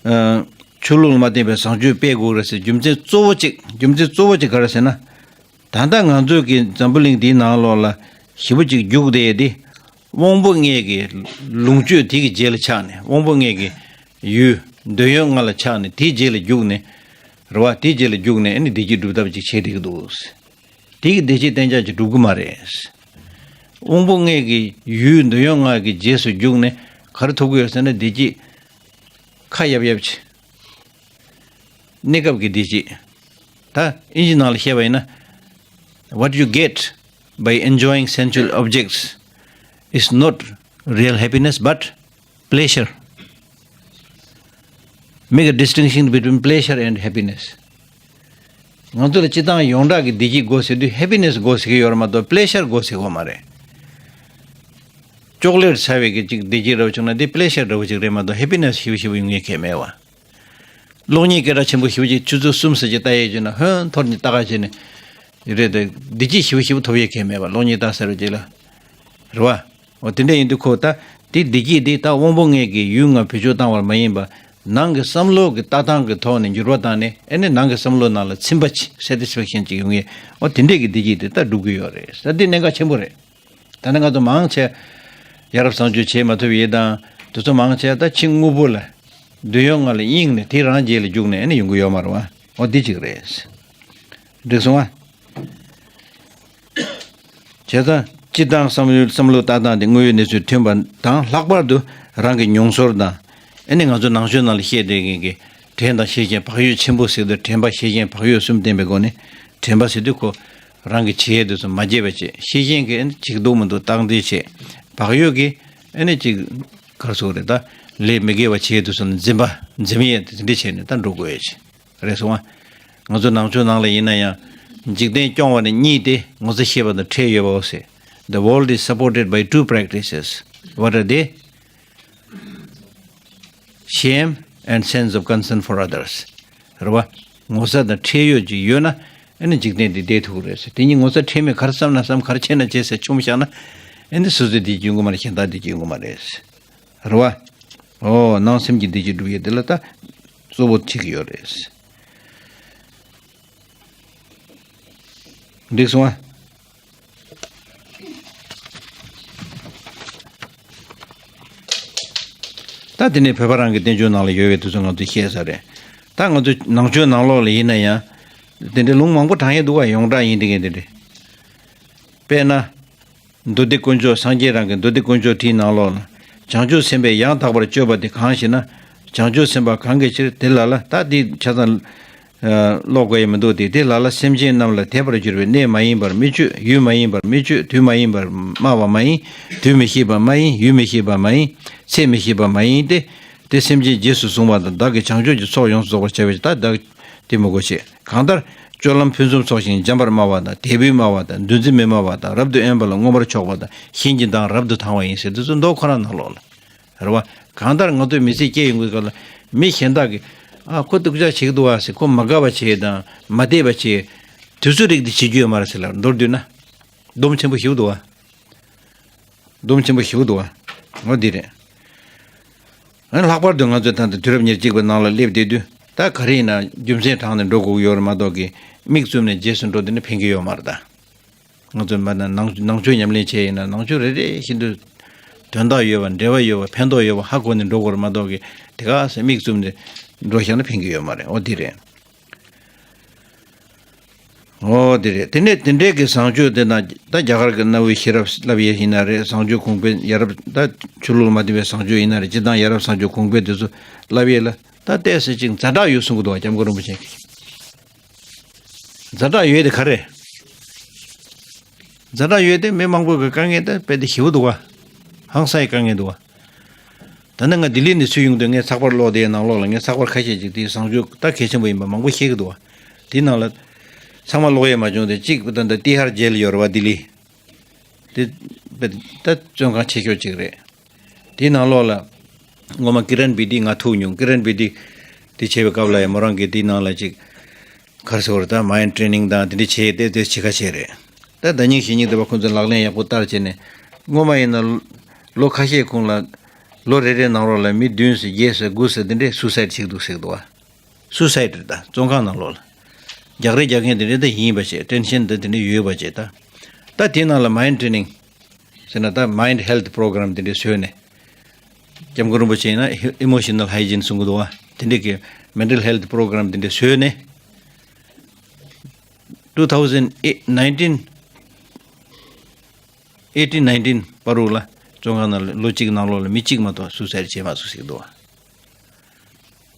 ཨ་ཆོས་ལུགས་ལ་མ་བརྟེན་པའི་བཟང་སྤྱོད་སྤེལ་དགོས་རེད་ཟེར་རྒྱུ་མཚན་གཙོ་བོ་གཅིག་རྒྱུ་མཚན་གཙོ་བོ་གཅིག་ག་རེ་ཟེར་ན། ད་ལྟ་ང་ཚོས་ཀྱི་འཛམ་བུ་གླིང་འདིའི་ནང་ལོགས་ལ་ཞེ་པོ་ཅིག་རྒྱུག་བསྡད་དེ། དབང་པོ་ལྔའི་གི་ལོངས་སྤྱོད་དེ་གི་རྗེས་ལ་ཆགས་ནས། དབང་པོ་ལྔའི་གི་ཡུལ་འདོད་ཡོན་ལྔ་ལ་ཆགས་ནས་དེའི་རྗེས་ལ་རྒྱུག་ནས། རེད་བ། དེའི་རྗེས་ལ་རྒྱུག་ནས་ཨ་ནི་བདེ་སྐྱིད་སྒྲུབ་ཐབས་ཅིག་བྱེད་བསྡད་ཀྱི་འདུག་དེ་གི་བདེ་སྐྱིད་གཏན་འཇགས་ཅིག་སྒྲུབ་ཀྱི་མ་རེད། དབང་པོ་ལྔའི་གི་ཡུལ་འདོད་ཡོན་ལྔ་གི་རྗེས་སུ་རྒྱུག་ནས་ག་རེ་ཐོབ་ཀྱི་ཡོད་ཟེར་ན། བདེ་སྐྱིད་ཁ་ཡབ་ཡབ་ཅིག་གནས་སྐབས་ཀྱི་བདེ་སྐྱིད། ད་ཨིན་ཇི་ནང་ལ་བཤད་པ་ཡིན་ན། What you get by enjoying sensual objects is not real happiness but pleasure. Make a distinction between pleasure and happiness. ང་ཚོ་ལ་སྤྱིར་བཏང་ཡོངས་གྲགས་ཀྱི་བདེ་སྐྱིད་དགོས་ཟེར་དུས་happiness་དགོས་ཟེར་གྱི་ཡོད་རེད་མ་གཏོགས་pleasure་དགོས་ཟེར་གྱི་ཡོད་མ་རེད། ཅོག་ལེ་ཊི་ཟ་བའི་གི་ཅིག་བདེ་སྐྱིད་འདྲ་བོ་བྱུང་ན་དེ་pleasure་འདྲ་བོ་ཅིག་རེད་མ་གཏོགས་happiness་ཞེ་པོ་ཞེ་པོ་ཡོང་ཡས་གང་ཡང་མེད་བ། གློག་བརྙན་སྐད་གྲགས་ཆེན་པོ་ཞེ་པོ་ཅིག་ཆུ་ཚོད་གསུམ་ཙམ་ཅིག་ལྟ་ཡས་བྱུང་ན་ཧོན་འཐོར་ནས་ལྟ་ག་བྱས་ནས་རེད་དེ། བདེ་སྐྱིད་ཞེ་པོ་ཞེ་པོ་ཐོབ་ཡས་གང་ཡང་མེད་བ། གློག་བརྙན་ལྟ་ཟེར་བ་ཅིག་ལ། རེད་བ། འོ་དེ་འདྲ་ཡིན་དུས་ཁོ་ད་དེ་བདེ་སྐྱིད་དེ་ད་དབང་པོ་ལྔའི་གི་ཡུལ་ལྔ་བེད་སྤྱོད་བཏང་བ་མ་ཡིན་པ། ནང་གི་བསམ་བློ་གི་ལྟ་སྟངས་ཀྱི་ཐོག་ནས་འགྱུར་བ་བཏང་ནས། ཨ་ནི་ནང་གི་བསམ་བློ་ནང་ལ་ཚིམ་པ་ཅིག satisfaction་ཅིག་ཡོང་ཡས། འོ་དེ་འདྲས་ཀྱི་བདེ་སྐྱིད་དེ་ད་སྒྲུབ་ཀྱི་ཡོད་རེད་ཟེར། དེ་གནད་འགག་ཆེན་པོ་རེད། ད་ནི་ང་ཚོ་མང་ཆེ་ཡ་རབས་བཟང་སྤྱོད་བྱེད་མ་ཐུབ་ཡས་དང་དེ་ཚོ་མང་ཆེ་ད་ཕྱི་དངོས་པོ་ལ་འདོད་ཡོན་ལྔ་ལ་གཡེང་ནས་དེ་རང་རྗེས་ལ་རྒྱུག་ནས་ཨ་ནི་ཡོང་གི་ཡོད་མ་རེད་བ། འོ་འདི་གཅིག་རེད། འགྲིག་སོང་ཨ། བྱས་ཙང་སྤྱིར་བཏང་བསམ་བློའི་བསམ་བློ་ལྟ་སྟངས་དེ་དངོས་ཡོད་གནས་ཚུལ་མཐུན་པ་དང་། ལྷག་པར་དུ་རང་གི་མྱོང་ཚོར་དང་། ཨ་ནི་ང་ཚོ་ནང་ཆོས་ནང་ལ་བཤད་བསྡད་མཁན་གྱི་དྲན་དང་ཤེས་བཞིན་བག་ཡོད་ཆེན་པོ་ཟེར་དུས། དྲན་པ་ཤེས་བཞིན་བག་ཡོད་གསུམ་ལྡན་པའི་སྒོ་ནས། དྲན་པ་ཟེར་དུས་ཁོ་རང་གི་བྱེད་ཡས་དེ་ཚོ་མ་བརྗེད་པ་བྱེད། ཤེས་བཞིན་གྱི་ཨ་ནི་བྱེད་ཀྱི་འདུག་མི་འདུག་བཏང་འཛིན་བྱེད། བག་ཡོད་ཀྱི་ཨ་ནི་ཅིག་ག་རེ་ཟེར་དགོས་རེད། ད་ལས་མི་དགེ་བ་བྱེད་ཡས་དེ་ཚོ་ལ་འཛེམ་པ་འཛེམ་ཡས་དེ་འདྲ་བྱས་ནས་ད་འགྲོ་དགོས་ཡས་བྱེད། རེད་སོང་ང་། ང་ཚོ་ནང་ཆོས་ནང་ལ་ཡིན་ན་ཡང་། འཇིག་རྟེན་སྐྱོང་བ་ནི་གཉིས་ཏེ། ངོ་ཚ་ཤེས་པ་དང་ཁྲེལ་ཡོད་པའོ་ཟེར། The world is supported by two practices. What are they? Shame and sense of concern for others. རེད་བ། ངོ་ཚ་དང་ཁྲེལ་ཡོད་ཅིག་ཡོད་ན་ཨ་ནི་འཇིག་རྟེན་འདི་བསྡད་ཐུབ་ཀྱི་རེད་ཟེར། དེ་གཉིས་ངོ་ཚ་ཁྲེལ་མེད། ག་རེ་བསམ་ན་བསམ། ག་རེ་བྱས་ན་བྱས་ཟེར་མཆོངས་བཞག་ན་ཨ་ནི་སོ་སོའི་བདེ་སྐྱིད་ཡོང་གི་མ་རེད། གཞན་དག་བདེ་སྐྱིད་ཡོང་གི་མ་རེད། རེད་བ། ཨོ་ནང་སེམས་ཀྱི་བདེ་སྐྱིད་སྒྲུབ་ཡས་དེ་ལ་ད་གཙོ་བོ་བྱེད་ཀྱི་ཡོད་རེད། འགྲིག་སོང་ཨ། ད་དེ་ནས་བོད་པ་རང་གི་བསྟན་བཅོས་ནང་ལ་ཡོད་པའི་དེ་ཚོ་ང་ཚོས་བཤད་ས་རེད། ད་ང་ཚོ་ནང་ཆོས་ནང་ལོགས་ལ་ཡིན་ན་ཡང་དེ་འདྲའི་ལུང་མང་པོ་དྲངས་ཡས་འདུག་བ། ཡོངས་གྲགས་ཡིན་དེ་གས་དེ་འདྲ། དཔེར་ན། མདོ་སྡེ་དཀོན་མཆོག་སངས་རྒྱས་རང་གི་མདོ་སྡེ་དཀོན་མཆོག་བྲིས་ནང་ལོགས་ལ། བྱང་ཆུབ་སེམས་དཔས་ཡང་དག་པར་སྤྱོད་པ་དེ་གང་ཞེ་ན། བྱང་ཆུབ་སེམས་དཔའ་གང་གི་ཕྱིར་དེ་ལ་ལ། ད་དེ་ཆ་ཚང་ ཀློག་དགོས་ཡ་མི་འདུག་སྟེ། དེ་ལ་ལ་སེམས་ཅན་རྣམས་ལ་དད་པར་གྱུར་པའི་གནས་མ་ཡིན་པར་མི་སྤྱོད། ཡུལ་མ་ཡིན་པར་མི་སྤྱོད། དུས་མ་ཡིན་པར་སྨྲ་བ་མ་ཡིན། དུས་མི་ཤེས་པ་མ་ཡིན། ཡུལ་མི་ཤེས་པ་མ་ཡིན། ཚེ་མི་ཤེས་པ་མ་ཡིན་ཏེ། དེ་སེམས་ཅན་རྗེས་སུ་བཟུང་བ་དང་། བདག་གིས་བྱང་ཆུབ་ཀྱི་ཚོགས་ཡོངས་སུ་རྫོགས་པར་བྱ་བའི་ཕྱིར། ད་བདག་དེ་མི་དགོས་ཆེ། གང་ལྟར་སྤྱོད་ལམ་ཕུན་སུམ་ཚོགས་ཤིང་། འཇམ་པར་སྨྲ་བ་དང་། དད་པས་སྨྲ་བ་དང་། འདུ་འཛི་མེད་སྨྲ་བ་དང་། རབ་ཏུ་དབེན་པ་ལ་མངོན་པར་ཕྱོགས་པ་དང་། གཞན་གྱི་མདངས་རབ་ཏུ་དང་བ་ཡིན་ཟེར། དེ་ཚོ་མདོ་ཁོ་རང་ནང་ལོགས་ལ། རེད་བ། གང་ལྟར་ང་ཚོའི་མི་ཚེ་སྐྱེལ་ཡོང་གི་སྐབས་ལ་མི་གཞན་དག་གིས་ཨ་ཁོ་སྡུག་ཅག་བྱེད་ཀྱི་འདུག་བ་ཟེར། ཁོ་མ་དགའ་བ་བྱེད་དང་མ་བདེ་བ་བྱེད། དུས་ཚོད་རིགས་འདི་བྱེད་རྒྱུ་ཡོད་མ་རེད་ཟེར་ལ། མདོར་བསྡུས་ན་སྡོམ་ཆེན་པོ་ཞིག་འདུག་བ། སྡོམ་ཆེན་པོ་ཞིག་འདུག་བ། འོ་འདི་རེད། ཨ་ནི་ལྷག་པར་དུ་ང་ཚོས་ད་ལྟ་དུས་རབས་ཉེར་གཅིག་པའི་ནང་ལ་སླེབས་བསྡད་དུས། ད་ག་རེ་ཡིན་ན་རྒྱུ་མཚན་དྲངས་ནས་འགྲོ་དགོས་ཀྱི་ཡོད་རེད་མ་གཏོགས་ཀྱི། མིག་བཙུམ་ནས་རྗེས་སུ་འགྲོ་དེ་ནི་ཕན་གྱི་ཡོད་མ་རེད་ད། ང་ཚོས་མ་ནང་ནང་ཆོས་ཉམས་ལེན་བྱས་ཡིན་ན། ནང་ཆོས་རེ་རེ་བཞིན་དུ་དོན་དག་ཡོད་པ། འབྲེལ་བ་ཡོད་པ། ཕན་ཐོགས་ཡོད་པ་ཧ་གོ་ནས་འགྲོ་དགོས་རེད་མ་གཏོགས་ཀྱི། དེ་ག་ཟེ་མིག་བཙུམ་ནས་འགྲོ་བཞག་ན་ཕན་གྱི་ཡོད་མ་རེད། འོ་དེ་རེད། འོ་དེ་རེད། དེ་ནས་དེ་འདྲའི་གི་བཟང་སྤྱོད་དེ་ན། ད་རྒྱ་གར་གྱི་གནའ་བོའི་ཤེས་རབ་བསླབ་ཡས་ཡིན་ན་རེད། བཟང་སྤྱོད་གོང་འཕེལ། ཡ་རབས་ད་ཆོས་ལུགས་ལ་མ་བརྟེན་པའི་བཟང་སྤྱོད་ཡིན་ན་རེད། སྤྱིར་བཏང་ཡ་རབས་བཟང་སྤྱོད་གོང་འཕེལ་དེ་ཚོ་བསླབ་ཡས་ལ་ད་ཏོག་ཙམ་ཅིག་ཛ་དྲག་ཡོད་གསུང་གི་འདུག་བ། སྐྱབས་མགོན་རིན་པོ་ཆེ་གིས། ཛ་དྲག་ཡོད་དེ་ག་རེ། ཛ་དྲག་ཡོད་དེ་མི་མང་པོ་གི་དཀའ་ངལ་དེ་དཔེ་དེ་ཞེ་པོ་འདུག་བ། ཧང་སངས་ཡི་དཀའ་ངལ་འདུག་བ། ད་ནི་ང་ལྡི་ལི་ནས་ཚུར་ཡོང་དུས་ངས་ཚགས་པར་ཀློག་དེའི་ནང་ལོགས་ལ། ངས་ཚགས་པར་ཁ་ཤས་ཅིག་དེའི་བཟང་སྤྱོད་ད་གལ་ཆེན་པོ་ཡིན་པ་མང་པོ་བཤད་ཀྱི་འདུག་བ། དེའི་ནང་ལ་ཚང་མ་ཀློག་ཡས་མ་བྱུང་སྟེ། གཅིག་ད་ལྟ་ཏི་ཧར་ཇེལ་ཡོད་རེད་བ། ལྡི་ལི། དེ་དཔེ་ད་བཙོན་ཁང་ཆེ་ཤོས་ཅིག་རེད། དེའི་ནང་ལོགས་ལ་སྔོན་མ་ཀི་རན་བི་ཏི་ང་ཐུག་མྱོང་། ཀི་རན་བི་ཏི་དེ་བྱས་པའི་སྐབས་ལ་ཡང་མོ་རང་གིས་དེའི་ནང་ལ་ཅིག་ག་རེ་ཟེར་དགོས་རེད། ད་མའིན་ཌི་ཊེ་རེ་ནིང་དང་དེ་འདྲ་བྱས་ཏེ་དེ་བྱེད་ཁ་བྱས་རེད། ད་ཟླ་ཉིན་ཞེ་ཉིན་དེ་བ་ཁོང་ཚོས་ལག་ལེན་ཡག་པོ་བསྟར་བྱས་ནས། སྔོན་མ་ཡིན་ན་ལོ་ཁ་ཤས་གོང་ལ་ལོ་རེ་རེའི་ནང་ལོགས་ལ་མི་བདུན་ཙམ་བརྒྱད་ཙམ་དགུ་ཙམ་དེ་འདྲས་སུའི་སའེ་ཌི་བྱེད་ཀྱི་འདུག་ཟེར་གྱི་འདུག་བ། སུའི་སའེ་ཌི་རེད། ད་བཙོན་ཁང་ནང་ལོགས་ལ་རྒྱག་རེས་རྒྱག་མཁན་དེ་འདྲས་ད་ཡིན་པ་བྱས། ཊེན་ཤན་དེ་དེ་འདྲས་ཡོད་པ་བྱས། ད་ད་དེའི་ནང་ལ་མའིན་ཌི་ཊེ་རེ་ནིང་ཟེར་ན། ད་མའིན་ཌི་ཧེལ་ཐི་པོ་རོ་གྷ་རམ་དེ་འདྲས་བཟོས་ནས། སྐྱབས་མགོན་རིན་པོ་ཆེ་ཡིན་ན་ཨི་མོ་ཤི་ནལ་ཧའི་ཇིན་གསུང་གི་འདུག་བ། དེ་འདྲས་ཀྱི་མེན་ཊལ་ཧེལ་ཐི་པོ་རོ་གྷ་རམ་དེ་འདྲས་བཟོས་ནས། two thousand nineteen, eighteen nineteen བར་དུ་ལ་བཙོན་ཁང་ནང་ལ་ལོ་གཅིག་ནང་ལོགས་ལ་མི་གཅིག་མ་གཏོགས་སུའི་སའེ་ཌི་བྱས་མ་སོང་ཟེར་གྱི་འདུག་བ།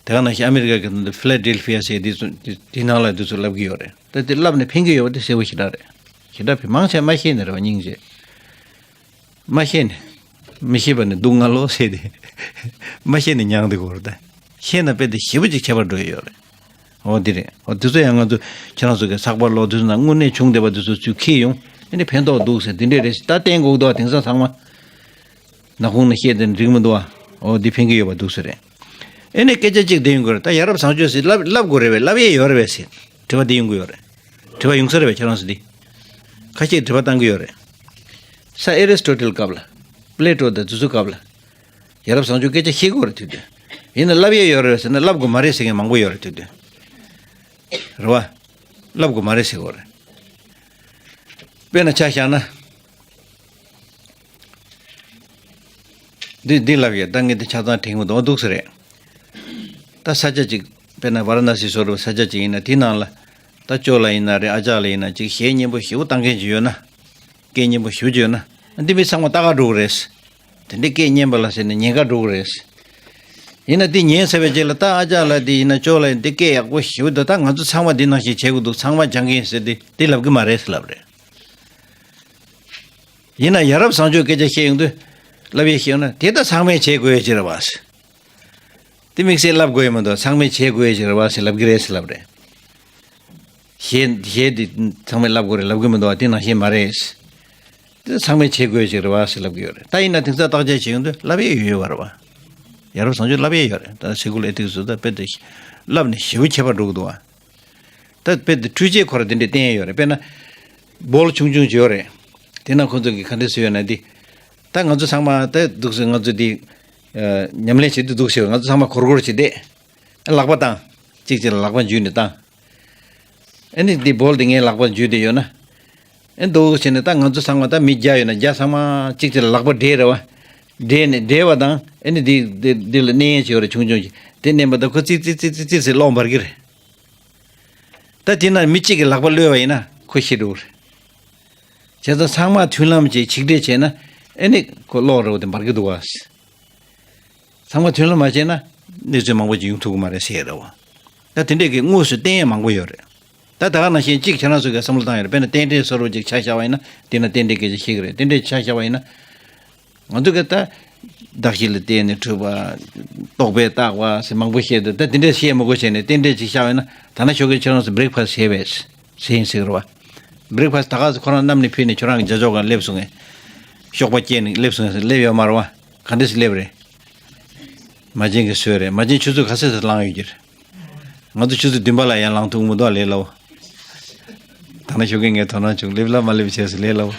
དེ་ག་ནང་བཞིན་ཨ་མི་རི་ཀ་གི་ཕི་ལ་ཌེལ་ཕི་ཡ་ཟེར་དེ་ཚོ་དེ་དེ་ནང་ལ་དེ་ཚོ་བསླབ་ཀྱི་ཡོད་རེད། ད་དེ་བསླབ་ནས་ཕན་གྱི་ཡོད་པ་དེ་གསལ་པོ་ཞེ་དྲག་རེད། ཞེ་དྲག་ཕན། མང་ཆེ་མ་ཤེས་ནས་རེད་བ། སྙིང་རྗེ། མ་ཤེས་ནས། མི་ཤེས་པ་ནི་སྡུག་བསྔལ་ལོ་ཟེར་ཏེ། མ་ཤེས་ནས་མྱངས་བསྡད་ཀྱི་ཡོད་རེད། ད་ཤེས་ན་དཔེ་དེ་ཞེ་པོ་ཅིག་ཁྱད་པར་འགྲོ་ཡི་ཡོད་རེད། འོ་འདི་རེད། འོ་དེ་ཚོ་ཡང་ང་ཚོ་ཁྱེད་རང་ཚོ་གི་ཚགས་པར་ཀློག་དུས་ཙམ་ན་དངོས་གནས་བྱུང་བསྡད་པ་དེ་ཚོ་ཚུར་འཁྱེར་ཡོང་། ཨེ་ནི་ཕན་ཐོགས་འདུག་ཟེར་དེ་འདྲས་རེད་ཟེར། ད་བསྟན་དགོས་འདུག་བ། དེང་སང་ཚང་མ་ནག་ཁུང་ནས་བཤད་དེ་འགྲིག་མི་འདུག་བ། འོ་འདི་ཕན་གྱི་ཡོད་པ་འདུག་ཟེར་རེད། ཨེ་ནི་སྐད་ཆ་གཅིག་དེ་ཡོང་གི་རེད། ད་ཡ་རབས་བཟང་སྤྱོད་ཟེར་བསླབ་བསླབ་དགོས་རེད་པས། བསླབ་ཡས་ཡོད་རེད་པས་ཟེར་དྲི་བ་དེ་ཡོང་གི་ཡོད་རེད། དྲི་བ་ཡོང་ས་རེད་པས། ཁྱེད་རང་ཚོ་འདི་ཁ་ཤས་དྲི་བ་བཏང་གི་ཡོད་རེད། ས་ཨེ་རི་སི་ཊོ་ཊལ་སྐབས་ལ། པི་ལེ་ཊོ་དང་དེ་ཚོའི་སྐབས་ལ། ཡ་རབས་བཟང་སྤྱོད་སྐད་ཆ་བཤད་ཀྱི་ཡོད་རེད་དུས་དུས། ཡིན་ན་བསླབ་ཡས་ཡོད་རེད་ཟེར་ན་བསླབ་དགོས་མ་རེད་ཟེར་མཁན་མང་པོ་ཡོད་རེད་དུས་དུས། རེད་བ། བསླབ་དགོས་མ་རེད་ཟེར་གྱི་ཡོད་རེད། དཔེར་ན་ཆ་བཞག་ན། འདི་འདི་བསླབ་ཡས་ད་ངས་འདི་ཆ་ཚང་དྲན་གྱི་མི་འདུག་འདུག་ཟེར་རེད། ད་ས་ཆ་གཅིག་དཔེར་ན་ཝཱ་ར་ཎ་སི་བཟོ་འདྲ་བོ་ས་ཆ་གཅིག་ཡིན་ན། དེའི་ནང་ལ་ད་ཅོ་ལགས་ཡིན་ན་རེད། ཨ་ཅག་ལགས་ཡིན་ན་ཅིག་གཞས་སྙན་པོ་ཞེ་པོ་བཏང་མཁན་ཅིག་ཡོད་ན། སྐད་སྙན་པོ་ཞེ་པོ་ཅིག་ཡོད་ན། འདི་མི་ཚང་མ་ལྟ་ག་འགྲོ་གི་རེད། དེ་འདྲའི་སྐད་སྙན་པ་ལ་ཟེར་ནས་ཉན་ག་འགྲོ་གི་རེད། ཡིན་ན་འདི་ཉན་ཚར་བའི་རྗེས་ལ། ད་ཨ་ཅག་ལགས་འདི་ཡིན་ན་ཅོ་ལགས་འདི་སྐད་ཡག་པོ་ཞེ་པོ་འདུག་ད་ང་ཚོ་ཚང་མ་འདི་ནང་བཞིན་བྱེད་དགོས་འདུག་ཚང་མ་སྦྱང་གི་ཡིན་ཟེར་ཏེ་འདི་ལབ་གི་མ་རེད་ཟེར་ལབ་རེད། ཡིན་ན་ཡ་རབས་བཟང་སྤྱོད་སྐད་ཆ་བཤད་ཡོང་དུས། བསླབ་ཡས་བཤད་ཡོང་ན། དེ་ད་ཚང་མས་བྱེད་དགོས་ཡས་ཅིག་རེད་བ་ཟེར། དེ་དམིགས་བསལ་བསླབ་དགོས་ཡས་མི་འདུག་ཚང་མས་བྱེད་དགོས་ཡས་ཅིག་རེད་བ་ཟེར་ལབ་གི་རེད་ཟེར་ལབ་རེད། གཞས་གཞས་འདི་ཚང་མས་བསླབ་དགོས་རེད་ལབ་གི་མི་འདུག་བ། དེ་ནང་བཞིན་མ་རེད། དེ་ཚང་མས་བྱེད་དགོས་ཡས་ཅིག་རེད་བ་ཟེར་ལབ་གི་ཡོད་རེད། ད་ཡིན་ན་དེང་སང་བརྟག་དཔྱད་བྱེད་ཡོང་དུས་བསླབ་ཡས་ཡོད་ཡོད་པ་རེད་བ། ཡ་རབས་བཟང་སྤྱོད་བསླབ་ཡས་ཡོད་རེད། ད་སི་ཀུལ་ཨེ་ཐིག་སི་བཟོ་ད་དཔེ་དེ་བསླབ་ནས་ཞེ་པོ་ཁྱད་པར་འགྲོ་གི་འདུག་བ། ད་དཔེ་དེ་འཕྲུལ་ཆས་ཁོ་ར་དེ་འདྲས་བསྟན་ཡོད་རེད། དཔེར་ན་བོལ་ཆུང་ཆུང་ཅིག་ཡོད་རེད། དེ་ན་ཁོ་ཚོ་གིས་ག་འདྲས་བཟོས་ཡོད་ན། འདི་ད་ང་ཚོ་ཚང་མ་ད་འདུག་སེ་ང་ཚོ་འདི་ཨ་ཉམས་ལེན་བྱེད་དུས་འདུག་སེ་ང་ཚོ་ཚང་མ་སྒོར་སྒོར་བྱས་ཏེ་ལག་པ་བཏང་། གཅིག་གཅིག་ལ་ལག་པ་འཇུས་ནས་བཏང་། ཨ་ནི་འདི་བོལ་དེ་ངའི་ལག་པ་འཇུས་ཏེ་ཡོད་ན། ཨ་འདུག་སེ་བྱས་ནས་ད་ང་ཚོ་ཚང་མ་ད་མི་བརྒྱ་ཡོད་ན་བརྒྱ་ཚང་མ་གཅིག་གཅིག་ལ་ལག་པ་སྦྲེལ་རེད་བ། སྦྲེལ་ནས་སྦྲེལ་བ་དང་། ཨ་ནི་འདི་འདི་འདི་ལ་མནན་ཡས་ཅིག་ཡོད་རེད། ཆུང་ཆུང་ཅིག་དེ་མནན་པ་དང་ཁོ་ཙིག་ཙིག་ཙིག་ཙིག་ཙིག་ཙིག་ཟེར་གློག་འབར་གི་རེད། ད་དེ་ན་མི་གཅིག་གིས་ལག་པ་གློད་པ་ཡིན་ན་ཁོ་ཤི་འགྲོ་གི་རེད། བྱས་ཙང་ཚང་མ་མཐུན་ལམ་གྱིས་ཆིག་སྒྲིལ་བྱས་ན། ཨེ་ནི་ཁོ་གློག་རེད་བ་དེ་འབར་གི་འདུག་བ། ཚང་མ་མཐུན་ལམ་མ་བྱས་ན་གནས་ཚུལ་མང་པོ་ཅིག་ཡོང་ཐུབ་ཀྱི་མ་རེད་ཟེར་རེད་བ། ད་དེ་འདྲས་ཀྱི་དངོས་སུ་བསྟན་ཡས་མང་པོ་ཡོད་རེད། ད་ད་ག་ནང་བཞིན་གཅིག་ཁྱེད་རང་ཚོ་གིས་བསམ་བློ་བཏང་ཡོད་རེད། དཔེར་ན་རྟེན་འབྲེལ་སོགས་རུ་ཅིག་ཆ་བཞག་པ་ཡིན་ན། དེ་ན་རྟེན་འབྲེལ་སྐད་ཆ་བཤད་ཀྱི་རེད། རྟེན་འབྲེལ་ཆ་བཞག་པ་ཡིན་ན། ང་ཚོ་གིས་ད་བདག་གཞན་ལ་བརྟེན་ནས་གྲུབ་པ། རྟོག་པས་བཏགས་པ་ཟེར་མང་པོ་བཤད་འདུག་ད་དེ་འདྲས་བཤད་མི་དགོས་བྱས་ནས་རྟེན་འབྲེལ་ཅིག་བཞག་པ་ཡིན་ན། ད་ན་ཞོགས་ཀས་ཁྱེད་རང་ཚོ་བྷི་རེག་ཕ་སི་བྱས་པས་ཟེར་ཡིན་ཟེར་གི་རེད་བ། བྷི་རེག་ཕ་སི་ད་ག་ཚོད་ཁོ་རང་བསྣམས་ནས་ཕུལ་ནས་ཁྱོད་རང་གི་རྒྱ་ཅོག་སྒང་སླེབས་སོང་ངས། གཤོག་པ་བཀྱེས་ནས་སླེབས་སོང་ངས་ཟེར་སླེབས་ཡོད་མ་རེད་བ། ག་འདྲས་སེ་སླེབས་རེད། མ་བྱན་གྱིས་བཟོས་རེད། མ་བྱན་ཆུ་ཚོད་ག་ཚོད་ཙམ་ལངས་ཡོད་ཀྱི་རེད། ང་ཚོ་ཆུ་ཚོད་བདུན་པ་ལ་ཡང་ལངས་ཐུབ་མི་འདུག་ལས་སླ་བོ། ད་ན་ཞོགས་ཀས་ངས་དོ་སྣང་བྱུང་། སླེབས་ལ་མ་སླེབས་བྱས་སུ་ལས་སླ་བོ།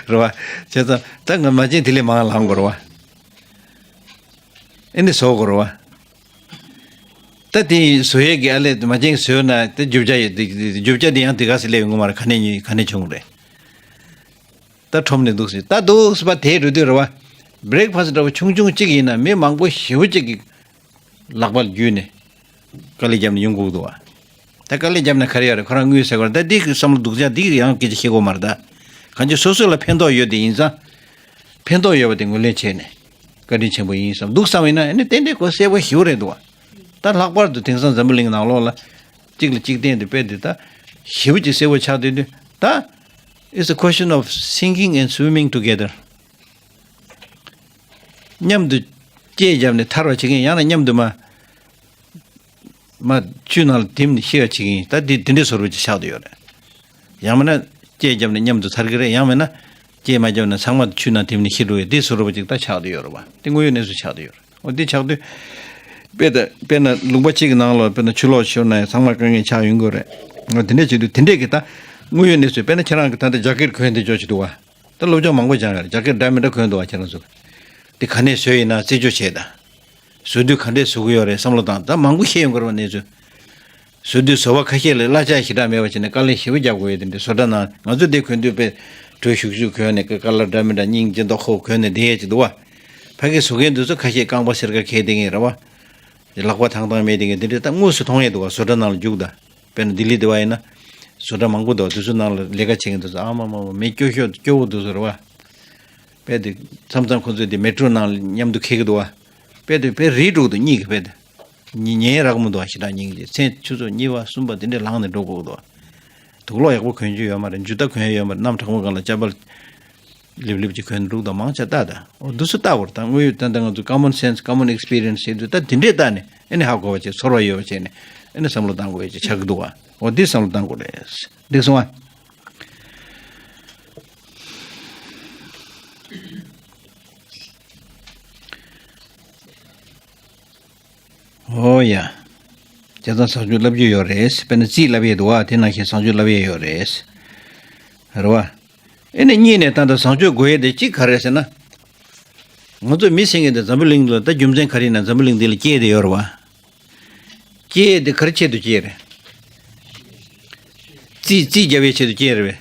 རེད་བ། བྱས་ཙང་ད་ང་མ་བྱན་དེ་ལས་མང་ལངས་དགོས་རེད་བ། ཨེ་ནི་བཟོ་དགོས་རེད་བ། ད་དེ་བཟོ་ཡས་ཀྱི་ཨ་ལས་མ་བྱན་བཟོས་ན་དེ་རྒྱུ་ཆ་ཡོད་དེ། རྒྱུ་ཆ་དེ་ཡང་དེ་ག་སེ་སླེབས་ཡོང་གི་མ་རེད། ག་ནས་ཉོས་ག་ནས་བྱུང་རེད། ད་ཁྲོམ་ནས་འདུག་སེ་ད་འདུག་སེ་བ་དེ་འགྲོ་དུས་རེད་བ། བྷི་རེག་ཕ་སི་འདྲ་བོ་ཆུང་ཆུང་གཅིག་ཡིན་ན་མི་མང་པོ་ཞེ་པོ་གཅིག་གི་ལག་པ་བརྒྱུད་ནས་དཀའ་ལས་བརྒྱབ་ནས་ཡོང་དགོས་འདུག་བ། ད་དཀའ་ལས་བརྒྱབ་ན་ག་རེ་ཡོད་རེད། ཁོ་རང་དངུལ་ཟེར་བ་རེད། ད་འདི་གི་བསམ་བློ་སྡུག་ཅག་འདི་ཡང་སྐད་ཆ་བཤད་དགོས་མ་རེད་ད། གང་ཅི་སོ་སོ་ལ་ཕན་ཐོགས་ཡོད་དེ་ཡིན་ཙང་། ཕན་ཐོགས་ཡོད་པ་དེ་ངོས་ལེན་བྱས་ནས་བཀའ་དྲིན་ཆེན་པོ་ཡིན་བསམ་འདུག་བསམ་ཡིན་ན། ཨ་ནི་ཏན་ཏན་ཁོ་གསལ་པོ་ཞེ་པོ་རེད་འདུག་བ། ད་ལྷག་པར་དུ་དེང་སང་འཛམ་བུ་གླིང་ནང་ལོགས་ལ་གཅིག་ལ་གཅིག་བརྟེན་དུ་དཔེ་དེ་ད་ཞེ་པོ་ཅིག་གསལ་པོ་ཆགས་བསྡད་དུས་ད། It's a question of sinking and swimming together. མཉམ་དུ་སྐྱེས་བརྒྱབ་ནས་ཐར་བ་བྱེད་མཁན། ཡང་ན་མཉམ་དུ་མ་མ་ཆུ་ནང་ལ་དིམ་ནས་ཤི་བ་བྱེད་མཁན། ད་འདི་འདི་འདྲའི་བཟོ་འདྲ་ཅིག་ཆགས་བསྡད་ཡོད་རེད། ཡང་མིན་ན་སྐྱེས་བརྒྱབ་ནས་མཉམ་དུ་ཐར་གི་རེད། ཡང་མིན་ན་སྐྱེས་མ་བརྒྱབ་ན་ཚང་མ་ཆུ་ནང་དིམ་ནས་ཤི་འགྲོ་ཡི། འདི་བཟོ་འདྲ་ཅིག་ད་ཆགས་བསྡད་ཡོད་རེད་བ། འདི་དངོས་ཡོད་གནས་ཚུལ་ཆགས་བསྡད་ཡོད་རེད། འོ་འདི་ཆགས་དུས་དཔེ་ད་དཔེར་ན་ལུང་པ་གཅིག་གི་ནང་ལ་དཔེར་ན་ཆུ་ལོག་ཤོར་ན་ཡང་ཚང་མ་དཀའ་ངལ་ཆགས་ཡོང་གི་རེད། འོ་དེ་འདྲ་བྱེད་དུས་དེ་འདྲས་ཀྱི་ད་དངོས་ཡོད་གནས་ཚུལ། དཔེར་ན་ཁྱེད་རང་གི་ད་ལྟ་རྒྱ་སྐད་གོན་དེ་འཇོག་བྱེད་འདུག་བ། ད་སློབ་སྦྱོང་མང་པོ་སྦྱངས་ཡོད་རེད། རྒྱ་སྐད་འདྲ་མི་འདྲ་གོན་འདུག་བ་ཁྱེད་རང་ཚོ། དེ་ག་ནས་བཟོས་ཡིན་ན་རྩད་གཅོད་བྱས་ད། བཟོ་དུས་ག་འདྲས་བཟོ་གི་ཡོད་རེད་བསམ་བློ་བཏང་། ད་མང་པོ་ཤེས་ཡོང་གི་རེད་བ་གནས་ཚུལ། བཟོ་དུས་བཟོ་བ་ཁ་ཤས་ལ་གླ་ཆ་ཞེ་དྲག་མེད་པ་བྱས་ནས་དཀའ་ལས་ཞེ་པོ་རྒྱག་དགོས་ཡོད། དེ་འདྲའི་བཟོ་གྲྭ་ནང་ང་ཚོ་དེ་གོན་དུས་དཔེ་དྲོད་ཤུགས་ཤུགས་གོན་ནས་ཀ་ཀ་ལར་འདྲ་མི་འདྲ་སྙིང་རྗེ་མདོག་ཁ་པོ་གོན་ནས་བསྡད་ཡས་ཅིག་འདུག་བ། ཕ་གི་བཟོ་མཁན་དེ་ཚོ་ཁ་ཤས་རྐང་པ་སེར་ཀ་འཁྱེར་བསྡད་མཁན་རེད་བ། ལག་པ་ཐང་ཐང་མེད་དེ་ངས་དེ་འདྲའི་ད་དངོས་སུ་མཐོང་ཡས་འདུག་བ། བཟོ་གྲྭ་ནང་ལ་རྒྱུགས་ད། དཔེར་ན་ལྡི་ལི་དེ་བ་ཡིན་ན། བཟོ་གྲྭ་མང་པོ་འདུག་བ། དེ་ཚོ་ནང་ལ་ལས་ཀ་བྱེད་མཁན་དེ་ཚོ་ཨ་མ་མ་མ་མི་སྐྱོ་ཤོས་སྐྱོ་བོ་དེ་ཚོ་རེད་བ། དཔེ་དེ་མཚམས་མཚམས་ཁོ་ཚོས་དེ་མེ་ཊོ་ནང་ལ་མཉམ་དུ་འཁྱེར་གི་འདུག་བ། དཔེ་དེ་དཔེ་རིལ་འགྲོ་གི་འདུག་གཉིད་ཀྱི་དཔེ་དེ། ཉི་ཉལ་རག་མི་འདུག་བ། ཞེ་དྲག་སྙིང་རྗེ། མཚན་ཆུ་ཚོད་གཉིས་པ་གསུམ་པ་དེ་འདྲས་ལངས་ནས་འགྲོ་དགོས་ཀྱི་འདུག་བ། དུག་ལོག་ཡག་པོ་གོན་རྒྱུ་ཡོད་མ་རེད། མཇུག་མཐའ་གོན་ཡོད་མ་རེད། གནམ་གྲང་མོ་སྒང་ལ་ཅ་པལ་ལིབ་ལིབ་ཅིག་གོན་འདུག་དང་མང་ཆེ་ལྟ་ད། འོ་འདི་ཚོ་ལྟ་བར་ད་དངོས་ཡོད་ད་ལྟ་ང་ཚོ་common sense, common experience ཟེར་དུས་ད་དེ་འདྲས་ལྟ་ནས་ཨེ་ནི་ཧ་གོ་བ་བྱས། ཚོར་བ་ཡོད་པ་བྱས་ནས་ཨེ་ནི་བསམ་བློ་བཏང་དགོས་ཡ་ཅིག་ཆགས་ཀྱི་འདུག་བ། འོ་འདི་བསམ་བློ་བཏང་དགོས་རེད། འགྲིག་སོང་ཨ། ཨོ་ཡ། བྱས་ཙང་བཟང་སྤྱོད་བསླབ་རྒྱུ་ཡོད་རེད། དཔེར་ན་རྩིས་བསླབ་ཡས་འདུག་བ། དེ་ནང་བཞིན་བཟང་སྤྱོད་བསླབ་ཡས་ཡོད་རེད། རེད་བ། ཨེ་ནི་གཉིས་ནས་ད་ལྟ་བཟང་སྤྱོད་དགོས་ཡས་དེ་གཅིག་ག་རེ་ཟེར་ན། ང་ཚོ་མི་ཟེར་མཁན་དེ་འཛམ་བུ་གླིང་ལ་ད་རྒྱུ་མཚན་ག་རེ་ཡིན་ན་འཛམ་བུ་གླིང་འདི་ལ་སྐྱེས་བསྡད་ཡོད་རེད་བ། སྐྱེས་དེ་ག་རེ་ཆེད་དུ་སྐྱེས་རེད། རྩིས་རྩིས་རྒྱབ་ཡས་ཆེད་དུ་སྐྱེས་རེད་བས།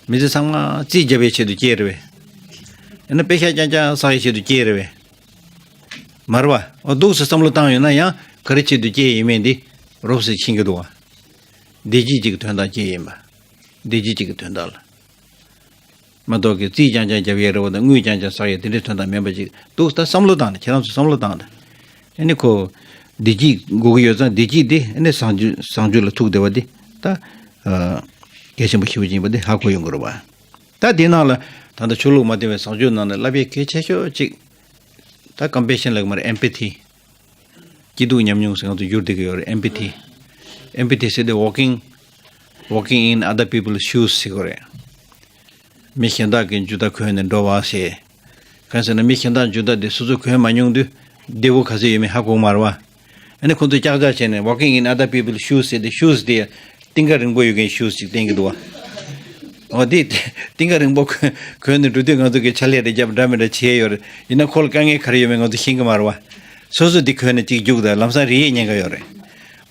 མི་ཚེ་ཚང་མ་རྩིས་རྒྱབ་ཡས་ཆེད་དུ་སྐྱེས་རེད་བས། ཡང་ན་པེ་ཤག་རྐྱང་རྐྱང་བསགས་ཡས་ཆེད་དུ་སྐྱེས་རེད་བས། མ་རེད་བ། འོ་འདུག་སེ་བསམ་བློ་བཏང་ཡོད་ན་ཡང་ག་རེ་ཆེད་དུ་སྐྱེས་ཡིན་མིན་འདི་རོབ་ཙམ་ཤེས་ཀྱི་འདུག་བ། བདེ་སྐྱིད་ཅིག་གི་དོན་དག་སྐྱེས་ཡིན་པ། བདེ་སྐྱིད་ཅིག་གི་དོན་དག་ལ། མ་གཏོགས་ཀྱི་རྩིས་རྐྱང་རྐྱང་རྒྱབ་ཡས་རེད་བ་དང་དངུལ་རྐྱང་རྐྱང་བསགས་ཡས་དེ་འདྲའི་དོན་དག་མིན་པ་ཅིག་འདུག་ད་བསམ་བློ་བཏང་ནས། ཁྱེད་རང་ཚོ་བསམ་བློ་བཏང་ནས། ཨ་ནི་ཁོ་བདེ་སྐྱིད་དགོས་ཀྱི་ཡོད་ཙང་བདེ་སྐྱིད་དེ་ཨ་ནི་བཟང་སྤྱོད་བཟང་སྤྱོད་ལ་ཐུག་བསྡད་པ་དེ་ད་ཨ་གལ་ཆེན་པོ་ཞེ་པོ་ཅིག་ཡིན་པ་དེ་ཧ་གོ་ཡོང་གི་རེད་བ། ད་དེའི་ནང་ལ་ད་ལྟ་ཆོས་ལུགས་མ་བསྟེན་པའི་བཟང་སྤྱོད་ནང་ནས་བསླབ་ཡས་གལ་ཆེ་ཤོས་ཅིག་ད་ཀམ་པེ་ཤན་ལབ་ཀྱི་མ་རེད། ཨེམ་པ་ཐི། སྐྱིད་སྡུག་མཉམ་མྱོང་ཟེར་ང་ཚོ་བསྒྱུར་བསྡད་ཀྱི་ཡོད་རེད། ཨེམ་པ་ཐི། ཨེམ་པ་ཐི་ཟེར་དེ་walking, walking in other people's shoes ཟེར་གྱི་རེད། མི་གཞན་དག་གི་འཇུ་བདག་གོན་ནས་འགྲོ་བ་ཟེར། གང་ཟེར་ན་མི་གཞན་དག་འཇུ་བདག་དེ་སོ་སོ་གོན་མ་མྱོང་དུས་བདེ་པོ་ག་ཚོད་ཡོད་མེད་ཧ་གོ་མ་རེད་བ། ཨ་ནི་ཁོ་ཚོས་ཀྱག་ཀྱག་བྱས་ནས་walking in other people's shoes ཟེར་དེ། shoes དེ་གཏིང་ཁ་རིང་པོ་ཡོད་མཁན་shoes ཅིག་བསྟན་གྱི་འདུག་བ། འོ་དེ་གཏིང་ཁ་རིང་པོ་གོན་གོན་ནས་འགྲོ་དུས་ང་ཚོ་གི་ཕྱག་ལས་རེ་རྒྱབ་འདྲ་མི་འདྲ་བྱས་ཡོད་རེད། ཡིན་ན་ཁོ་ལ་དཀའ་ངལ་ག་རེ་ཡོད་མེད་ང་ཚོ་ཤེས་ཀྱི་མ་རེད་བ། སོ་སོ་དེ་གོན་ནས་གཅིག་རྒྱུགས་དང་ལམ་སང་རིལ་ཡས་ཉེན་ཁ་ཡོད་རེད།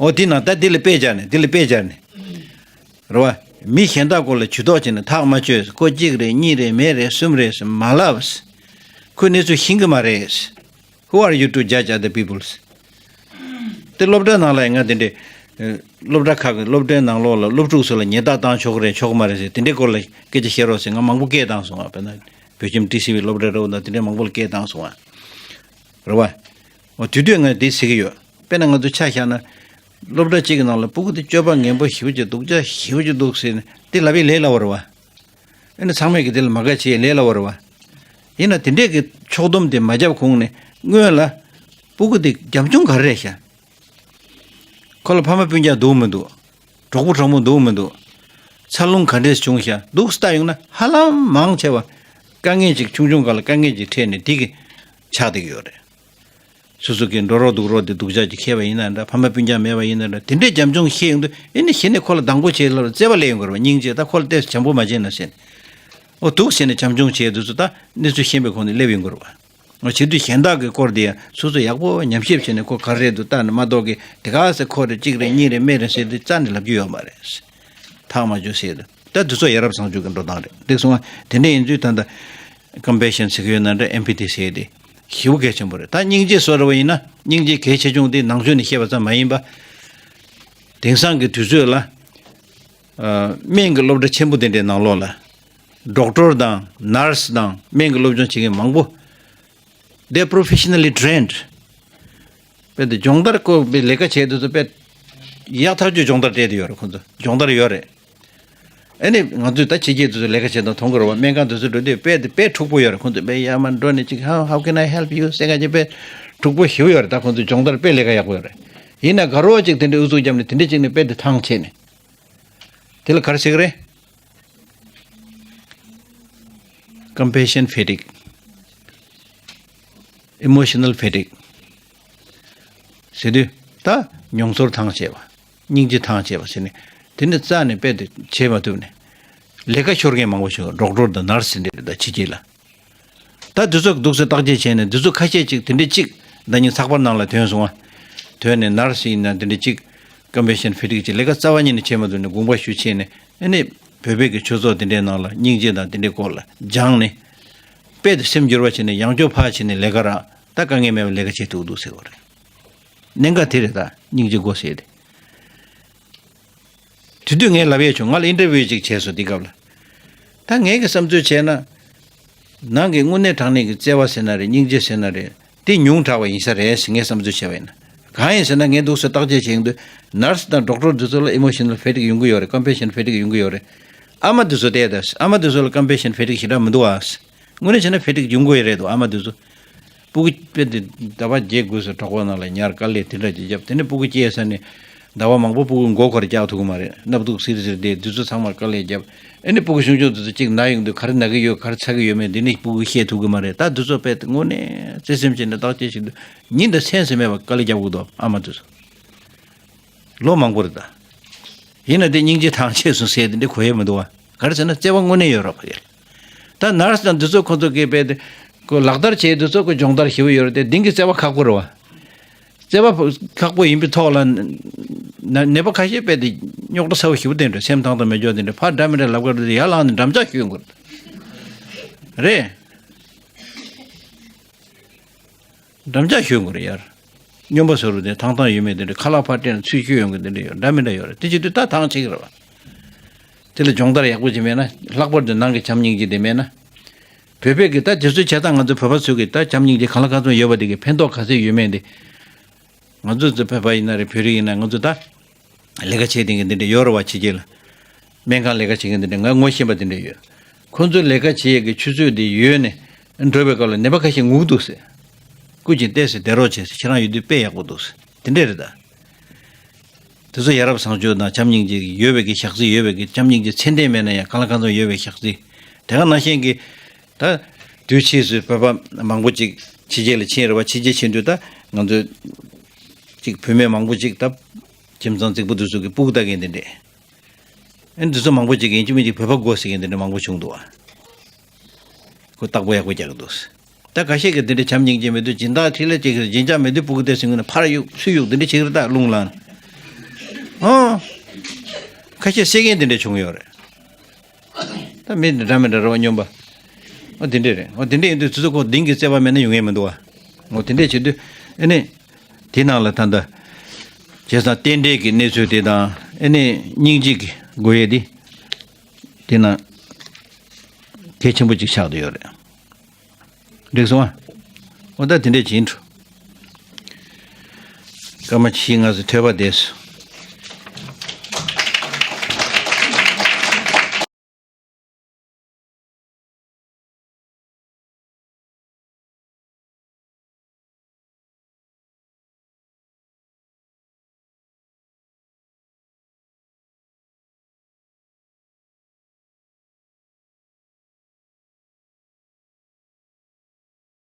འོ་དེ་ནང་ད་དེ་ལ་དཔེ་སྦྱར་ནས། དེ་ལ་དཔེ་སྦྱར་ནས། རེད་བ། མི་གཞན་དག་སྐོར་ལ་ཇུས་གཏོགས་བྱས་ནས་ཐག་མ་ཆོད། ཁོ་གཅིག་རེད། གཉིས་རེད། མེད་རེད། གསུམ་རེད་ཟེར་མ་ལབ། ཁོས་གནས་ཚུལ་ཤེས་ཀྱི་མ་རེད། Who are you to judge other people's? དེ་སློབ་གྲྭ་ནང་ལ་ཡང་ང་དེ་འདྲས། ཨ། སློབ་གྲྭ་ཁག་གི་སློབ་གྲྭའི་ནང་ལོགས་ལ་སློབ་ཕྲུག་ཚོ་ལ་ཉེས་རྡུང་བཏང་ཆོག་གི་རེད་ཆོག་གི་མ་རེད་ཟེར་དེ་འདྲའི་སྐོར་ལ་སྐད་ཆ་བཤད་རོགས་ཟེར་ང་མང་པོ་སྐད་བཏང་སོང་ང་། དཔེར་ན་བོད་ཁྱིམ་ཊི་སི་ཝི་སློབ་གྲྭ་འདྲ་བོ་དང་དེ་འདྲའི་མང་པོ་ལ་སྐད་བཏང་སོང་ང་། རེད་བ། འོ་དེ་དུས་ང་དེ་ཟེར་གྱི་ཡོད། དཔེར་ན་ང་ཚོ་ཆ་བཞག་ན། སློབ་གྲྭ་གཅིག་གི་ནང་ལ་སྤུ་གུ་དེ་སྤྱོད་པ་ངན་པ་ཞེ་པོ་ཅིག་འདུག་ཅག་ཞེ་པོ་ཅིག་འདུག་ཟེར་ནས་དེ་ལབ་ཡས་ལས་སླ་བོ་རེད་བ། ཨ་ནི་ཚང་མས་ཀྱི་དེ་ལ་མ་དགའ་བྱེད་ཡས་ལས་སླ་བོ་རེད་བ། ཡིན་ན་དེ་འདྲས་ཀྱི་ཕྱོགས་བསྡོམས་དེ་མ་བརྒྱབ་གོང་ནས་སྔོན་ལ་སྤུ་གུ་དེ་རྒྱབ་ལྗོངས་ག་རེ་རེད་ཤག་ཁོ་ལ་ཕ་མ་སྤུན་ཀྱག་འདུག་མི་འདུག་གྲོགས་པོ་གྲོགས་མོ་འདུག་མི་འདུག་འཚར་ལོངས་ག་འདྲས་བྱུང་ཤག་འདུག་སེ་ལྟ་ཡོང་ན་ཧ་ལམ་མང་ཆེ་བ་དཀའ་ངལ་ཅིག་ཆུང་ཆུང་སྒང་ལ་དཀའ་ངལ་ཅིག་འཕྲད་ནས་དེ་གི་ཆགས་བསྡད་ཀྱི་ཡོད་རེད། སོ་སོ་གི་འགྲོ་རོགས་འདུག་རོགས་དེ་སྡུག་ཅག་ཅིག་ཁེལ་བ་ཡིན་ན་འདྲ། ཕ་མ་སྤུན་ཀྱག་མེད་པ་ཡིན་ན་འདྲ། དེ་འདྲའི་རྒྱབ་ལྗོངས་ཤེས་ཡོང་དུས་ཨེ་ནི་གཞི་ནས་ཁོ་ལ་སྡང་པོ་བྱེད་ལ་བརྩེ་བ་སླེབས་ཡོང་དགོས་རེད་བ། སྙིང་རྗེ། ད་ཁོ་ལ་ཏོག་ཙམ་བྱམས་པོ་མ་བྱས་ན་ཟེར། ཨོ་འདུག་ཟེར་ནས་བྱམས་སྐྱོང་བྱས་དུས་ཚོད་ད་གནས་ཚུལ་ཤེས་པའི་ཁོངས་ནས་སླེབས་ཡོང་དགོས་རེད་བ། ཨོ་བྱེད་དུས་གཞན་དག་གི་སྐོར་དེ་ཡང་སོ་སོ་ཡག་པོ་ཉམས་ཞིབ་བྱས་ནས་ཁོ་ག་རེ་རེད་འདུག་ལྟ་ནས་མ་གཏོགས་ཀི་དེ་ག་ཟེ་ཁོ་རེད་གཅིག་རེད་གཉིས་རེད་མེད་རེད་ཟེར་དུས་རྩ་ནས་ལབ་རྒྱུ་ཡོད་མ་རེད། ཐག་མ་ཆོད་ཟེར་དུས་ད་དུས་ཚོད་ཡ་རབས་བཟང་སྤྱོད་ཀྱི་འགྲོ་སྟངས་རེད། འདུག་སོང་བ་དེ་འདྲ་ཡིན་དུས་ད་ལྟ་ཀམ་པེ་ཤན་ཟེར་གི་ཡོད་ན་འདྲ། ཨེམ་པ་ཐི་ཟེར་དེ་ཞེ་པོ་གལ་ཆེན་པོ་རེད། ད་སྙིང་རྗེ་བཟོ་འདྲ་བ་ཡིན་ན་སྙིང་རྗེ་གལ་ཆེ་ཆུང་དེ་ནང་ཆོས་ནས་བཤད་པ་ཙམ་མ་ཡིན་པ། དེང་སང་གི་དུས་ཚོད་ལ་ཨ་སྨན་གྱི་སློབ་གྲྭ་ཆེན་པོ་དེ་འདྲའི་ནང་ལོགས་ལ་ཌོག་ཊར་དང་ནར་སི་དང་སྨན་གྱི་སློབ་སྦྱོང་བྱེད་མཁན་མང་པོ། They are professionally trained. དཔེ་དེ་སྦྱོང་བརྡར་སྐོར་བའི་ལས་ཀ་བྱས་དུས་སུ་དཔེ་ཡག་ཐག་ཆོད་སྦྱོང་བརྡར་སྤྲད་དེ་ཡོད་རེད། ཁོང་ཚོ་སྦྱོང་བརྡར་ཡོད་རེད། ཨ་ནི་ང་ཚོས་ད་ཕྱི་རྒྱལ་དུས་སུ་ལས་ཀ་བྱེད་སྟངས་མཐོང་གི་རེད་བ། སྨན་ཁང་དུས་སུ་འགྲོ་དུས་དཔེ་དེ་དཔེ་འཁྲུག་པོ་ཡོད་རེད། ཁོང་ཚོ་དཔེ་ཡར་མར་འགྲོ་ནས་ཅིག How, how can I help you? ཟེར་ག་ཅིག་དཔེ་འཁྲུག་པོ་ཞེ་པོ་ཡོད་རེད། ད་ཁོང་ཚོ་སྦྱོང་བརྡར་དཔེ་ལས་ཀ་ཡག་པོ་ཡོད་རེད། ཡིན་ན་དགའ་རོགས་ཅིག་དེ་འདྲའི་ཨུ་ཚུགས་བརྒྱབ་ནས་དེ་འདྲ་ཅིག་ནས་དཔེ་དེ་ཐང་ཆད་ནས་དེ་ལ་ག་རེ་ཟེར་གི་རེད། Compassion fatigue, emotional fatigue ཟེར་དུས་ད་མྱོང་ཚོར་ཐང་ཆད་པ། སྙིང་རྗེ་ཐང་ཆད་པ་ཟེར་ནས་དེ་འདྲ་རྩ་ནས་དཔེ་དེ་བྱེད་མ་ཐུབ་ནས་ལས་ཀ་ཤོར་མཁན་མང་པོ་བྱུང་། ཌོག་ཊར་དང་ནར་སི་འདྲ་ད་ཕྱི་རྒྱལ་ལ། ད་དུས་ཚོད་འདུག་སེ་བརྟག་དཔྱད་བྱས་ནས་དུས་ཚོད་ཁ་ཤས་ཅིག་དེ་འདྲ་གཅིག་ཟླ་ཉིན་ཚགས་པར་ནང་ལ་ཐོན་སོང་ང་། ཐོན་ནས་ནར་སི་ཡིན་ན་དེ་འདྲ་གཅིག་ཀམ་པེ་ཤན་ཕེ་ཊིག་ཅིག་ལས་ཀ་རྩ་བ་ཉིད་ནས་བྱེད་མ་ཐུབ་ནས་དགོངས་པ་ཞུ་བྱས་ནས་ཨ་ནི་བོད་པའི་གི་ཆོས་ཚོགས་དེ་འདྲའི་ནང་ལ་སྙིང་རྗེ་དང་དེ་འདྲའི་སྐོར་ལ་སྦྱངས་ནས་དཔེ་དེ་སེམས་འགྱུར་བ་བྱས་ནས་ཡང་བསྐྱར་ཕར་བྱས་ནས་ལས་ཀ་རག་ད་དཀའ་ངལ་མེད་པའི་ལས་ཀ་བྱེད་ཐུབ་འདུག་ཟེར་བ་རེད། གནད་འགག་དེ་རེད། ད་སྙིང་རྗེ་དགོས་ཟེར་ཏེ། དེ་དུས་ངས་ལབ་ཡས་བྱུང་། ང་ལ་ཨིན་ཊར་བིའུ་ཅིག་བྱས་སོང་དེ་སྐབས་ལ། ད་ངས་ཀྱི་བསམ་ཚུལ་བྱས་ན། ནང་གི་དངོས་གནས་དྲང་གནས་ཀྱི་བརྩེ་བ་ཟེར་ན་རེད། སྙིང་རྗེ་ཟེར་ན་རེད། དེ་ཉུང་དྲགས་པ་ཡིན་ས་རེད་ཟེར་ངས་བསམ་ཚུལ་བྱས་པ་ཡིན་ན། གང་ཡིན་ཟེར་ན་ངས་འདུག་སེ་བརྟག་དཔྱད་བྱེད་ཡོང་དུས་ནར་སི་དང་ཌོག་ཊར་འདི་ཚོ་ལ་ཨི་མོ་ཤི་ནལ་ཕེ་ཊིག་ཡོང་གི་ཡོད་རེད། ཀམ་པེ་ཤན་ཕེ་ཊིག་ཡོང་གི་ཡོད་རེད། ཨ་མ་འདི་ཚོ་བལྟས་ད། ཨ་མ་འདི་ཚོ་ལ་ཀམ་པེ་ཤན་ཕེ་ཊིག་ཞེ་དྲག་མི་འདུག་ཨ། དངོས་གནས་བྱས་ན་ཕེ་ཊིག་ཡོང་གི་ཡོད་རེད་འདུག་ཨ་མ་འདི་ཚོ། སྤུ་གུ་དཔེ་དེ་ཟླ་བ་བརྒྱད་དགུ་ཙམ་གྲོད་ཁོག་ནང་ལ་ཉར་དཀའ་ལས་དེ་འདྲ་ཅིག་བརྒྱབ། དེ་ནས་སྤུ་གུ་སྐྱེས་ས་ནས་ཟླ་བ་མང་པོ་སྤུ་གུ་མགོ་སྐོར་བཀྱག་ཐུབ་ཀྱི་མ་རེད། སྣབས་སྡུག་སིར་སིར་བསྡད། དེ་ཚོ་ཚང་མར་དཀའ་ལས་བརྒྱབ། ཨ་ནི་སྤུ་གུ་ཆུང་ཆུང་དེ་ཚོ་གཅིག་ན་ཡོང་དུས་ག་རེ་ན་གི་ཡོད་ག་རེ་ཚ་གི་ཡོད་མེད་འདི་ནི་སྤུ་གུ་ཤེས་ཐུབ་ཀྱི་མ་རེད། ད་འདི་ཚོ་དཔེ་དེ་དངོས་གནས་བརྩེ་སེམས་བྱས་ནས་བརྟག་དཔྱད་བྱེད་དུས་ཉིན་དང་མཚན་ཟེར་མེད་པར་དཀའ་ལས་བརྒྱབ་དགོས་འདུག་ཨ་མ་དེ་ཚོ། ལོ་མང་པོ་རེད་ད། ཡིན་ན་དེ་སྙིང་རྗེ་ཐང་ཆད་སོང་ཟེར་དེ་འདྲ་གོ་ཡས་མི་འདུག་བ། ག་རེ་ཟེར་ན་བརྩེ་བ་དངོས་གནས་ཡོད་རེད་བ་ཡ། ད་ནར་སི་དང་འདི་ཚོ་ཁོ་ཚོ་གིས་དཔེ་དེ་ཁོ་ལག་བསྟར་བྱས་དུས་ཚོ་ཁོ་སྦྱོང་བརྡར་ཞེ་པོ་ཡོད་རེད་དེ་འདི་གི་བརྩེ་བ་ཁག་པོ་རེད་བ། བརྩེ་བ་ཁག་པོ་ཡིན་པའི་ཐོག་ལ་ན་ནད་པ་ཁ་ཤས་དཔེ་དེ་རྙོག་དྲ་ཚ་བོ་ཞེ་པོ་ལྡན་རེད། སེམས་ཐང་དང་མི་འཇོག་དེ་འདྲ་ཕར་འདྲ་མི་འདྲ་ལབ་ག་རེ་དེ་ཡར་ལངས་ནས་འགྲམ་ལྕག་གཞུས་དགོས་རེད། འགྲམ་ལྕག་གཞུ་དགོས་རེད་ཡར། སྨྱོན་པ་བཟོ་རུ་དེ་ཐང་ཐང་ཡོད་མེད་དེ་འདྲ་ཁ་ལག་ཕར་སྤྲད་ན་ཚུར་གཞུ་ཡོང་གི་དེ་འདྲ་ཡོད་འདྲ་མི་འདྲ་ཡོད་རེད། དེ་བྱེད་དུས་ད་ཐང་ཆད་ཀྱི་རེད་བ། དེ་ལ་སྦྱོང་བརྡར་ཡག་པོ་བྱེད་མེད་ན། ལྷག་པར་དུ་ནང་གི་བྱམས་སྙིང་རྗེ་དེ་མེད་ན། བོད་པའི་གི་ད་དེ་ཚོའི་བྱེད་སྟངས་ང་ཚོ་བོད་པ་ཚོའི་གི་ད་བྱམས་སྙིང་རྗེ་གང་ལ་གང་འཚམ་ཡོད་པ་དེ་གི་ཕན་ཐོགས་ག་ཚད་ཡོད་མེད་དེ། ང་ཚོ་ཚོ་བོད་པ་ཡིན་ན་རེད་བོད་རིགས་ཡིན་ན་ང་ཚོ་ད། ལས་ཀ་བྱེད་མཁན་གྱི་འདི་འདྲ་ཡོད་རེད་བ། ཕྱི་རྒྱལ་ལ་སྨན་ཁང་ལས་ཀ་བྱེད་མཁན་འདི་འདྲ་ང་ངོ་ཤེས་པ་འདི་འདྲ་ཡོད། ཁོང་ཚོའི་ལས་ཀ་བྱེད་ཡས་ཀྱི་ཆུ་ཚོད་འདི་ཡོལ་ནས་འགྲོ་བའི་སྐབས་ལ་ནད་པ་ཁ་ཤས་ངུ་གི་འདུག་ཟེར། སྐུ་མཁྱེན་བལྟས་ཟེར། བསྡད་རོགས་བྱེད་ཟེར། ཁྱེད་རང་ཡོད་དུས་དཔེ་ཡག་པོ་འདུག་ཟེར། དེ་འདྲས་རེད་ད། དེ་ཚོ་ཡ་རབས་བཟང་སྤྱོད་དང་བྱམས་སྙིང་རྗེ་ཡོད་པའི་གི་ཞག་རྩི་ཡོད་པའི་གི་བྱམས་སྙིང་རྗེ་ཚད་ལྡན་མེད་ན་ཡང་གང་ལ་གང་འཚམ་ཡོད་པའི་ཞག་རྩི། དེ་ག་ནང་བཞིན་གྱི་ད་དུས་ཕྱིས་སུ་བོད་པ་མང་པོ་ཅིག་ཕྱི་རྒྱལ་ལ་ཕྱིན་རེད་བ། ཕྱི་རྒྱལ་ཕྱིན་དུས་ད་ང་ཚོ་ཅིག་བུད་མེད་མང་པོ་ཅིག་ད་ཁྱིམ་ཚང་རྫིག་པོ་དེ་ཚོ་གི་སྤུ་གུ་ལྟ་མཁན་དེ་འདྲས། ཨེ་འདི་ཚོ་མང་པོ་ཅིག་ཡིན་གཅིག་མིན་གཅིག་བོད་པ་དགོས་ཟེར་མཁན་དེ་འདྲ་མང་པོ་བྱུང་འདུག་བ། ཁོ་བརྟག་པ་ཡག་པོ་རྒྱག་གི་འདུག་ད་ཁ་ཤས་ཀྱིས་དེ་འདྲ་བྱམས་སྙིང་རྗེ་མེད་དུས་སྦྱིན་བདག་འཕྲིན་ལས་ཅིག་གིས་སྦྱིན་བྱ་མེད་དུས་སྤུ་གུ་དེ་ཟིན་གྱི་ན་ཕར་གཡུག་ཚུར་གཡུག་དེ་འདྲ་བྱེད་ཀྱི་རེད། ད་རླུང་ལངས་ནས། ཨོ། ཁ་ཤས་བསད་མཁན་དེ་འདྲ་བྱུང་ཡོད་རེད། ད་མི་འདྲ་མི་འདྲ་རེད་བ། སྨྱོན་པ། ཨོ་དེ་འདྲས་རེད། ཨོ་དེ་འདྲས་ཡིན་དུས་དེ་ཚོ་ཁོ་གདིང་གི་བརྩེ་བ་མེད་ན་ཡོང་ཡས་མི་འདུག་བ། ཨོ་དེ་འདྲས་བྱེད་དུས་ཨེ་ནི། དེ་ནང་ལ་ད་ལྟ། བྱས་ཙང་རྟེན་འབྲེལ་གྱི་གནས་ཚུལ་དེ་དང་ཨེ་ནི་སྙིང་རྗེ་གི་དགོས་ཡས་དེ། དེ་ན། གལ་ཆེན་པོ་ཅིག་ཆགས་བསྡད་ཡོད་རེད། འགྲིག་སོང་ཨ། འོ་ད་དེ་འདྲས་བྱེད་འགྲོ། སྐར་མ་བཞི་ལྔ་ཙམ་ཐོལ་པ་བསྡད་སོང་